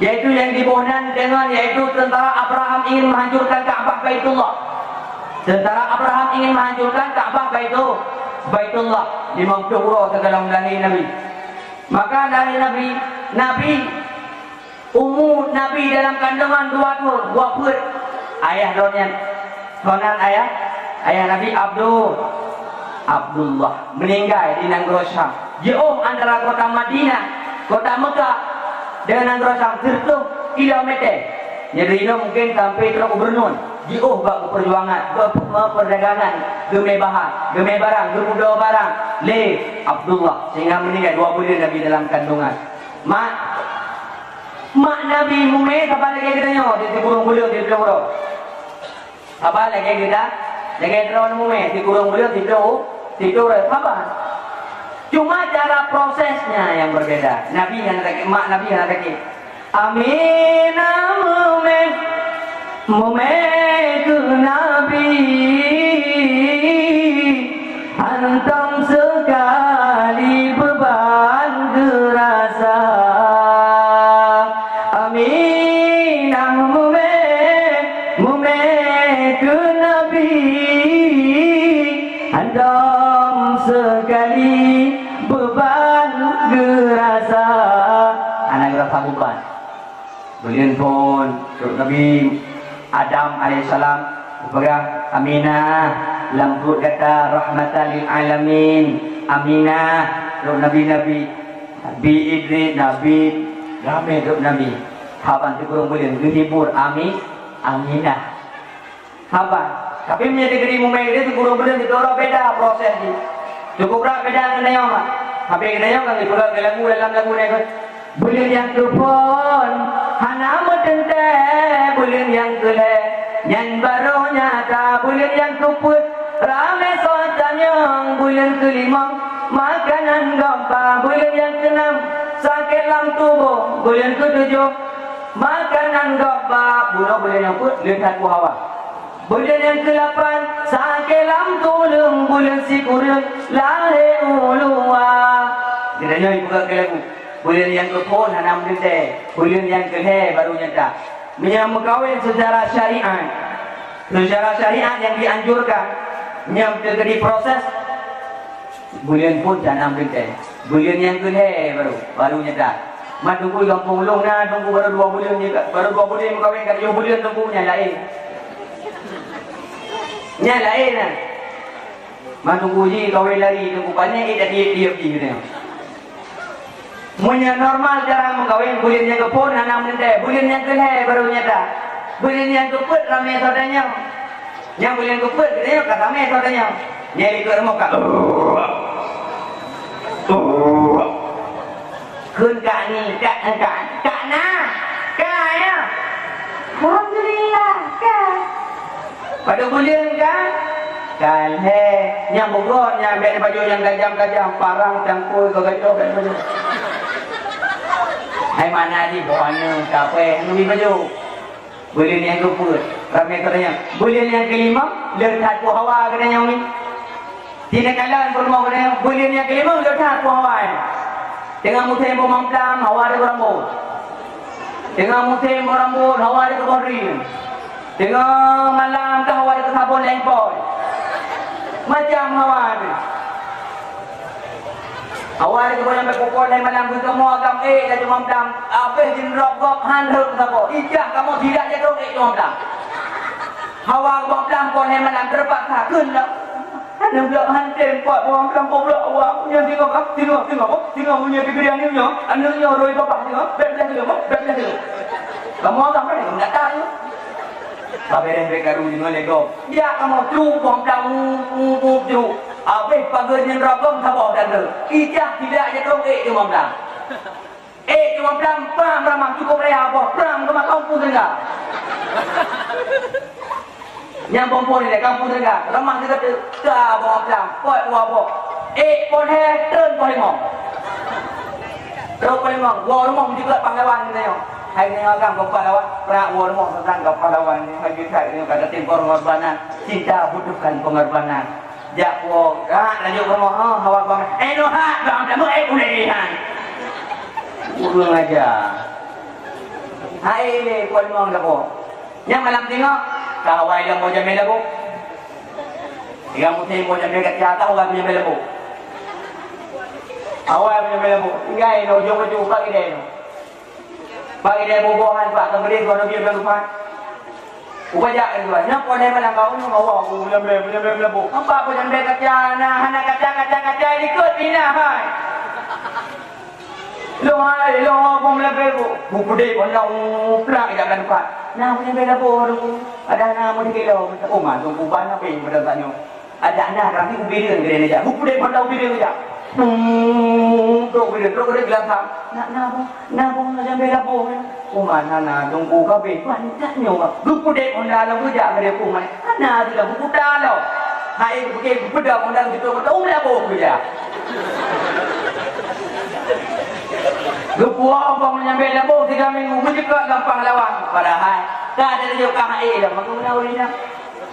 Yaitu nyang jiboh nan deungon, yaitu teuntara Abraham ingin menghancurkan Ka'bah Baitullah. Teuntara Abraham ingin menghancurkan Ka'bah Baitu-, Baitullah. Limong ploh uroe sigohlom lahé Nabi. Maka lahé Nabi, Nabi umu Nabi dalam kandungan dua thon, dua peuet. Ayah droeneuh, droeneuh ayah, ayah Nabi Abdul, Abdullah, meuninggai di nanggroe Syam. Jiôh antara kota Madinah, kota Mekah, dengan nanggroe Syam sireutoh kilometer. Nyan dari inoe mungkin sampai trok u Beureunuen. Jiôh bak beupeurjuangan, beupe-, beuperdagangan, geumé bahan, geumé barang, geupudoe barang lé Abdullah, sehingga meuninggai dua buleuen Nabi dalam kandungan. Mak, mak Nabi mumé saban lagèe geutanyoe, di sikureueng buleuen, di sikureueng uroe. Saban lagèe geuda-, lagèe droeneuh mumé, sikureueng buleuen, sikureueng, sikureueng uroe, saban. Cuma cara prosesnya yang berbeda. Nabi hana sakét, mak Nabi hana sakét. Aminah mumé, mumé keu Nabi, hantom seukali beuban geurasa. Aminah mumé, mumé keu Nabi, hantom seukali beuban geurasa. Hana geurasa beuban. Buleuen phôn, trok Nabi Adam alaihissalam, geupeugah, "Aminah, lam pruet gata rahmatan lil alamin." Aminah, trok nabi-nabi, Nabi Idris, Nabi, ramé trok nabi. Saban sikureueng buleuen, geuhibur Ami-, Aminah. Haba, tapi meunyoe di Negeri Mumai, di sikureueng buleuen, di Toro beda proses jih. Cukup brat beda ngon tanyoe, mak. Tapi tanyoe kan dipeugah keu lagu, dalam lagu nyan kan, "Buleuen nyang keuphôn hana meuteuntèe, buleuen nyang keulhèe nyan barô nyata, buleuen nyang keupeuet ramé soe tanyong, buleuen keulimong makanan gob ba, buleuen nyang keunam sakét lam tuboh, buleuen keutujoh makanan gob ba, bunoe buleuen nyang peuet lé that hawa." Buleuen nyang keulapan, sakét lam tuleueng, buleuen sikureueng lahé u luwa. Geutanyoe ipeugah keu lagu, buleuen nyang keuphôn hana meuteuntèe, buleuen nyang keulhèe barô nyata. Meunyoe meukawen seucara syariat, seucara syariat nyang dianjurkan, nyang teukeudi proses, buleuen phôn hana meuteuntèe. Buleuen nyang keulhèe barô, barô nyata. Mat teungku di gampông ulôn na, teungku barô dua buleuen jih, barô dua buleuen meukawen, ka tujoh buleuen teungku, nyan laén. Nyan laén na. Mat teungku jih kawen lari, teungku pané, eh, dak tiep-tiep jih, katanya. Meunyoe normal cara meukawen, buleuen nyang keuphôn hana meuteuntèe, buleuen nyang keulhèe barô nyata. Buleuen nyang keupeuet ramé saudara nyoe. Nyang buleuen keupeuet, geutanyoe ka ramé saudara nyoe. Nyang likot rumoh ka. Kheun ka ni, ka, ka, ka na, ka ya. Alhamdulillah, ka. Padub buleuen ka? Ka lhèe. Nyang bugon, nyang bèk baju nyang gajam-gajam, parang, cangkôi, geugajoh, bèk baju. Hai mana di buana, ka pèh, ngambi baju. Buleuen nyang keupeuet, ramé katanya. Buleuen nyang keulimong, le that hawa katanya umi. Di neukalon peurumoh katanya, buleuen nyang keulimong le that hawa, eh. Teungoh musém boh mamplam, hawa di beurambôt. Teungoh musém boh rambôt, hawa di keuboh rim. Teungoh malam ka hawa di keusabon lempoi. Macam hawa nyan. Awai teuma nyang bèk pukon lhèe malam, keu kamoe agam ék laju mamplam, abéh jindrop gob han rhot saboh. Ijak kamoe tidak jadong ék cuma mamplam. Hawa gob mamplam kon lhèe malam teupaksa kheun lom. Aneuk blok han tem pot, gob mamplam goblok awak. Nyan singoh, ah, singoh, singoh, oh, singoh meunyoe di geuriang nyoe, aneuk nyoe roi babah singoh, bèk lhèe singoh, oh, bèk lhèe singoh. Kamoe agam nyan, ndak tahu. Ka bèrèh bèk karu singoh lé gob. Jak kamoe, cuk, gob mamplam, u, u, u, cuk. Abéh pageue nyan ragam saboh dan le. Ijak tidak jadong ék cuma mamplam. Ék cuma mamplam, pram ramah cukup raya boh, pram keu mak kampung teuga. Nyang phôn-phôn ilèe kampông Seungga, reumah sigoe teuk, ka boh plang, pot dua boh. Ék pot he, treun pot limong. Treun pot limong, woe rumoh meujeuet pahlawan geutanyoe. Hai geutanyoe agam keu pahlawan, prak woe rumoh teuntang keu pahlawan. Hai geutanyoe ka tatem pengorbanan, cinta butuhkan pengorbanan. Jak woe, ah, lanjut rumoh, ha, hawa bang. Eh, noh, ha, bang, dah, eh, ulèe, ha. Kurang ajar. Hai, pot limong dah boh. Nyang malam singoh, ka awai lom boh jamé laboh. Tiga musim boh jamé ka tiata awai boh jamé laboh. Awai boh jamé laboh. Tinggai lom ujong baju, bak idéh lom. Bak idéh boh-bohan, bak keubeudeh, boh nobiet, boh lupan. Ubajak kan tuan. Nyoe boh jamé malam bak unyong, awai boh jamé, boh jamé laboh. Nampak boh jamé ka tiata, hana kaca, kaca, kaca, likot inah hai. Lôn hai, lôn bom leubeh bu. Bukudek bom na u plak jak lam pat. Na bukudek leubeh bu. Ada na meusikilo. Oh, mandum kuban apa yang pada tanya. Ada na kami ubireuen gede ni jak. Bukudek bom na ubireuen jak. Hmm, trok ubireuen, trok ubireuen gelasam. Na, na bu, na bu na jambe labu. Kuman hana tunggu kabeh, pantat nyoe. Geupudek honda lom geujak meudeh kuman. Hana sila bukuta lom. Hai, bukeh geupeudong honda geutôh, geutôh, um, laboh geujak. Geupuwoe bong nyambe laboh tiga minggu, geujeukot gampang lawan. Padahai, ka ada laju ka hai lom, maka meunan ureueng inong.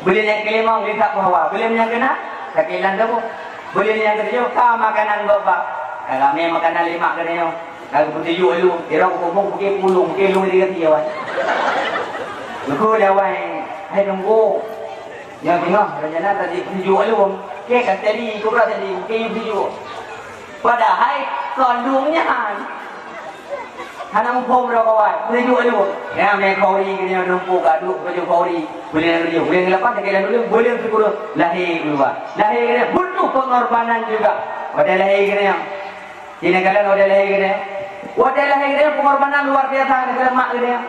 Buleuen nyang keulimong, geujak bahwa buleuen nyang keunam, sakét lam tuboh. Buleuen nyang keutujoh, ka makanan gobak. Ka ramé makanan lima keudeh nyoe. Ka geupeutuju ulu, irong kumpung, bukeh pulung, bukeh lung di gaki awai. Bukeh di awai, hai Teungku. Nyang teungoh, rencana tadi peutuju ulu. Oke, ka tadi, kubra tadi, bukeh peutuju. Padahai, kandung nyan. Hana muphom droe kawan, peutuju ulu. Ya, mé khauri keu nyoe, numpuk ka duek baju khauri. Boleh nak kerja, boleh ngelepas, tak kira dulu, boleh syukur. Lahé keuluwa. Lahé keu nyoe, butuh pengorbanan juga. Watèe lahé keu nyoe. Di negara watèe lahé geutanyoe. Watèe lahé geutanyoe pengorbanan luar biasa keu mak geutanyoe.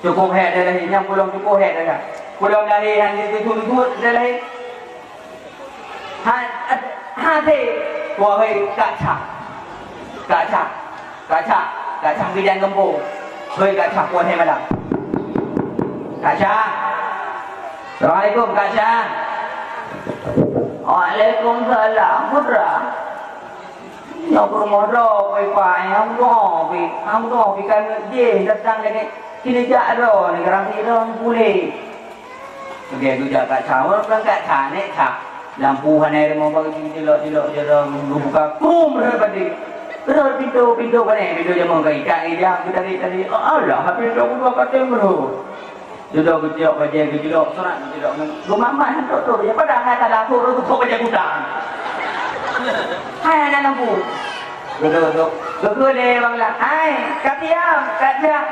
Cukup hék watèe lahé, nyang pulom cukup hék watèe. Pulom lahé han jiteubiet-teubiet watèe lahé. Ha, ha, wahai Kak Cah. Kak Cah. Kak Cah. Kak Cah geujak geumpông. Hei Kak Cah, puan hai malam. Kak Cah. Assalamualaikum, Kak Cah. Waalaikumsalam, putra. Nyoe peurumoh droe, Pak, nyang meudoa, Pak. Nyang meudoa, Pak, kan jih datang dari sini jak droe, ni, garang sini droe, puléh. Lagèe geujak Kak Cah, ureueng Kak Cah, nèk Cah. Lampu hana rumoh bagi cilok-cilok jaroe, geubuka, krum, rhot badi. Rhot pintoe, pintoe pané, pintoe jamong ka ikat, ija, geutarik-tarik. Allah, pintoe keudua ka tem rhot. Dudoe geucok bajèe geujeulok, surat geujeulok ngon geumat-mat hantok trok, ya padahai ka lakoe rot geucok bajèe gudang. Hai aneuk lampu. Dudoe, dudoe. Geukheun lé Bang Lang, "Hai, ka siap, ka siap."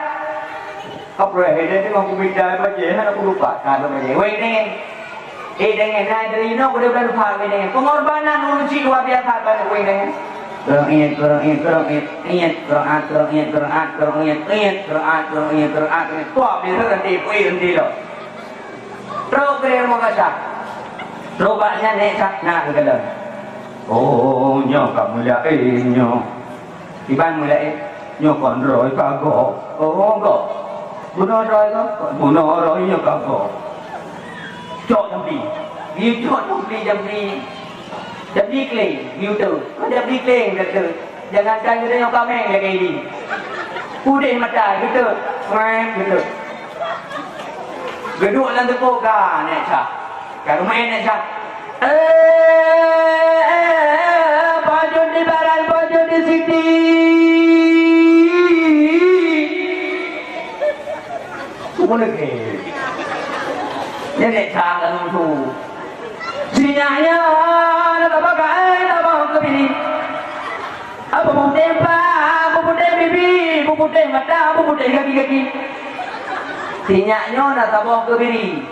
Kapreh, eh, dia tengok kumita bajèe, hana kulupa, ka ada bajèe. Weh, ni. Eh, dengan na dari inoe, boleh bulan Fahmi ni. Pengorbanan ureueng cit luar biasa, Bang, weh, ni. Kurang ingat, kurang ingat, kurang ingat, ingat, kurang at, kurang ingat, kurang at, kurang ingat, ingat, kurang at, kurang ingat, kurang at, kurang ingat. Tuah, beli rhot nanti, pui nanti lo. Trok keu rumoh kaca. Trok bak nyan, nèk Cah, na keu galon. Oh, nyoe ka mulia, eh, nyoe. Iban mulia, eh, nyoe kon droe ka gob. Oh, gob. Bunoe droe gob? Bunoe droe nyoe ka gob. Cok jampi. Geuyue cok jampi, jampi. Jampi kleng, geuyue teuk. Jampi kleng, geuyue teuk. Jangankan geutanyoe kaméng lagèe nyoe. Pudeh mata, geuteuek, meuet, geuteuek. Geuduek lam teupok ka nèk Cah. Ka rumoh nèk Cah. Eh, eh, eh, eh, pajôh di barat, pajôh di siti. Bukan lagi. Nèk Cah lalu tu. Sinyak nyan na saboh keuhai saboh keubiri. Beuputéh pha, beuputéh bibi, beuputéh mata, beuputéh gaki-gaki. Sinyak nyoe na saboh keubiri.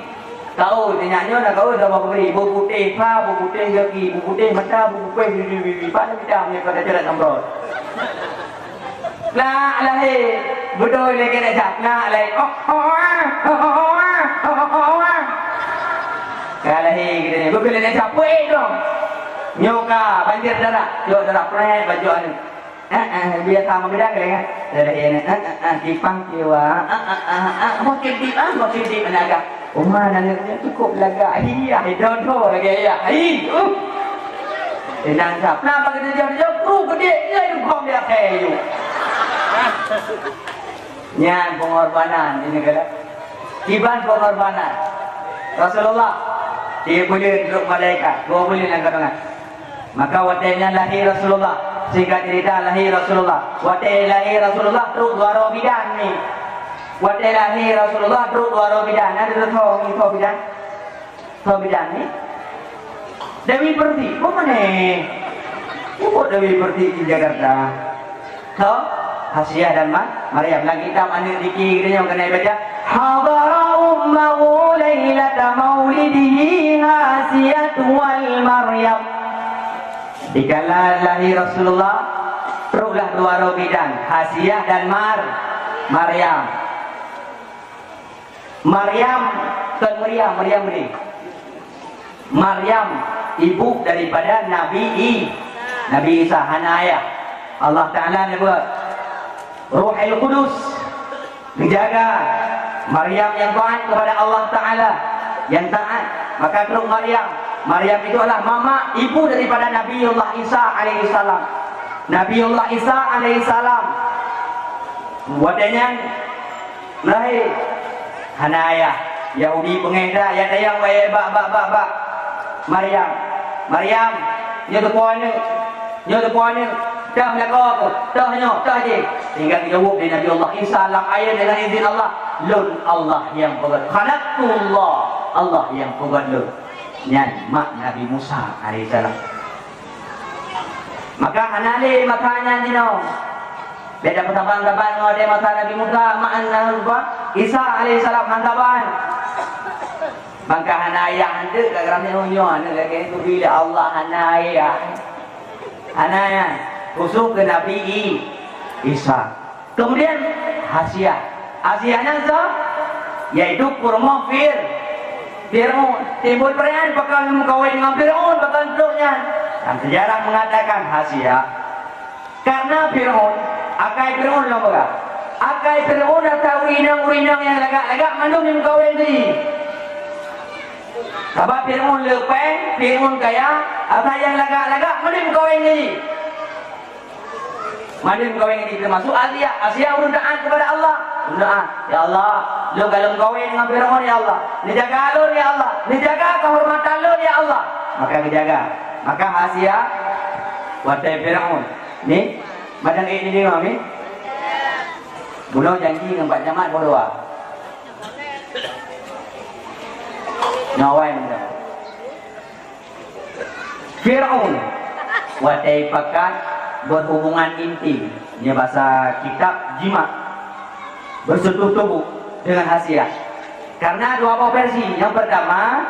Kaôi, sinyak nyoe na kaôi saboh keubiri. Beuputéh pha, beuputéh gaki, beuputéh mata, beuputéh bibi-bibi. Pat na mita meunyoe ka taceurat samprot. Nak lahé, beudôh lé keuneuk jak, nak lahé. Oh, oh, ah, oh, oh, ah, oh, oh, ah. Ka lahé geutanyoe, beukeuneuk jak, puih dong. Nyoe ka banjir darah, jok darah, preh, bajok anu. Eh, eh, biasa meubidang kali, kan? Lahé ni, eh, eh, eh, kipang kiwa, eh, eh, eh, eh, makin deep, ah, makin deep, aneuk agam. Uma aneuk nyan cukup lagak. Iya, idon ho lagak iya. Hai. Uh. Tenang sah. Kenapa kena jauh-jauh? Kru gede nyan dukong di akhé yuk. Nyan pengorbanan di negara. Kiban pengorbanan. Rasulullah, tiga buleuen trok malaikat, dua buleuen lam kandungan. Maka watée nyan lahé Rasulullah, singkat cerita lahé Rasulullah. Watée lahé Rasulullah trok dua droe bidan ni. Watée lahé Rasulullah trok dua droe bidan. Ada tu tho, ni tho bidan. Tho bidan ni. Dewi Pertiwi, peue meuné? Ibu Dewi Pertiwi di Jakarta. Tho, Hasiah dan Ma-, Maryam. Lam kitab aneuk diki geutanyoe keuneuk baca, "Hadara ummahu lailata maulidihi Hasiyatu wal Maryam." Dikala lahé Rasulullah, troklah dua droe bidan, Hasiah dan Mar-, Maryam. Maryam, kon Maryam, Maryam ni. Maryam, ibu daripada Nabi I-, Nabi Isa, hana ayah. Allah Ta'ala neubuet Ruhul Qudus geujaga Maryam nyang taat kepada Allah Ta'ala, nyang taat. Maka trok Maryam. Maryam itu adalah mama, ibu daripada Nabiullah Isa alaihissalam. Nabiullah Isa alaihissalam, watée nyan lahé, hana ayah. Yahudi peungéh that, ya tayang wae bak, bak, bak, bak Maryam. "Maryam, nyoe teupeue aneuk, nyoe teupeue aneuk, toh lakoe keuh, toh nyoe, toh jih." Sehingga geujaweueb lé Nabi Allah Isa lam ayat dengan izin Allah, "Lôn Allah nyang peugét." "Khalaqtullah, Allah nyang peugét lôn." Nyan mak Nabi Musa alaihissalam. Maka hana lé masa nyan jinoe. Beda peusaban-saban ngon watée masa Nabi Musa, meunan rupa Isa alaihissalam hana saban. Maka hana ayah hanteuk ka geurameunyoe aneuk lagée teubi lé Allah hana ayah. Hana ayah. Khusus keu Nabi I-, Isa. Kemudian Hasiah. Hasiah nyan soe? Yaitu peurumoh Fir-, Fir'aun. Timbul peurtanyaan, pakon meukawen ngon Fir'aun, pakon trok nyan? Dan sejarah mengatakan Hasiah, karena Fir'aun, akai Fir'aun lom peugah. Akai Fir'aun atra ureueng inong, ureueng inong nyang lagak-lagak mandum jimeukawen jih. Sabab Fir'aun le péng, Fir'aun kaya, atra nyang lagak-lagak mandum jimeukawen jih. Mandum kawen ngon jih, teumasuk Hasiah. Hasiah ureueng taat kepada Allah. Ureueng taat, "Ya Allah, lôn ka lôn kawen ngon Fir'aun, ya Allah. Neujaga lôn, ya Allah. Neujaga kehormatan lôn, ya Allah." Maka geujaga. Maka Hasiah watée Fir'aun. Ni, madang ék ni deungoe ni. Bunoe janji ngon Pak Camat boh dua. Nyoe awai mantong. Fir'aun watée pakat berhubungan intim, nyoe basa kitab jima, bersentuh tubuh dengan Hasiah. Karena dua boh versi. Yang pertama,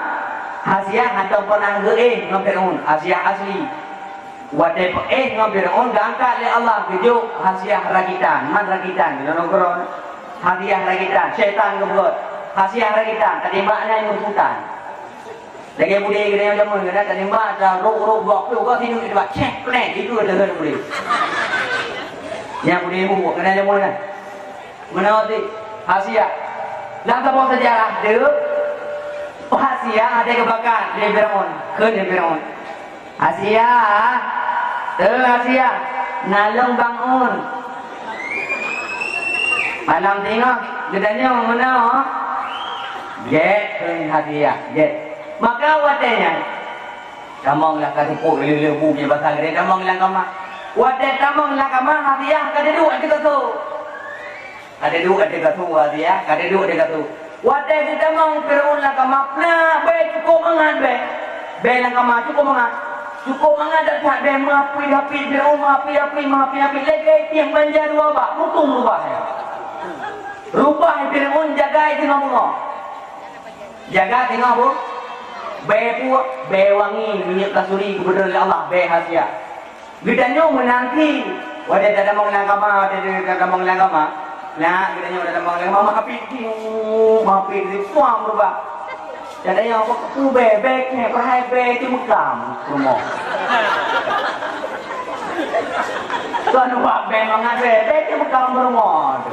Hasiah hana pernah geuéh ngon Fir'aun, Hasiah asli. Watée peuéh ngon Fir'aun, geuangkat lé Allah, geujok Hasiah rakitan, man rakitan, di dalam Quran, Hasiah rakitan, syaitan geupeugöt, Hasiah rakitan, tatimbak nyan ngon hutan. Lagée budé geutanyoe jameun, kadang tanimbak, tarok-rok, buat peue, buat singoh, céh, plek, itu adalah budé. Nyang budé bubuet, kadang jameun nyan. Meunan cit, Hasiah. Lam saboh seujarah, deuh, Hasiah ada geubakat lé Fir'aun, kheun lé Fir'aun. "Hasiah, eh, Hasiah, na lôn bangun." Malam singoh, geutanyoe meunoe. Gét kheun Hasiah, gét. Maka watée nyan, tamong lah ka seupôt lé-lé bu nyang basa gét, tamong lam kama. Watée tamong lam kama, Hasiah ka duduek ateueh kasô. Ka duduek ateueh kasô, Hasiah, ka duduek ateueh kasô. Watée geutamong Fir'aun lam kama, plak, bée cukôp mangat bée. Bée lam kama cukôp mangat. Cukôp mangat that-that bée, meuapi-api Fir'aun, meuapi-api, meuapi-api, lagée tieng banja dua bak, mutung rubah nyan. Rubah Fir'aun jagai singoh beungoh. Jaga singoh bu-, bée puek, bée wangi, minyeuk kasturi geubeudôh lé Allah, bée Hasiah. Geutanyoe meunan cit, watée tatamong lam kama, watée tatamong lam kama, nah, geutanyoe tatamong lam kama, meuapi, meuapi, puang beurubah. Geutanyoe, "Peue bée, bée keuh, padahai bée teumeukam rumoh." Kon ubak bée mangat bée, bée teumeukam rumoh tu.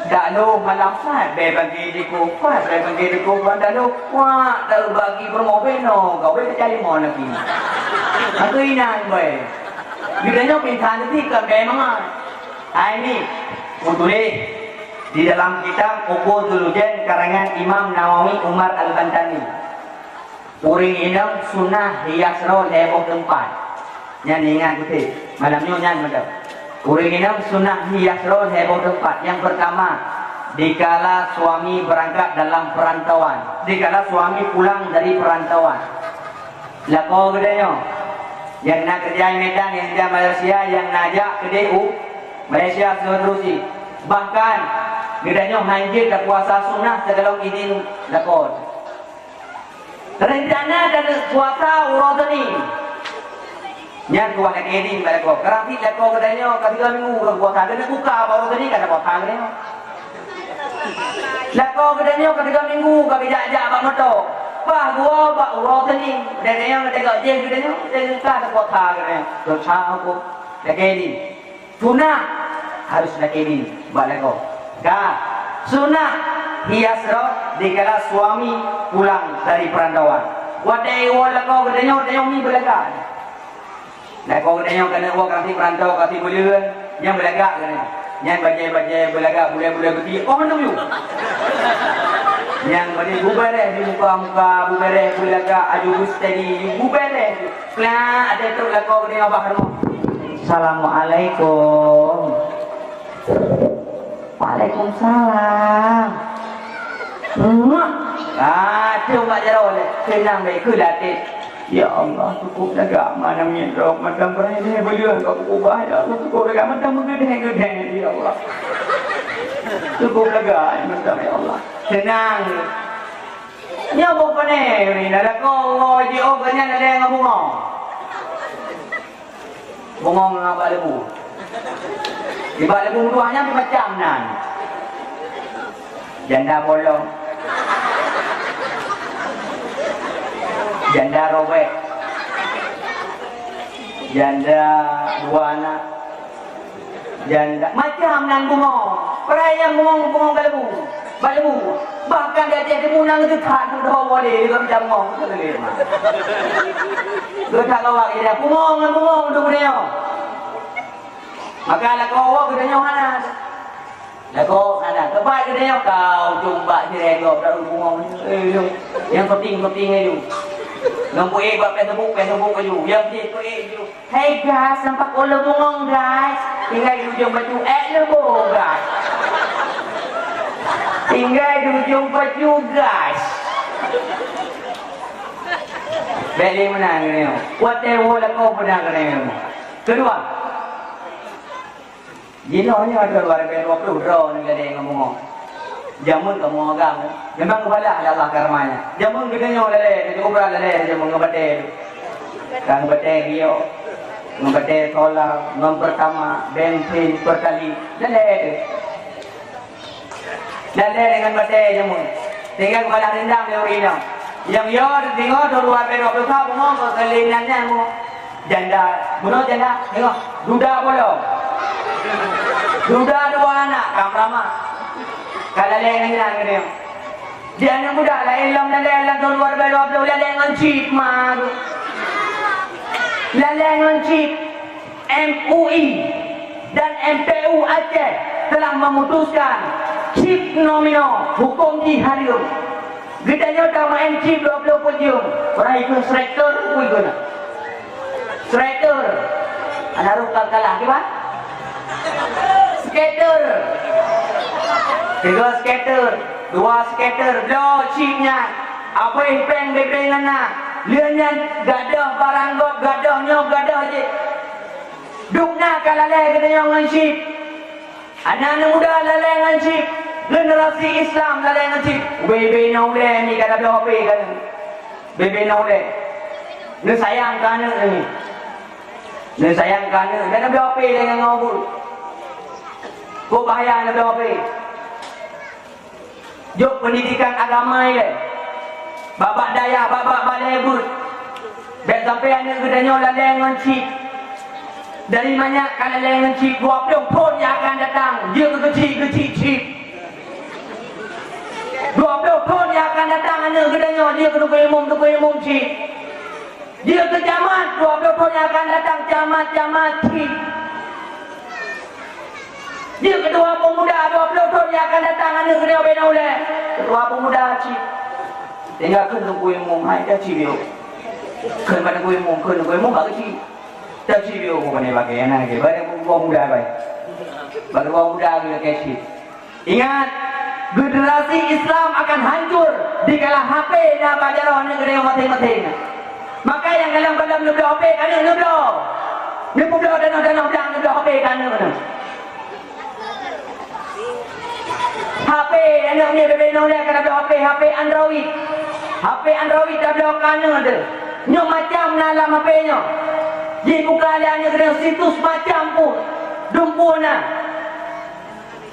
Dak lôn malam Sabat, bèe bagi dikoh Sabat, bèe bagi dikoh Sabat, dak lôn kuat, dak lôn bagi promo beno, gawe teucalimo lagi. Aku inan bae. Geutanyoe pinta teuti kon bèe mangat. Hai ni, kutuléh di dalam kitab Uqudul Junaid karangan Imam Nawawi Umar Al-Bantani. Ureueng inong sunah hias droe lhèe boh teumpat. Nyan ingat beutôi. Malam nyoe nyan mantong. Ureueng inong sunah hias droe lhèe boh teumpat. Nyang peurtama, dikala suami berangkat dalam perantauan. Dikala suami pulang dari perantauan. Lakoe geutanyoe nyang na keureuja i Medan, nyang keureuja Malaysia, nyang na jak keudeh u Malaysia seterusnya. Bahkan geutanyoe hanjeuet tapuasa sunah sigohlom idin lakoe. Rencana taneuk puasa uroe Seunin. Nyan kuwah lakèe idin bak lakoe. Keurafi lakoe geutanyoe ka tiga minggu ureueng puasa. Taneuk buka bak uroe Seunin ka tapuasa geutanyoe. Lakoe geutanyoe ka tiga minggu ka geujak-jak bak moto. Bah geuwoe bak uroe Seunin. Geutanyoe ka teuka jih geutanyoe, ka tapuasa geutanyoe. Dosa huköm lakèe idin. Sunah harus lakèe idin bak lakoe. Ka. Sunah hias droe dikala suami pulang dari perantauan. Watèe iwoe lakoe geutanyoe, tanyoe mi beulagak. Lakoe geutanyoe keuneuk woe ka reuti perantau, ka reuti buleuen, nyan beulagak geutanyoe. Nyan bajèe-bajèe beulagak, bulèe-bulèe beuti, oh mandum yue. Nyang bajèe bubèe di muka-muka, bubèe beulagak, aju beusteady, bubèe. Plak, até trok lakoe geutanyoe bah rumoh. Assalamualaikum. Waalaikumsalam. Muah. Ah, cuma jaroe lé. Seunang bae keu latih. Ya Allah, cukup lagak mana miet droe mantong beureh deh beuleuen keu ubah, ya Allah, cukup lagak mantong meugeudeh-geudeh, ya Allah. Cukup lagak mantong, ya Allah. Seunang. Nyoe boh pane, na lakoe woe jiôh geuh nyan ladèe ngon bungong. Bungong ngon bak leubue. Di bak leubue meutuah nyan pih macam nan. Janda bolong. Janda robek. Janda dua anak. Janda macam nan bungong. Peuraya bungong, bungong bak leubue. Bak leubue. Bahkan di ateueh timun na geuteuka, dudoe boleh, lagèe macam bungong. Geuteuka gawat, jadi bungong ngon bungong tu geutanyoe. Maka lakoe geutanyoe hana. Lakoe hana. Teumpat geutanyoe ka ujong bak sirèe gob, taruh bungong. Eh, nyang penting-penting aju. Ngon peuék bak Facebook, Facebook aju. Nyang penting peuék aju. Hey guys, nampak ulôn bungong guys. Tinggai di ujong baju, eh leumbô guys. Tinggai di ujong baju guys. Bèk lé meunan keunoe. Watèe woe lakoe meunan keunoe. Keudua, jinoe nyoe dua ribèe dua ploh droeneuh gadée ngon bungong. Jameun kamoe agam, memang geubalah lé Allah kareumanya. Jameun geutanyoe lalée, teuka ubra lalée jameun ngon batée. Ka ngon batée giok, ngon batée solar, ngon Pertamax, bensin, Pertalite, lalée teuh. Lalée deungon batée jameun. Sehingga geubalah dendam lé ureueng inong. Nyang yo deungoe dua ribèe dua ploh sa bungong keu keulinan nyan mu. Janda, bunoe janda, tengok, duda bolong. Duda dua anak, ka meurama. Ka lalée ngon nyan geutanyoe. Di aneuk muda laén lom lalée lam tahun dua ribèe dua ploh, lalée ngon chip ma tu. Lalée ngon chip. M U I dan M P U Aceh telah memutuskan chip nomino hukum jih hareuem. Geutanyoe tameu'en chip dua ploh peuet jeuem, peue ikheun striker, peue ikheun na. Striker. Hana rôh ka kalah, kiban? Skater. Tiga skater, dua skater, bloe chip nyan. Abéh péng bébé ngon na. Lheueh nyan gadôh barang gob, gadôh nyoe, gadôh jih. Dum na ka lalée geutanyoe ngon chip. Aneuk-aneuk muda lalée ngon chip, generasi Islam lalée ngon chip. Bébé na ulée ni ka na bloe H P kan. Bébé na ulée. Neusayang keu aneuk ni. Neusayang keu aneuk, dan na bloe H P lé ngon ureueng. Kok bahaya na bloe H P. Jok pendidikan agama ilée. Bak-bak dayah, bak-bak balée beuet. Bèk sampoe aneuk geutanyoe lalée ngon chip. Dari manyak ka lalée ngon chip, dua ploh thon nyang akan datang, jeuet keu keuchik-keuchik chip. Dua ploh thon nyang akan datang, aneuk geutanyoe jeuet keu teungku imum, teungku imum chip. Jeuet keu camat, dua ploh thon nyang akan datang, camat-camat chip. Jeuet keu ketua pemuda, dua ploh thon nyang akan datang, aneuk geutanyoe bina ulée, ketua pemuda chip. Tinggai kheun teungku imum, hai ka chip yo. Kheun bak teungku imum, kheun teungku imum bak keuchik. Tapi dia bukan pakai anak lagi. Bagi buang muda baik. Bagi buang muda lagi ke chip. Ingat, generasi Islam akan hancur dikala H P na bak jaroe aneuk geutanyoe maséng-maséng. Maka nyang galak-galak neubloe H P, ka aneuk neubloe. Neubloe danoe-danoe blang neubloe H P ka aneuk. H P, aneuk nyoe bebe nyoe lé ka tabloe H P, H P Android. H P Android tabloe ka aneuk teuh. Nyoe macam na lam H P nyoe. Jibuka lé aneuk geutanyoe situs macam pun. Dumpeue na.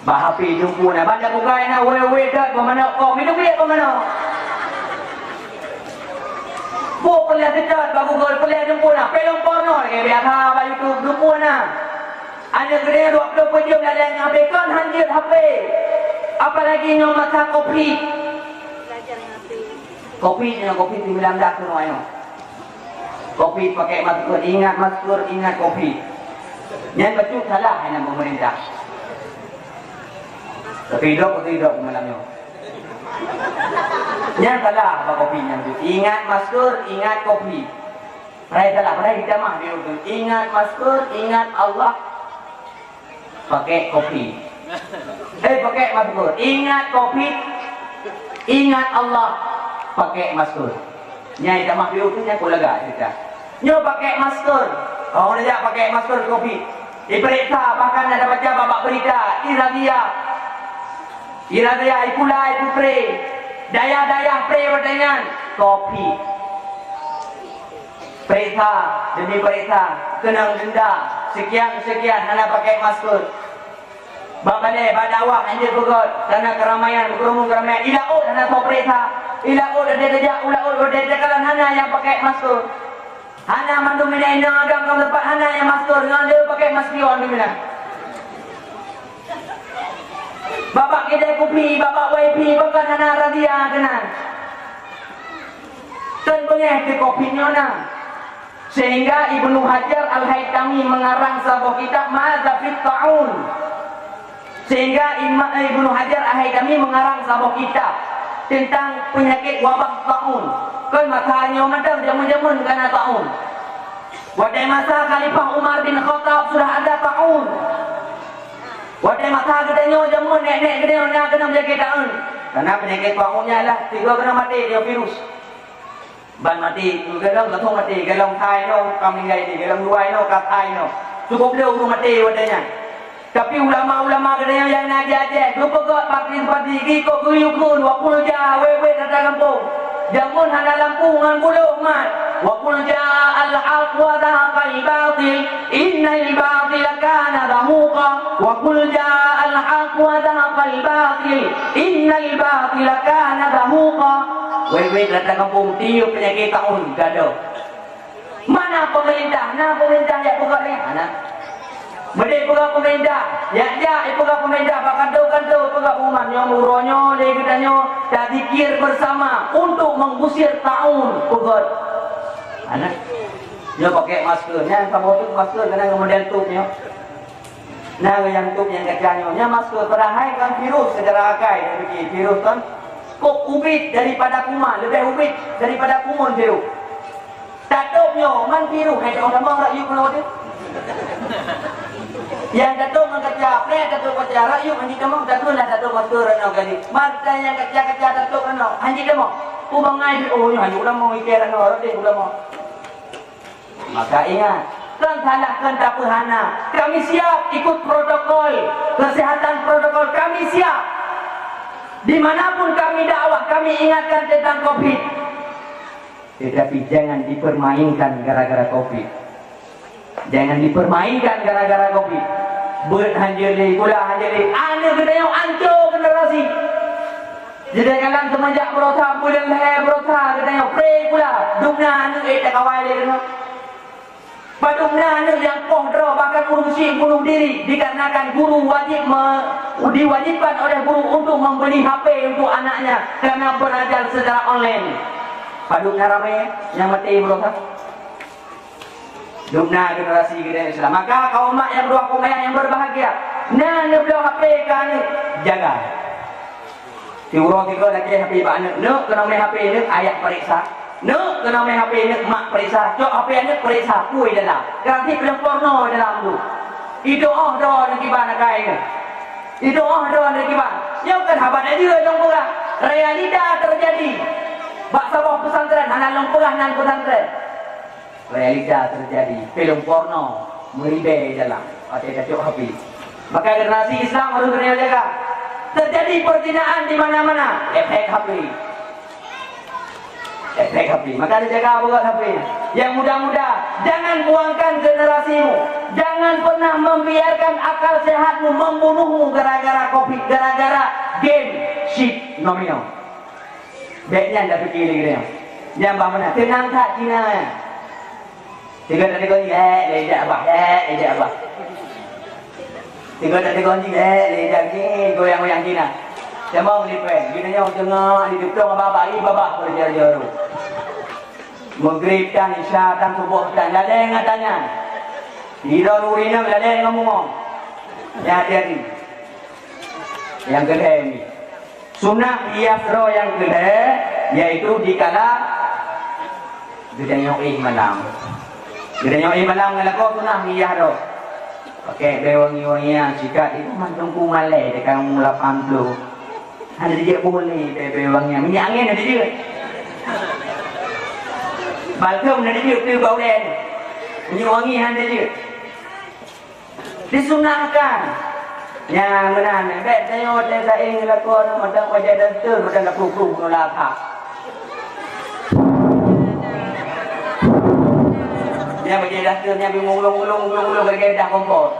Bak H P dumpeue na. Banda bukai na wewe dot bak manok kong. Minong biet bak manok. Buet peuleueh seutôt bak Google, peuleueh dumpeue na. Film porno lagèe biasa bak YouTube dumpeue na. Aneuk geutanyoe dua ploh empat jam lalée ngon H P, kon hanjeuet H P. Apalagi nyoe masa Covid. Covid nyoe, Covid sembilan belas nyoe. Covid pakai masker, ingat masker, ingat Covid. Nyan bacut salah nyan pemerintah. Tapi idop, tapi idop malam nyoe. Nyan salah bak Covid nyan tu. Ingat masker, ingat Covid. Padahai salah, padahai hikmah dia tu. Ingat masker, ingat Allah, pakai Covid. Eh, pakai masker. Ingat Covid, ingat Allah, pakai masker. Nyai tamah biu tu nyai pun lagak cerita. Nyoe pakai masker. Orang dia pakai masker Covid. Diperiksa, bahkan ada baca babak berita, irazia. Irazia, ipula, ipupre. Dayah-dayah pre watèe nyan, Covid. Peuriksa demi peuriksa, keunong denda, sekian-sekian hana pakai masker. Bak balè, bak dakwah, hana peugöt, karena keramaian, keureumun keramaian, i laôt hana soe peuriksa, i laôt watèe tajak, u laôt watèe takalon hana nyang pakai masker. Hana mandum inong-inong agam-agam teumpat hana nyang masker, ngon lé pakai masker mandum inong. Bak-bak kedai kupi, bak-bak wifi, pakon hana razia keunan. Kan beungèh di Covid nyoe na. Sehingga Ibnu Hajar Al-Haitami mengarang saboh kitab Madza fit Ta'un. Sehingga Ima-, Ibnu Hajar Al-Haitami mengarang saboh kitab tentang penyakit wabah taun. Kan masa nyoe mantong jameun-jameun kana taun. Watèe masa Khalifah Umar bin Khattab sudah ada taun. Watèe masa geutanyoe jameun nèk-nèk geutanyoe na keunong penyakit taun. Karena penyakit taun nyan lah tiga kena mati dia virus. Ban maté, golom langsung maté, golom hai nyoe ka meuninggai, golom dua nyoe ka hai nyoe. Cukup lé ureueng maté watèe nyan. Tapi ulama-ulama geutanyoe nyang na di Aceh, geupeugöt parti-parti geuh kok geuyue kheun, wa qul jaa, wèt-wèt rata gampông. Jameun hana lampu ngon bulôh mat. Wa qul jaa al-haq wa zahaqal batil, innal batila kana zahuqa. Wa qul jaa al-haq wa zahaqal batil, innal batila kana zahuqa. Wèt-wèt rata gampông tiep peunyakét taun gadôh. Mana pemerintah? Na pemerintah jak peugah nyan? Hana. Meudeh peugah pemerintah, jak-jak peugah pemerintah bak kantô-kantô peugah pengumuman nyoe uroe nyoe lé geutanyoe tazikir bersama untuk mengusir taun peugöt. Hana. Nyoe pakai masker, nyan saboh teuk masker keunan model tup nyoe. Na nyang tup nyang kaca nyoe, nyan masker padahai kan virus secara akai, tapi virus kan kok ubit daripada kuman, lebih ubit daripada kuman virus. Tatôp nyoe man virus hai teuh tamong rakyat keunoe teuh. Nyang tatôp ngon kaca, preh tatôp kaca, rakyat hanjeuet tamong, tatôp lah tatôp masker ranoe kali. Mata nyang kaca-kaca tatôp ranoe, hanjeuet tamong. Ku bangai di oh nyoe hanjeuet tamong ikai ranoe, rot deh ulama. Maka ingat, kon salah, kon tapeuhana. Kami siap ikut protokol kesehatan, protokol kami siap. Di mana pun kami dakwah, kami ingatkan tentang Covid. Tetapi jangan dipermainkan gara-gara Covid. Jangan dipermainkan gara-gara Covid. Beuet hanjeuet lé, gula hanjeuet lé. Aneuk geutanyoe ancô generasi. Jadi kalang semenjak berosa, buleuen lhèe berosa geutanyoe pré gula. Dumna aneuk ék takawai lé keunoe. Padum na aneuk nyang poh droe bahkan ureueng syik bunuh diri dikarenakan guru wajib me-, diwajibkan oleh guru untuk membeli H P untuk anaknya karena belajar secara online. Padum na ramé nyang maté beurangkat. Dum na generasi geutanyoe Islam. Maka kaum mak nyang dua peumayang nyang berbahagia, na neubloe H P keu aneuk, jaga. Siuroe sigoe lakèe H P bak aneuk, "Neuk, keunoe mé H P neuk, ayah peuriksa. Neuk, keunoe mé H P neuk, mak peuriksa. Cok H P aneuk peuriksa, peue dalam. Keuranti film porno dalam tu." Itu oh droe neukiban akai nyoe. Itu oh droe neukiban. Nyoe kan haba tajeuet lôn peugah. Realita terjadi. Bak saboh pesantren, hana lôn peugah nan pesantren. Realita terjadi, film porno meuribèe dalam watèe tacok H P. Maka generasi Islam harus geutanyoe jaga. Terjadi perzinahan di mana-mana, efek H P. Efek H P. Maka dijaga buat H P. Yang muda-muda, jangan buangkan generasimu. Jangan pernah membiarkan akal sehatmu membunuhmu gara-gara kopi, gara-gara game, chip, domino. Bèk nyan tapiké lé geutanyoe. Nyan bah meunan, teunang that Cina nyan. Sigoe tategon jih, "Lé, lé jak abah, lé, lé jak abah." Sigoe tategon jih, "Lé, lé jak jih, goyang-goyang Cina." Teuma lipèe, geutanyoe teungoh di depan babah, babah beureuja-reuja. Maghrib tan, Isya tan, Suboh tan, lalè ngon tanyan. Sidroe ureueng inong lalè ngon bungong. Nyan hati-hati. Nyang keulhèe nyoe. Sunah hias droe nyang keulhèe, yaitu dikala geutanyoe éh malam. Geutanyoe éh malam ngon lakoe sunah hias droe. Pakai bèe wangi-wangian, sikat, itu mantong ku malèe, dekat umur lapan puluh. Hana dijeuet boleh bèe-bèe wangian. Minyeuk angèn hana dijeuet. Balsam hana dijeuet, tu bak ulèe. Minyeuk wangi hana dijeuet. Disunahkan. Nyang meunan, bèk tanyoe watèe saéh ngon lakoe nyoe, mantong bajèe daster, mantong taplueng-plueng ngon lata. Nyang bajèe daster nyan bingong ulông-ulông, ulông-ulông lagèe dah kompor.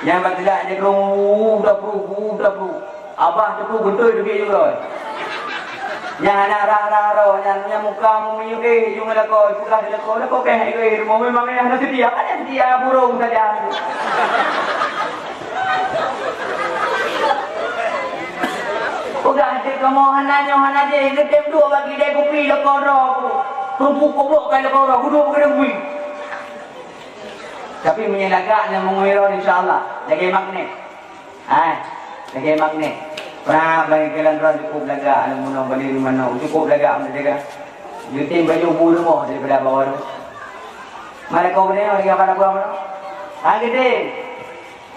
Nyang bateudak nyan ulông, uh, taplueng, uh, taplueng. Abah teupeu beutôi teubiet jeuet droe. Nyang hana rah-rah droe, nyang, nyang muka meumiyueb, eh, jeuet lakoe, peugah di lakoe, lakoe kèe, eh, rumoh memang eh, hana seutia, hana seutia burông saja. Peugah di kamoe hana nyoe, hana jih, geutem duek bak kidai kupi lakoe droe. Peurumpok goblok kai lakoe droe, geuduek bak kidai kupi. Tapi meunyoe lagak nyang meungeurot, insya Allah, lagèe magnet. Hai, lagèe magnet. Pra bagi kalian droe cukup lagak, aneuk munoe bali di manoe, cukup lagak meujaga. Geutem baju bu rumoh daripada bawa tu. Mari kau gede, mari kau pada buah mana? Ha, gede.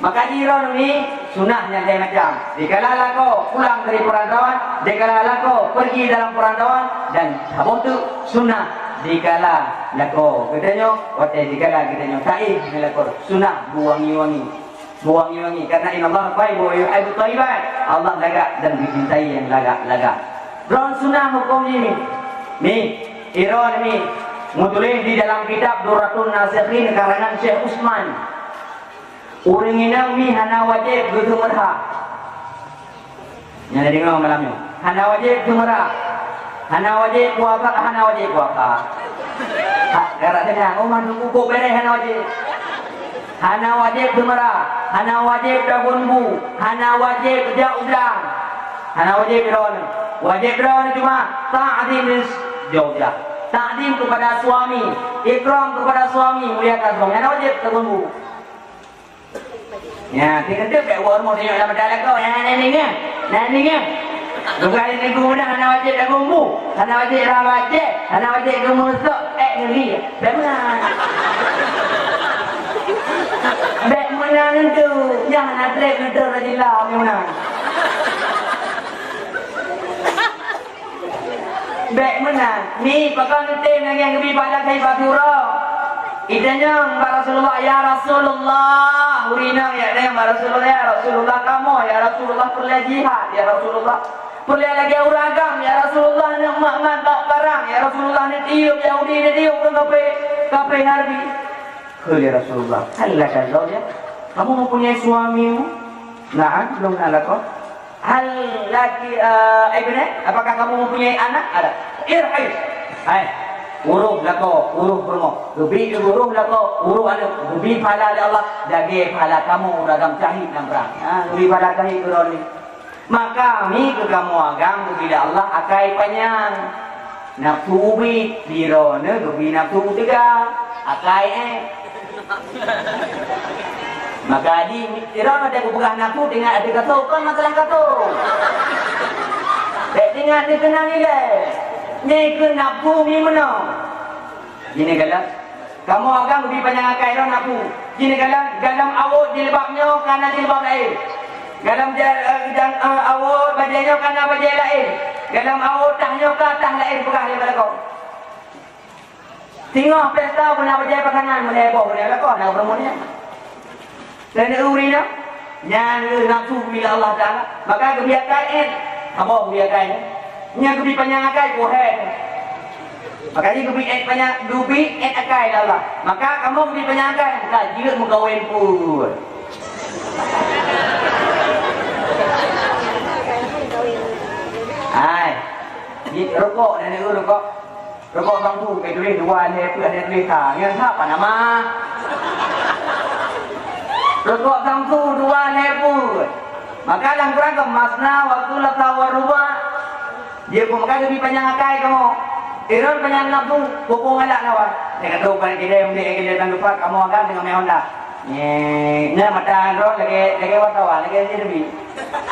Maka jiron ni sunah nyang lain macam. Dikala lakoe pulang dari perantauan, dikala lakoe pergi dalam perantauan, dan saboh tu sunah dikala lakoe geutanyoe, watèe dikala geutanyoe taéh ngon lakoe sunah beuwangi-wangi. Beuwangi-wangi, karena innallaha thayyibun wa yuhibbut thayyibat. Allah lagak dan dicintai yang lagak-lagak. Droen sunah huköm jih mi. Mi, iron mi. Meutuléh di dalam kitab Durratun Nasikhin karangan Syekh Utsman. Ureueng inong mi hana wajéb geuseumeurah. Nyang na deungoe malam nyoe. Hana wajéb seumeurah. Hana wajéb puasa, hana wajéb puasa. Ha, gara deungoe, oh, mandum pokok bèrèh hana wajéb. Hana wajéb seumeurah, hana wajéb tagun bu, hana wajéb jak u blang. Hana wajéb droeneuh. Wajéb droeneuh cuma ta'zim, jak u blang. Ta'zim kepada suami, ikram kepada suami, muliakan suami. Hana wajéb tagun bu. Nyan, si keuneuk bèk woe rumoh tanyong lam mata lakoe, nyan, nyan, nyan, nyan. Bukan itu guna hana wajéb lam bumbu, hana wajéb lam bacet, hana wajéb geumeusok, eh, ngeri. Bèk meunan. Bèk meunan tu, nyang hana trép neutrép rajin lam meunan. Bèk meunan. Mi, pakon neutem lagèe geubi pahala keu Ibu Syura? Itanyong bak Rasulullah, "Ya Rasulullah," ureueng inong ya tanyong bak Rasulullah, "Ya Rasulullah, kamoe, ya Rasulullah, peureulèe jihad, ya Rasulullah. Peureulèe lagèe ureueng agam, ya Rasulullah, neuk mat-mat bak parang, ya Rasulullah, neutiyeuk Yahudi, neutiyeuk ureueng kafé, kafé Harbi." "Kheun, ya Rasulullah, hal laka zaujah? Kamu mempunyai suami?" "Na'am, lôn na lakoe." "Hal laki, eh, ibna? Apakah kamu mempunyai anak?" "Ada." "Irhil." Hai. Uroh lakoe, uroh peurumoh. Geubi uroh lakoe, uroh aneuk. Geubi pahala lé Allah, lagèe pahala kamoe ureueng agam syahid lam prang. Ha, geubi pahala syahid keu droeneuh. Maka mi keu kamoe agam geubi lé Allah akai panyang. Nafeusu ubit, di droeneuh geubi nafeusu teuga. Akai, eh. Maka di droeneuh watèe geupeugah nafeusu, teuingat ateueh gasoe, kon masalah gasoe. Bèk teuingat dikeue nilai. Nyan keuh nafeusu mi meunoe. Jih nyan galak. Kamoe agam geubi panyang akai droeneuh nafeusu. Jih nyan galak, galom awot jilbab nyoe ka na jilbab laén. Galom ja-, eh, jang-, eh, awot bajèe nyoe ka na bajèe laén. Galom awot tah nyoe ka tah laén peugah lé lakoe. Singoh pesta beuna bajèe pasangan, meunyoe boh beuna lakoe, na ureueng nyan. Dan ureueng nyan, nyan nafeusu milék Allah Taala. Maka geubi akai, eh, saboh geubi akai. Nyan geubi panyang akai, boh hai. Maka jih geubi, eh, panyang, geubi, eh, akai lé Allah. Maka kamoe geubi panyang akai, ka jeuet meukawen pun. Hai. Jih rukok, nenek rukok. Rukok bangku, ka tuléh dua lhèe peuet, ada tuléh ka. Nyan sapa nama? Rukok bangku, dua lhèe peuet. Maka lam Quran kan, masna wa thulatha wa ruba'. Dia pun maka lebih panyang akai kamoe. Iron panyang nafeusu, pupung alat lawan. Dia kata, "Bukan kita yang beli, kita yang lupa, kamoe agam dengan meh Honda." Nye, nyan mata droe lagèe, lagèe wartawan, lagèe si Nabi.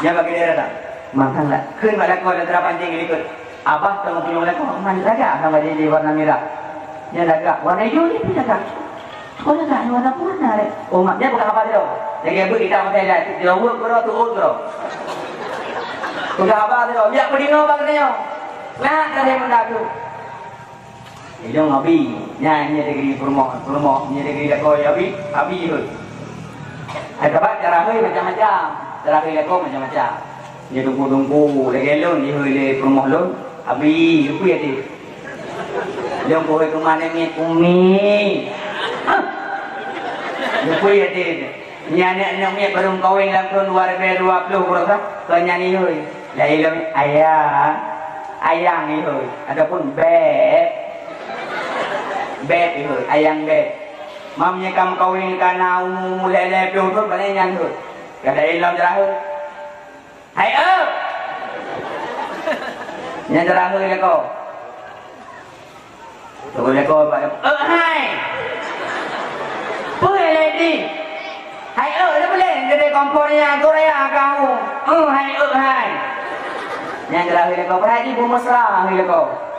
Nyan bagi dia datang. Mantang lah. Kheun bak lakoe, lentera pancing ikut. Abah tong punyueng lakoe, man lagak sama di, di warna merah. Nyan lagak, warna ijo ni pun lagak. Kok lagak ni warna pun warna deh. Oh, mak, dia bukan abah dia. Lagèe beuh kita makai dah. Dia urut kuro, tu urut kuro. Bukan abah dia. Biar pedingo bak dia. Nah, dari benda tu. Ilong abi, nyan, nyan deungon peurumoh, peurumoh, nyan deungon lakoe abi, abi hôi. Hai, sabab cara hôi macam-macam, cara hôi lakoe macam-macam. Nyan teungku-teungku, lagèe lôn, dihôi lé peurumoh lôn, abi, lupui até. Lôn kuhôi keu ma namiet, umi. Hah. Lupui até. Nyan aneuk-aneuk miet barô meukawen lam thôn dua ribèe dua ploh baroesa, kon nyan ihôi. Laén lom ayang, ayang ihôi, ataupun bèk. Bèk ihôi, ayang bèk. Mam nyoe ka meukawen ka na umu lhèe-lhèe ploh thôn, paléng nyan ihôi. Ka laén lom jeurah hôi. Hai eu! Nyan jeurah hôi lakoe. Teuka lakoe bak, "Eu hai! Peue lé di? Hai eu, le boleh jadi kompor nyan, Korea kamu. Eu hai, eu hai." Nyan jeurah hôi lakoe, padahai di beumeusra hôi lakoe.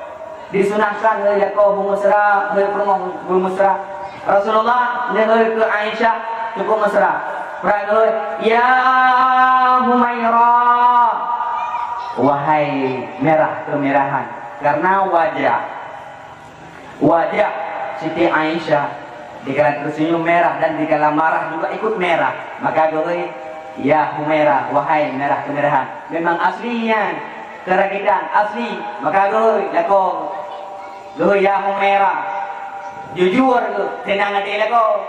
Disunahkan hôi lakoe beumeusra, hôi peurumoh beumeusra. Rasulullah neuhôi keu Aisyah cukup meusra. Brat hôi, "Ya Humaira, wahai merah kemerahan." Karena wajah, wajah Siti Aisyah dikala tersenyum merah dan dikala marah juga ikut merah. Maka geuhôi, "Ya Humaira, wahai merah kemerahan." Memang asli nyan, keragitan asli. Maka geuhôi, lakoe Geuhôi, "Ya Humaira, jujur keuh, seunang até lakoe.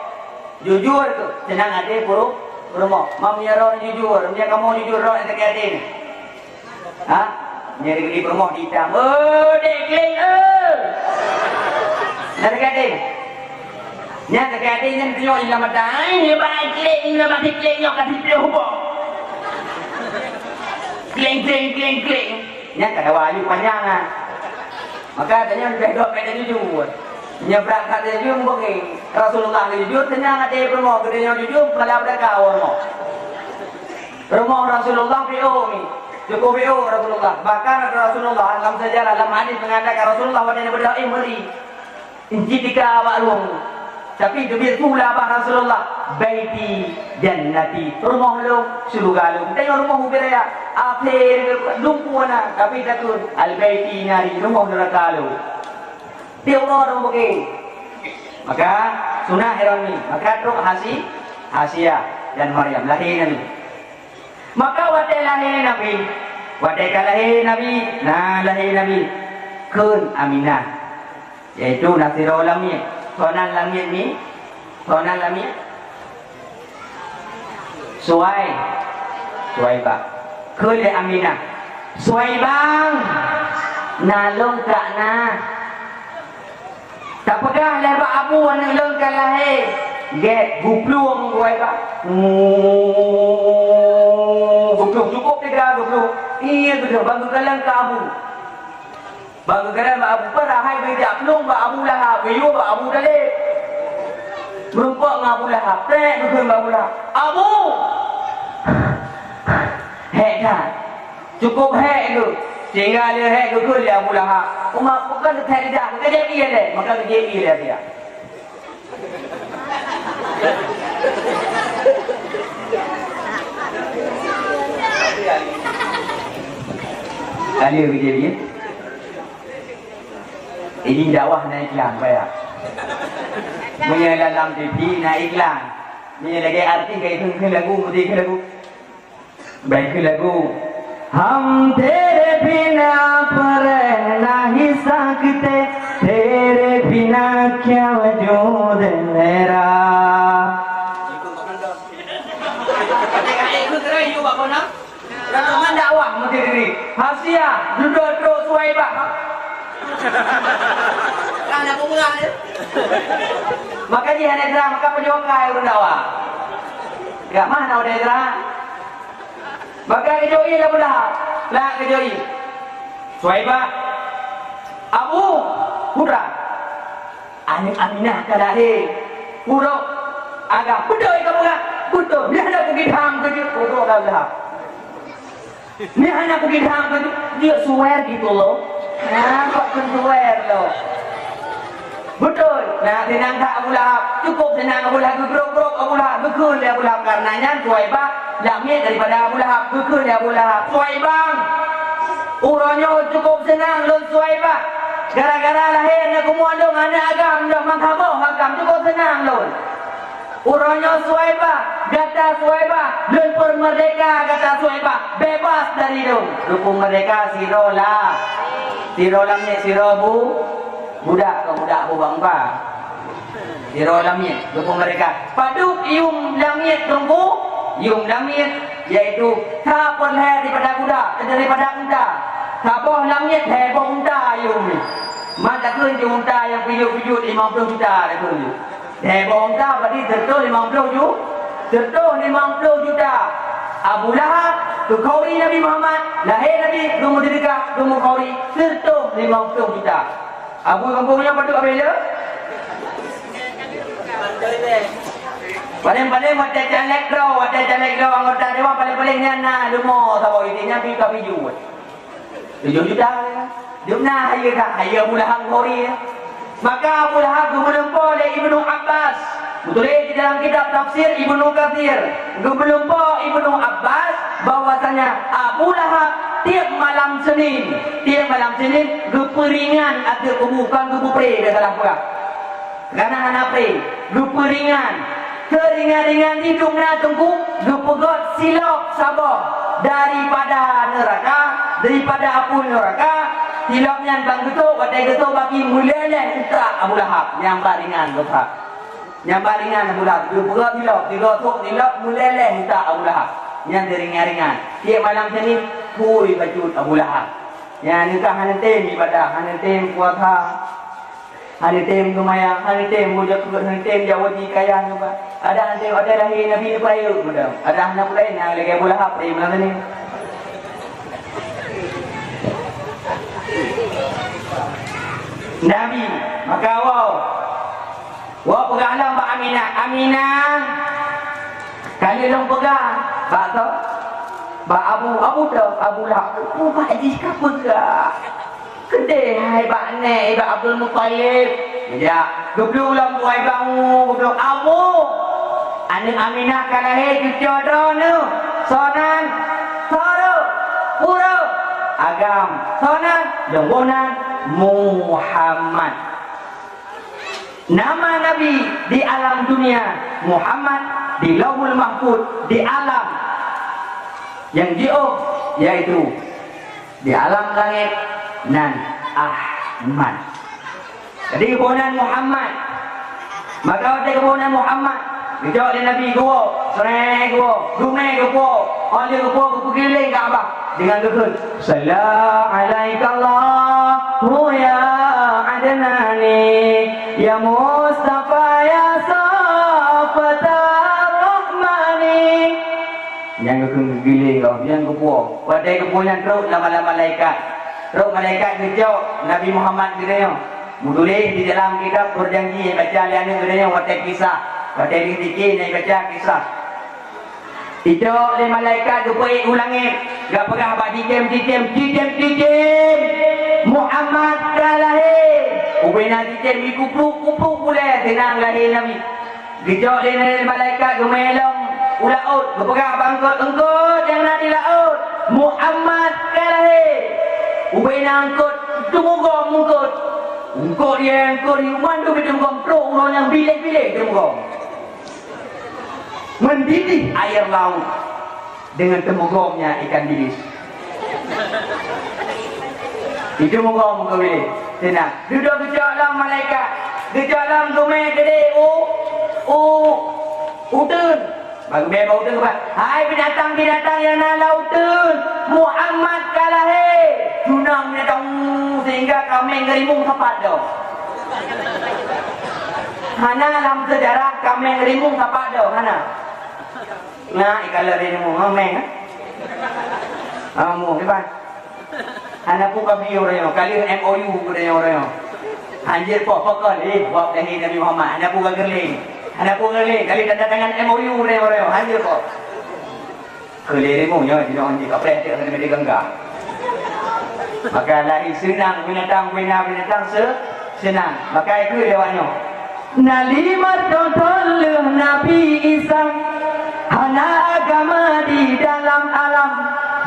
Jujur keuh, seunang até peurumoh. Peurumoh, mam ya droe jujur, meunyo kamoe jujur droe sakét até." Ha? Nyan di peurumoh ditam. "Oh, dek kléng, eh!" Nyan sakét até. Nyan sakét até nyan tunyok di lam mata. "Ai, hebat kléng, hebat kléng nyoe ka siploh boh." Kléng, kléng, kléng, kléng. Nyan ka dawa aju panyang ah. Maka tanyoe leubeh dok keu jujur. Nyoe brat that jujur mungkin Rasulullah jujur, seunang até peurumoh, geutanyoe jujur, pala beudaka woe rumoh. Rumoh Rasulullah piôh mi, cukup piôh Rasulullah. Bahkan Rasulullah lam sejarah, lam hadis mengatakan Rasulullah watèe neubeudôh, eh, meuri. Jih tika bak lôn. Tapi geubri su lé bak Rasulullah, "Baiti jannati, rumoh lôn, syeuruga lôn." Tanyoe rumoh ubit raya, akhé lungkue na, tapi takheun, "Al-baiti nari, rumoh neuraka lôn." Tiep uroe ureueng bukée. Maka, sunat Ibrahim, maka trok Hasi-, Hasia dan Maryam, lahé Nabi. Maka watèe lahé Nabi, watèe ka lahé Nabi, na lahé Nabi, kheun Aminah. Yaitu na sidroe lamiet. Soe nan lamiet nyan? Soe nan lamiet? Suwai-, Suwaibah. Kheun lé Aminah, "Suwaibah, na lôn ka na." Tapeugah lé bak Abu, aneuk lôn ka lahé. Gét, geuplueng Suwaibah. Geuplueng, cukup teuga geuplueng. Iya, beutôi, bak geukalon keu Abu. Bak geukalon bak Abu, padahai geujak plueng bak Abu Lahab, geuyue bak Abu Thalib. Meurumpok ngon Abu Lahab, trek geukheun bak Abu Lahab. Abu! Hék that. Cukup hék geuh. Sehingga lé hék geukheun lé Abu Lahab. Uma, bukan hék lidah, geujép ié lé, maka geujép ié lé dia. Ada begitu ya? Ini dakwah na iklan, bayar. Meunyoe dalam T V na iklan. Meunyoe lagèe artis, kayak itu, itu lagu, betul itu lagu. Baik lagu. हम तेरे बिना परे नहीं सकते, तेरे बिना क्या वजूद मेरा. Teuma dakwah meuti diri. Hafsiah, dudoe trok Suwaibah. Kan aku murah dia. Maka jih hana terang, maka peunyoe kai ureueng dakwah. Gak mana udah terang? Maka geujok ié Abu Lahab. Lah geujok ié. Suwaibah. Abu, putra. Aneuk Aminah ka lahé. Pudok agam. Beutôi ka peugah? Beutôi. Nyan hana kugidang keu jeuet. Pudok Abu Lahab. Nyan hana kugidang keu jeuet. Jeuet suwer gitu loh. Nah, kok pun suwer loh. Beutôi. Nah, seunang that Abu Lahab. Cukup seunang Abu Lahab. Geugrok-grok Abu Lahab. Geukheun lé Abu Lahab. Karena nyan Suwaibah lam miet daripada Abu Lahab. Geukheun lé Abu Lahab. Suwaibah. Uroe nyoe cukup seunang lôn Suwaibah. Gara-gara lahé aneuk keumeudong, aneuk agam, dong mangkaboh agam. Cukup seunang lôn. Uroe nyoe Suwaibah, gata Suwaibah, lôn peumeurdeka gata Suwaibah. Bebas dari lôn. Geupeumeurdeka sidroe la. Sidroe lam miet, sidroe bu. Budak keu budak bubang ba. Sidroe lam miet, geupeumeurdeka. Padub yum lam miet teungku, yum lam miet, yaitu that peuet lhèe daripada kuda, daripada unta. Saboh lam miet lhèe boh unta yum. Mat takheun jih unta nyang pijuet-pijuet limong ploh juta takheun jih. Lhèe boh unta berarti seratus limong ploh ju-, seratus limong ploh juta. Abu Lahab, keu khauri Nabi Muhammad, lahé Nabi, geumeuseudekah, geumeukauri, seratus limong ploh juta. Abu gampông nyoe padub abéh le? Paléng-paléng watèe caleg droe, watèe caleg droe anggota dewan paléng-paléng nyan na leumo saboh, inti nyan pi ka pijuet. Tujoh juta. Dum na hayeue that, hayeue Abu Lahab ngon Abu Lahab. Maka Abu Lahab geumeulumpoe lé Ibnu Abbas. Meutuléh di dalam kitab tafsir Ibnu Katsir, geumeulumpoe Ibnu Abbas bahwasanya Abu Lahab tiep malam Senin, tiep malam Senin geupeuringan ateueh kubu, kon geupeupré, dah salah peugah. Karena hana pré, geupeuringan. Seuringan-ringan jih dum na teungku, geupeugöt silop saboh daripada neuraka, daripada apui neuraka. Silop nyan ban geutôp, watèe geutôp baki meuleleh utak Abu Lahab, nyang bak ringan geupeugöt. Nyang bak ringan Abu Lahab, geupeugöt silop, geupeugöt silop meuleleh utak Abu Lahab. Nyan seuringan-ringan. Tiep malam Senin, phui bacut Abu Lahab. Nyan ka hana tem ibadah, hana tem puasa. Hana tem seumayang, hana tem beuzakat, hana tem jak haji kaya nyoe. Ada hana tem, ada lahé Nabi neupeurayeuk meunan. Ada hana peurayeuk, na lagèe Abu Lahab peurayeuk meunan ni. Nabi, maka woe, woe peugah lom bak Aminah, "Aminah, ka lheueh lôn peugah bak soe? Bak Abu, Abu teu, Abu Lahab." Ubat jih ka peugah. Keudéh hai bak nèk, bak Abdul Muthalib. Geujak, geubloe lom tuai bangu, geubloe, "Abu, aneuk Aminah ka lahé cucoe droeneuh. Soe nan?" "Soe?" "Pura." "Agam." "Soe nan?" "Lôn bunoe nan Muhammad." Nama Nabi di alam dunia, Muhammad di Lauhul Mahfuz, di alam nyang jiôh, yaitu di alam langét nan Ahmad. Jadi, geuboh nan Muhammad. Maka watèe geuboh nan Muhammad, geujok lé Nabi geuwoe, srek geuwoe, dumè geuwoe, 'oh lheueh geuwoe geupeukeuléng Ka'bah deungon geukheun, "Shalla 'alaikallahu ya Adnani." Ya Mustafa ya Safatar Rahmani. Nyang geukheun geugiléng gob, nyang geupuwoe. Watèe geupuwoe nyan trok lama-lama malaikat. Trok malaikat geucok Nabi Muhammad geutanyoe. Meutuléh di dalam kitab Perjanjian, baca lé aneuk geutanyoe watèe kisah. Watèe di zikir na baca kisah. Icok lé malaikat geupeuék u langét, geupeugah bak cicém-cicém, "Cicém-cicém, Muhammad ka lahé!" Ubena cicém jikupruk-kupruk ulèe, seunang lahé Nabi. Geucok lé malaikat geumé lom u laôt, geupeugah bak eungkôt, "Eungkôt nyang na di laôt, Muhammad ka lahé!" Ubena eungkôt teumugom eungkôt. Eungkôt, ya eungkôt, mandum teumugom, trok uroe nyang biléh-biléh teumugom. Mendidih air laut dengan teumugomnya ikan bilis. Itu mugom keu bilis. Sina. Dudoe geucok lom malaikat. Geucok lom geumé keudéh u, u, uteuen. Bak geumé bak uteuen, geupeugah, "Hai binatang-binatang nyang na lam uteuen, Muhammad ka lahé!" Tunang binatang, sehingga kaméng rimueng sapat doh. Hana lam sejarah kaméng rimueng sapat doh, hana. Nah, ikalon rimueng, oh, méng, eh? Ah, mu, kiban. Hana peue ka bri uroe nyoe, ka lheueh M O U uroe nyoe, uroe nyoe. Hanjeuet poh, pokon, eh, wab lahé Nabi Muhammad. Hana peue ka geuléng. Hana peue geuléng, ka lheueh tanda tangan M O U uroe nyoe, uroe nyoe. Hanjeuet poh. Keu lé rimueng nyoe, jinoe hanjeuet ka preh teuk, hana meudigangga. Maka lahé seunang binatang, bina binatang se-, seunang. Maka ikheun lé awak nyoe. Na lima thon-thon lheueh Nabi Isa, hana agama di dalam alam,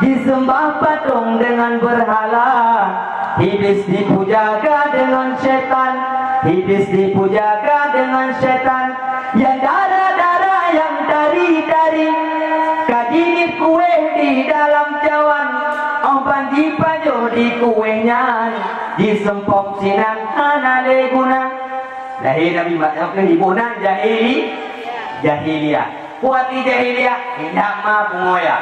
disembah patong dengan berhala. Iblis dipujaga dengan setan, iblis dipujaga dengan setan. Yang dara-dara, yang tari-tari, ka jiniet kueh di dalam cawan, oh ban jipajoh di kueh nyan, jiseumpom sinan hana lé guna. Lahé Nabi Muhammad, iboh nan jahili-, jahiliyah. Peue arti jahiliyah? Indak ma pungo ya.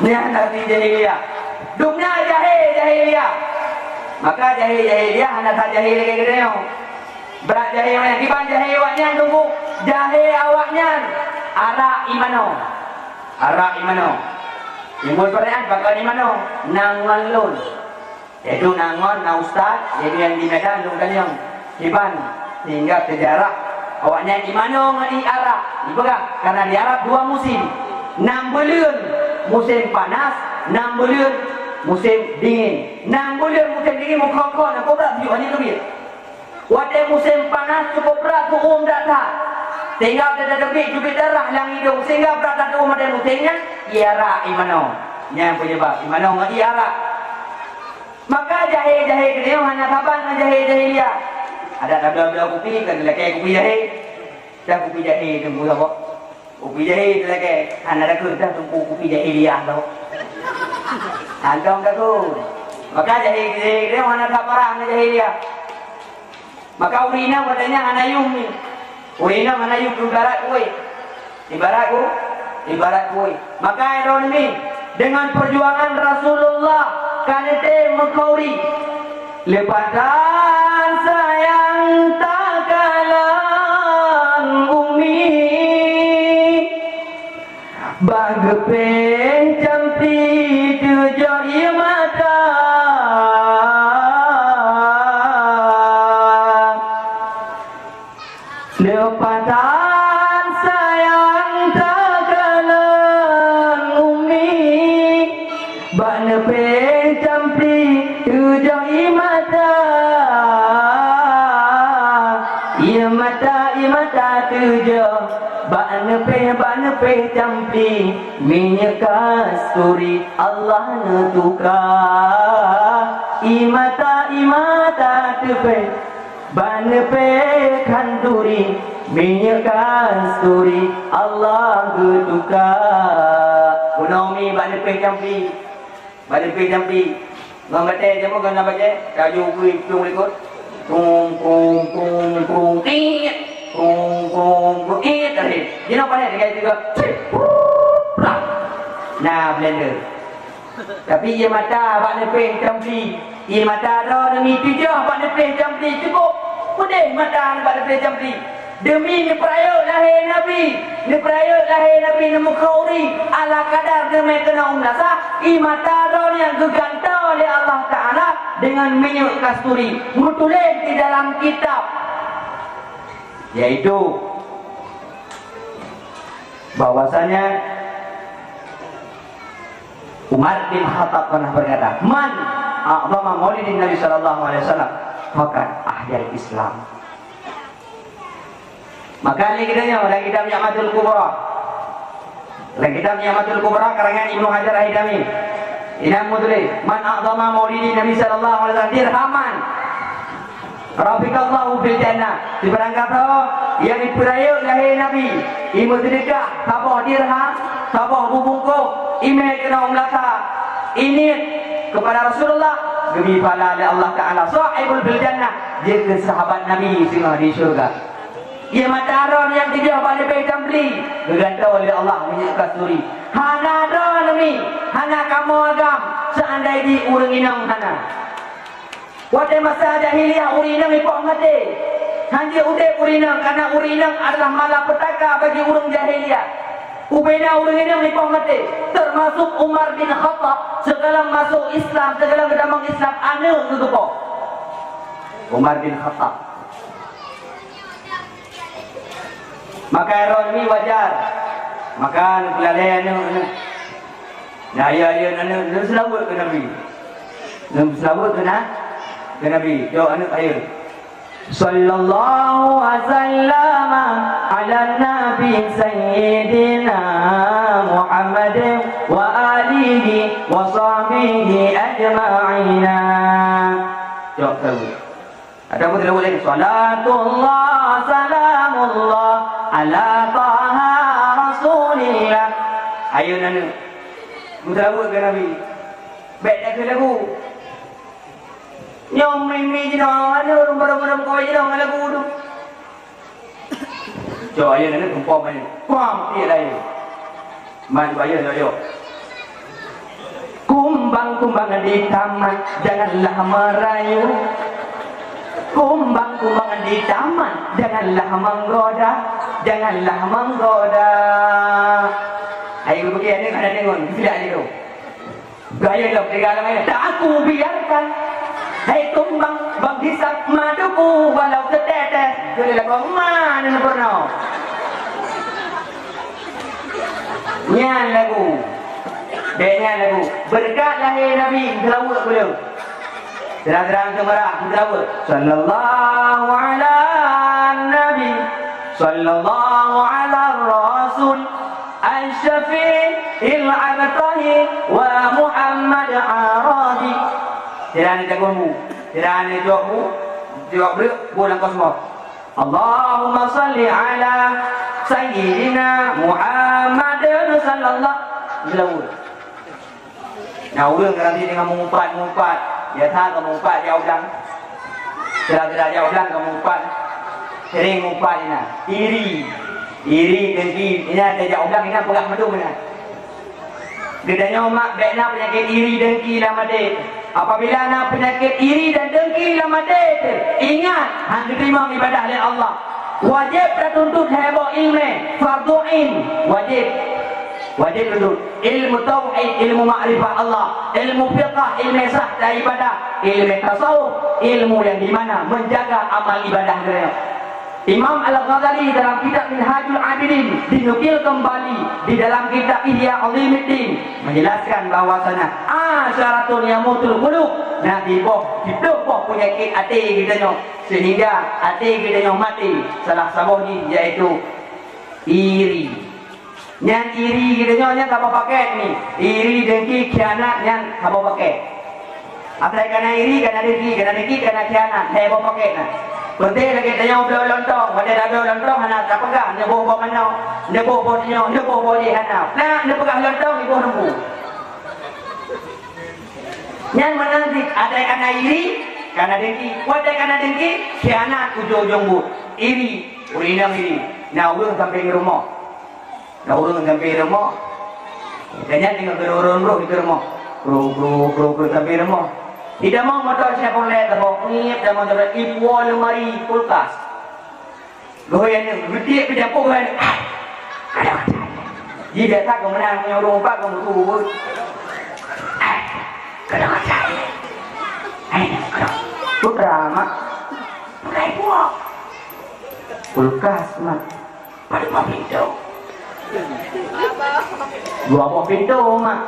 Nyan arti jahiliyah. Dum na jahé jahiliyah. Maka jahé jahiliyah hana that jahé lagèe geutanyoe. Brat jahé awaknyan, kiban jahé awaknyan, tunggu. Jahé awaknyan arak imanoe. Arak imanoe. Timbul pertanyaan, pakon imanoe? Nang ngon lôn. Yaitu na ngon, na ustaz, yaitu nyang di Medan, lôn tanyong. Kiban, sehingga seujarah awaknyan imanoe ngon ié arak. Ipeugah, karena di Arab dua musim. Nam buleuen musim panas, nam buleuen musim dingin. Nam buleuen musim dingin meukhon-khon, na kobra teubiet, hana teubiet. Watèe musim panas cukôp brat teu'uem that-that. Sehingga watèe tateubiet jubit darah lam idông, sehingga brat that teu'uem watèe musim nyan, ié arak imanoe. Nyan penyebab imanoe ngon ié arak. Maka jahé-jahé geutanyoe hana saban ngon jahé-jahé jahiliyah. Adak tabloe-bloe kupi, ka geulakèe kupi jahé. Dah kupi jahé teungku saboh. Kupi jahé geulakèe, hana takheun dah teungku kupi jahiliyah tu. Hantom takheun. Maka jahé-jahé geutanyoe hana saban ngon jahiliyah. Maka ureueng inong watèe nyan hana yuem nyan. Ureueng inong hana yuem ibarat kueh. Ibarat ku-, ibarat kueh. Maka droeneuh nyan, deungon peujuangan Rasulullah ka neutem meukauri. Leupatan sayang takalon umi. Bak geupéh campli tujoh ié mata. Leupatan sayang takalon umi. Bak neupéh campli tujoh ié mata. Ié mata, ié mata tujoh. Bak neupéh, bak neupéh campli minyeuk kasturi Allah neutuka. Ié mata, ié mata teupéh, bak neupéh khanduri minyeuk kasturi Allah geutuka. Bunoe umi bak neupéh campli. Bak neupéh campli. Ngon batèe jameun kon na batèe, laju bri plueng likot. Krueng, krueng, krueng, krueng, iet. Krueng, krueng, krueng, iet, tadi. Jinoe paléh tinggai tiga. Cit, prup, prak. Nah, blender. Tapi ié mata bak neupéh cambli, ié mata droeneuh mi tujoh bak neupéh cambli, cukup peudeh mata bak neupéh cambli. Demi neupeurayeuk lahé Nabi, neupeurayeuk lahé Nabi neumeukeuri ala kadar deungon keunoe meunasah, ié mata droeneuh nyang geugantoe lé Allah Taala deungon minyeuk kasturi, meutuléh di dalam kitab, yaitu bahwasanya Umar bin Khattab pernah berkata, "Man a'zama maulidin Nabi sallallahu alaihi wasallam, faqad ahyal Islam." Maka lé geutanyoe dalam kitab Ni'matul Kubra, dalam kitab Ni'matul Kubra karangan Ibnu Hajar Al-Haytami, inan meutuléh, "Man a'zama maulidin Nabi sallallahu alaihi wasallam dirhaman." Rafiqallahu fil jannah. Sibarang gasoe nyang jipeurayeuk lahé Nabi, imeuseudekah saboh dirham, saboh bubungkôh, imé keunoe meulasa, ingat kepada Rasulullah, geubri pahala lé Allah Taala. Sahibul fil jannah, jeuet keu sahabat Nabi singoh di syurga. Ié mata droeneuh nyang tujoh bak neupéh cambli, geugantoe lé Allah minyeuk kasturi. Hana droeneuh mi, hana kamoe agam, seandai jih ureuëng inong hana. Watée masa jahiliyah ureuëng inong jipoh maté. Hanjeuet udeb ureuëng inong, karena ureuëng inong adalah malapetaka bagi ureuëng jahiliyah. Ubena ureuëng inong jipoh maté, termasuk Umar bin Khattab, sigohlom masuk Islam, sigohlom geutamong Islam, aneuëk geupoh. Umar bin Khattab. Maka droeneuh mi wajar. Maka neupeulalée aneuëk, aneuëk. Nah, ya, ya, aneuëk, neuseulaweuet keu Nabi. Neuseulaweuet keu na-, keu Nabi. Jok aneuëk ayeue. Sallallahu wasallam ala nabi sayyidina Muhammadin wa alihi wa sahbihi ajma'ina. Jok tahu. Ada pun tidak boleh. Salatullah, salamullah, ala taha rasulillah. Ayo nana. Mutawa ke Nabi. Baik tak ke lagu. Nyom mimi jino, anu, rumah-rumah kau jino, lagu tu. Cok ayo nana, kumpul banyak. Kuam, iya lain. Man bayo yo yo. Kumbang-kumbang di taman, janganlah merayu. Kumbang-kumbang di taman, janganlah menggoda, janganlah menggoda. Hai guru kiai ni kada dengon, tidak aja tu. Gaya lo tiga lama ini. Tak aku biarkan. Hai kumbang, bang hisap maduku walau setetes. Jadi lagu mana ni pernah? Nyan lagu. Dek nyan lagu. Berkat lahé Nabi, geulaweuet beuleung. Terang-terang seumeurah, geulaweuet. Sallallahu ala Nabi. Sallallahu ala Rasul. Asy-Syafi'il Abtahi wa Muhammad Arabi. Sira ni jagoe mu. Sira ni jok mu. Jok brek, bu nangkos mo. Allahumma salli ala Sayyidina Muhammadin sallallahu alaihi wasallam. Nah, ureuëng ka rabi deungon meupat-meupat, biasa ka meupat jak u blang. Sira-sira jak u blang ka meupat. Sering meupat inan. Iri. Iri, dengki. Inan tajak u blang, inan peugah mandum inan. Geutanyoe mak, bék na peunyakét iri dengki lam até. Apabila na peunyakét iri dan dengki lam até, ingat, han geuteurimong ibadah lé Allah. Wajéb tatuntut lhée boh ileumé, fardhu ain, wajéb. Wajéb tuntut ilmu tauhid, ilmu makrifat Allah, ilmu fiqah, ilmu sah dan ibadah, ilmu tasawuf, ilmu yang di mana menjaga amal ibadah geutanyoe. Imam Al-Ghazali dalam kitab Minhajul Abidin dinukil kembali di dalam kitab Ihya Ulumuddin menjelaskan bahwasanya asyaratun yamutul qulub, na siboh, siplôh boh peunyakét até geutanyoe sehingga até geutanyoe maté, salah saboh jih yaitu iri. Nyan iri geutanyoe nyan saboh pakét ni. Iri, dengki, khianat nyan saboh pakét. Asai kana iri, kana dengki, kana dengki, kana khianat, lhée boh pakét na. Peunteng lagée tanyoe bloe lontong, watée tabloe lontong hana tapeugah neuboh boh manoe, neuboh boh tanyoe, neuboh boh jih hana. Na neupeugah lontong iboh neumbu. Nyan meunan cit, asai kana iri, kana dengki. Watée kana dengki, khianat ujong-ujong buet. Iri, ureuëng inong iri. Na ureuëng sampai ngon rumoh. Na ureuëng sampai rumoh, dan nyan teungoh keureuh-reuh di rumoh. Kru, kru, kru, kru, sampai rumoh. Di dalam motor siapa boleh tabok ngiep dalam motor ipuo lemari kulkas. Goh yang ni, geutik pih japôh kan. Ji biasa keu meunang nyoe ureueng empat keu meureubu. Kada kacai. Hai, putra, mak. Pakai buah. Kulkas, mak. Pada buah pintu. Dua buah pintu, mak.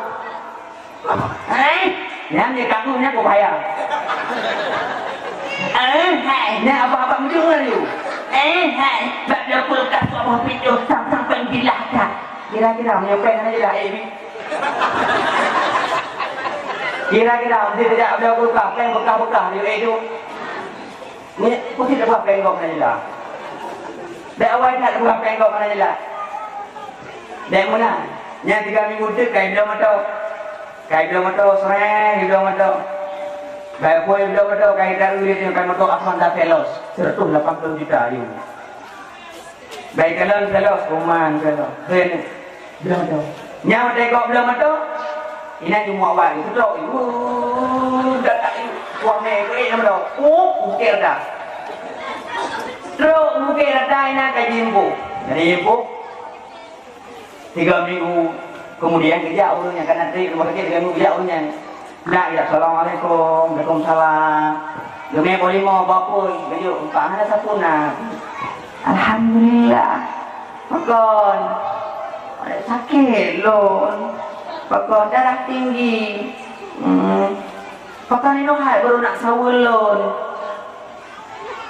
Eh, nyan dia kaku nyan kok bahaya. Eh, hai, nyan apa-apa mujur laju. Eh, hai, bak dapur kasut apa pintu sang-sang penggilah dah. Kira-kira meunyoe pèng hana jeulaih, eh, bi. Kira-kira mesti tidak ada kulkas, pèng bekah-bekah, yuk, eh, tu. Ni, putih dah buah pèng gok hana jeulaih. Dak awai that dah buah pèng gok hana jeulaih. Dek meunan, nyang tiga minggu teuk kai bloe moto. Kai bloe moto, sreng, kai bloe moto. Bai phôi bloe moto, kai taru dia kai moto Avanza Veloz, seratus lapan puluh juta dia. Bai kalon Veloz, kuman Veloz. Hei, bloe moto. Nyang teuka bloe moto, inan cuma awai, seudok, wuh, dak tak, wah meh, keu nama moto. Uh, ukir dah. Trok ukir dah, inan ka jimbuh. Jadi jimbuh. Tiga minggu kemudian, geujak ureueng nyan, ka na trép rumoh sakét, tiga minggu geujak ureueng nyan. Nak, ya, "Assalamualaikum." "Waalaikumsalam." Geumè boh limong, boh apui, geujok, "Pak, hana sapeue na." "Alhamdulillah." "Pakon?" "Sakét lôn." "Pakon?" "Darah tinggi." "Hmm." "Pakon inong hai baru nak saweue lôn."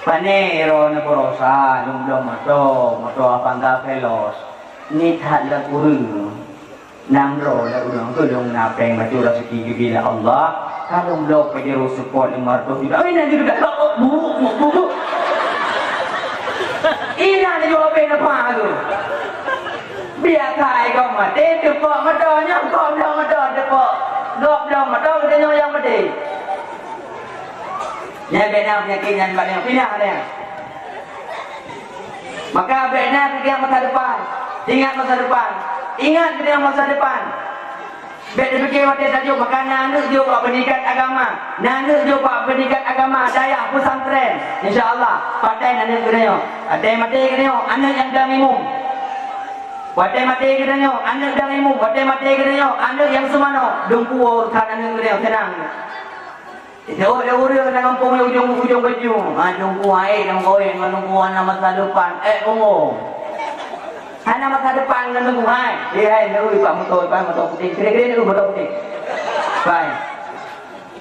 Pane droeneuh baroesa lôn bloe moto, moto Avanza Veloz. Nit that lôn ureueng. Nam droe lôn ureueng, keu lôn na pèng bacut raseuki geubri lé Allah. Ka lôn bloe Pajero Sport lima ratus juta. Oi, na jeuet dak, bu, bu, bu, bu. Inan jeuet pèng apa tu? Biasa ai kong maté, teupok moto nyoe, kong bloe moto teupok. Gob bloe moto, geutanyoe nyang maté. Nyan bèk na peunyakét nyan bak nyan, pinah nyan. Maka bèk na pikiran masa depan. Ingat masa depan. Ingat pikiran masa depan. Bèk teupikir watèe tajok, maka na aneuk jok bak pendidikan agama. Na aneuk jok bak pendidikan agama dayah pesantren. Insya Allah, paten aneuk geutanyoe. Watèe maté geutanyoe, aneuk nyang dang imum. Watèe maté geutanyoe, aneuk dang imum. Watèe maté geutanyoe, aneuk nyang seumanoe. Dum puwoe urusan aneuk geutanyoe, seunang. Jaweueb lé ureueng lam gampông nyoe ujong-ujong baju. Ha, Teungku, hai, Teungku, eh, ngon Teungku hana masa depan. Eh, Teungku. Hana masa depan ngon Teungku, hai. Eh, hai, neu, Pak Moto, Pak Moto Putéh. Kira-kira neu Moto Putéh. Hai.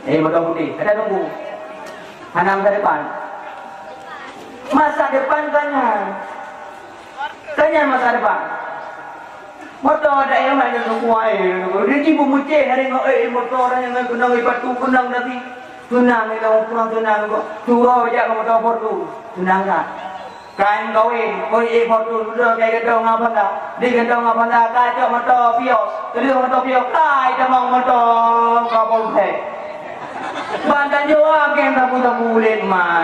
Eh, Moto Putéh. Kata Teungku. Hana masa depan. Masa depan kan nyan. Kan nyan masa depan. Moto ada yang lain yang semua, eh, dia tiba muncul hari ngon, eh, moto orang yang kenal, eh, batu kenal nanti. Tunang, eh, orang kurang tunang kok. Suruh jak ke moto Fortuner. Tunang tak? Kain kawin, koi, eh, Fortuner, udah kayak gedong apa dah? Di gedong apa dah? Kacau moto Vios. Kedua moto Vios, kai demang moto Kapolsek. Ban tanjong agen tabu-tabu ulèe ma.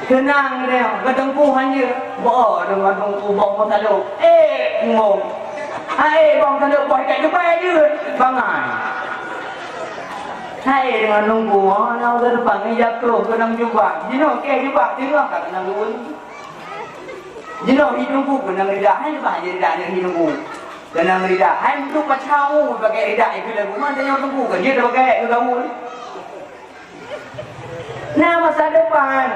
Keunang dia, keu Teungku hana. Boh deungon Teungku boh meutalok. Eh, ngong. Hai, boh meutalok boh ikat dubai jeuet. Bangai. Hai, deungon Teungku, oh, na udah depan ngeja kruh keunong jubah. Jinoe kèe jubah, teungoh ka keunong jubah. Jinoe hi Teungku keunong rida, hai bah je rida nyoe hi Teungku. Keunong rida, hai meunduek pacau pakai rida, eh, keu lagu mantong nyoe Teungku, kan jeuet pakai keu gaul. Nah, masa depan.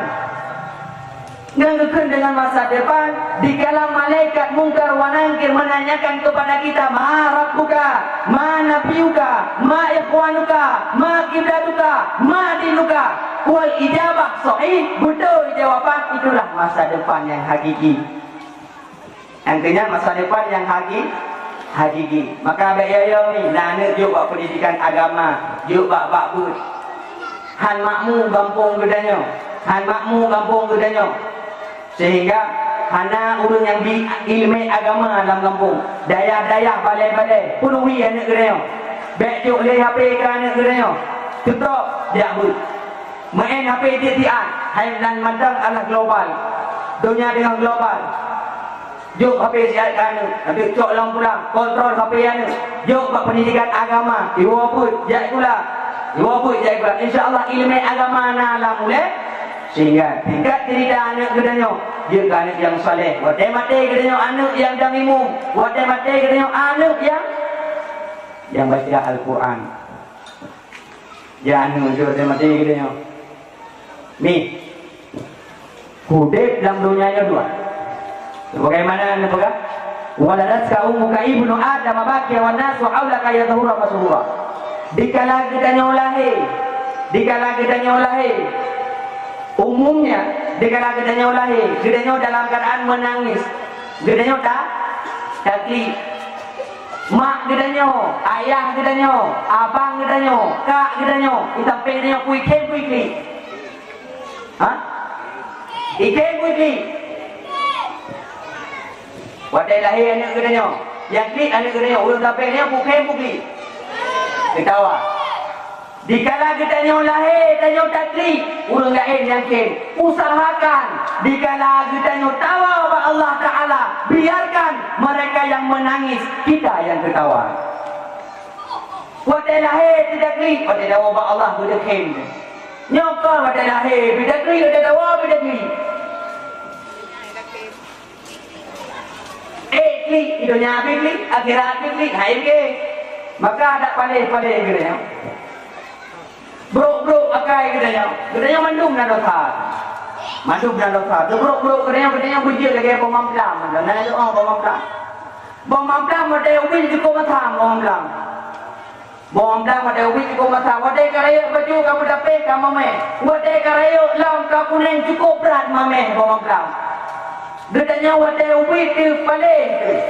Ngon geukheun dengan masa depan, di kalam malaikat Mungkar wa Nakir menanyakan kepada kita, "Ma rabbuka? Ma nabiyuka? Ma ikhwanuka? Ma kiblatuka? Ma dinuka?" Wal ijabah sahih, beutôi jawaban, itulah masa depan yang hakiki. Nyang keu nyan masa depan nyang haki-, hakiki. Maka bèk yo-yo mi, na aneuk jok bak pendidikan agama, jok bak, bak beuet. Han makmu gampông geutanyoe, han makmu gampông geutanyoe. Sehingga hana ureueng nyang bi ileumèe agama lam gampông. Dayah-dayah, balè-balè, peunuhi aneuk geutanyoe. Bèk jok lé H P keu aneuk geutanyoe. Teutrok jak beuet. Meu'en H P tiep-tiep, hai nan mantong adalah global. Donya deungon global. Jok H P siat keu aneuk, aneuk cok lam pulang, kontrol H P aneuk. Jok bak pendidikan agama, iwoe beuet jak sikula. Iwoe beuet jak sikula. Insya Allah ileumèe agama na lam ulèe, sehingga tingkat cerita aneuk geutanyoe jeuet keu aneuk nyang saleh. Watèe maté geutanyoe aneuk nyang dang imum, watèe maté geutanyoe aneuk nyang, nyang baca Al-Quran. Ya aneuk jeuet watèe maté geutanyoe. Nih, udép lam donya nyoe dua. Sebagaimana neupeugah, "Waladatka ummuka ibnu Adam bakiya wan nasu haulaka yadhahuna masrura." Dikala geutanyoe lahé, dikala geutanyoe lahé, umumnya dikala geutanyoe lahé, geutanyoe dalam keadaan menangis. Geutanyoe ta-, taklik. Mak geutanyoe, ayah geutanyoe, abang geutanyoe, kak geutanyoe, di sampéng geutanyoe pui khem pui klik. Ha? Ikhem pui klik. Watèe lahé aneuk geutanyoe, nyang klik aneuk geutanyoe, ureueng sampéng nyoe pui khem pui klik. Geutawa. Dikala geutanyoe lahé, tanyoe taklik, ureueng laén nyang khem. Usahakan dikala geutanyoe tawa bak Allah Taala, biarkan mereka yang menangis, kita yang ketawa. Watèe lahé teutaklik, watèe tawa bak Allah beudeuh khem. Nyoe kon watèe lahé beutaklik, watèe tawa beudeuh khem. Eh, klik, di donya pih klik, akhirat pih klik, hai klik. Maka adak paléh-paléh geutanyoe. Brok-brok akai geutanyoe. Geutanyoe mandum na dosa. Mandum na dosa. Teubrok-brok geutanyoe, geutanyoe beujeuet lagèe bom mamplam. Na doa bom mamplam. Bom mamplam watèe ubit cukôp matham bom mamplam. Bom mamplam watèe ubit cukôp matham. Watèe ka rayeuk baju ka meudapéh ka mamèh. Watèe ka rayeuk lom ka kunéng cukôp brat mamèh bom mamplam. Geutanyoe watèe ubit teuh paléh teuh.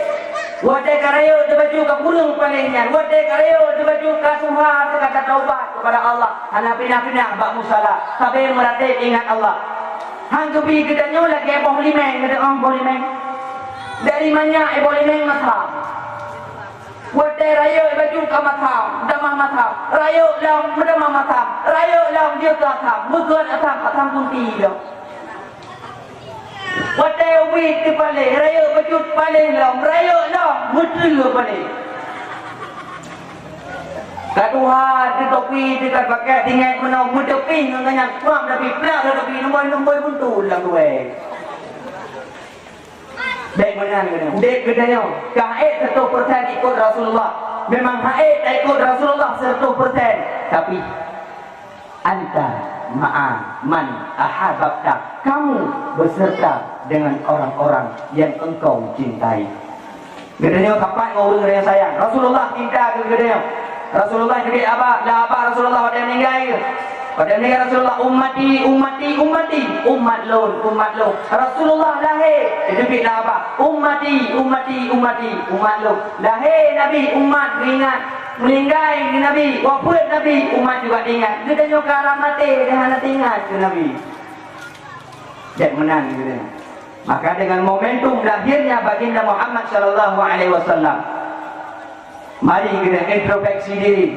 Watèe ka rayeuk teuh baju ka kureueng paléh nyan. Watèe ka rayeuk teuh baju ka tuha teuh ka tataubat keupada Allah. Hana pinah-pinah bak musala. Sabé meuratéb ingat Allah. Han geubi geutanyoe lagèe boh limeng, geutanyoe boh limeng. Dari manyak boh limeng matham. Watèe rayeuk baju ka matham, damah matham. Rayeuk lom meudamah matham. Rayeuk lom jeuet ka atham, meugeuet atham, atham kunti lom. Watèe ubit teuh paléh, rayeuk bacut paléh lom, rayeuk lom meutreue paléh. Ka tuha teuh topi teuh ka pakai tinggai meunoe, meuteupi ngon nyan kuam tapi plak lom topi, numboi-numboi buntu lam luwèe. Bèk meunan geutanyoe. Udép geutanyoe ka ha'ék seratus persen ikot Rasulullah. Memang ha'ék taikot Rasulullah seratus persen, tapi anta ma'a man ahabbta, kamu beserta dengan orang-orang yang engkau cintai. Geutanyoe sapat ngon ureueng nyang sayang. Rasulullah cinta keu geutanyoe. Rasulullah teubiet haba, la haba Rasulullah watèe meuninggai. Watèe meuninggai Rasulullah, "Ummati, ummati, ummati, umat lôn, umat lôn." Rasulullah lahé, teubiet la haba, "Ummati, ummati, ummati, umat lôn." Lahé Nabi, umat geuingat. Meuninggai Nabi, wafeuet Nabi, umat juga diingat. Geutanyoe ka rab maté, dah hana teuingat keu Nabi. Cit meunan geutanyoe. Maka dengan momentum lahirnya Baginda Muhammad sallallahu alaihi wasallam, mari kita introspeksi diri.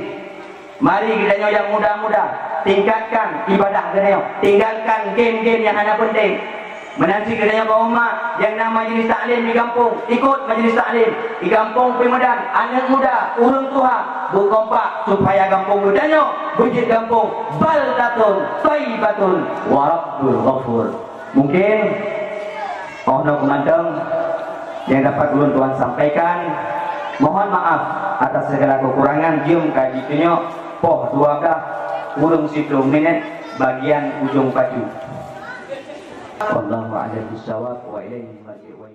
Mari geutanyoe nyang muda-muda tingkatkan ibadah geutanyoe, tinggalkan game-game nyang hana penting. Meunan cit geutanyoe kaum umat nyang na majlis taklim di gampông, ikot majlis taklim di gampông pih meunan, aneuk muda, ureueng tuha, beukompak supaya gampông geutanyoe beujeuet gampông baldatun thayyibatun wa rabbun ghafur. Mungkin 'oh noe mantong nyang dapat ulôn tuan sampaikan. Mohon maaf atas segala kekurangan. Jeuem ka jitunyok poh dua belas kurang siplôh minèt bagian ujong paju. Wallahu a'lam bissawab wa ilaihi marji' wa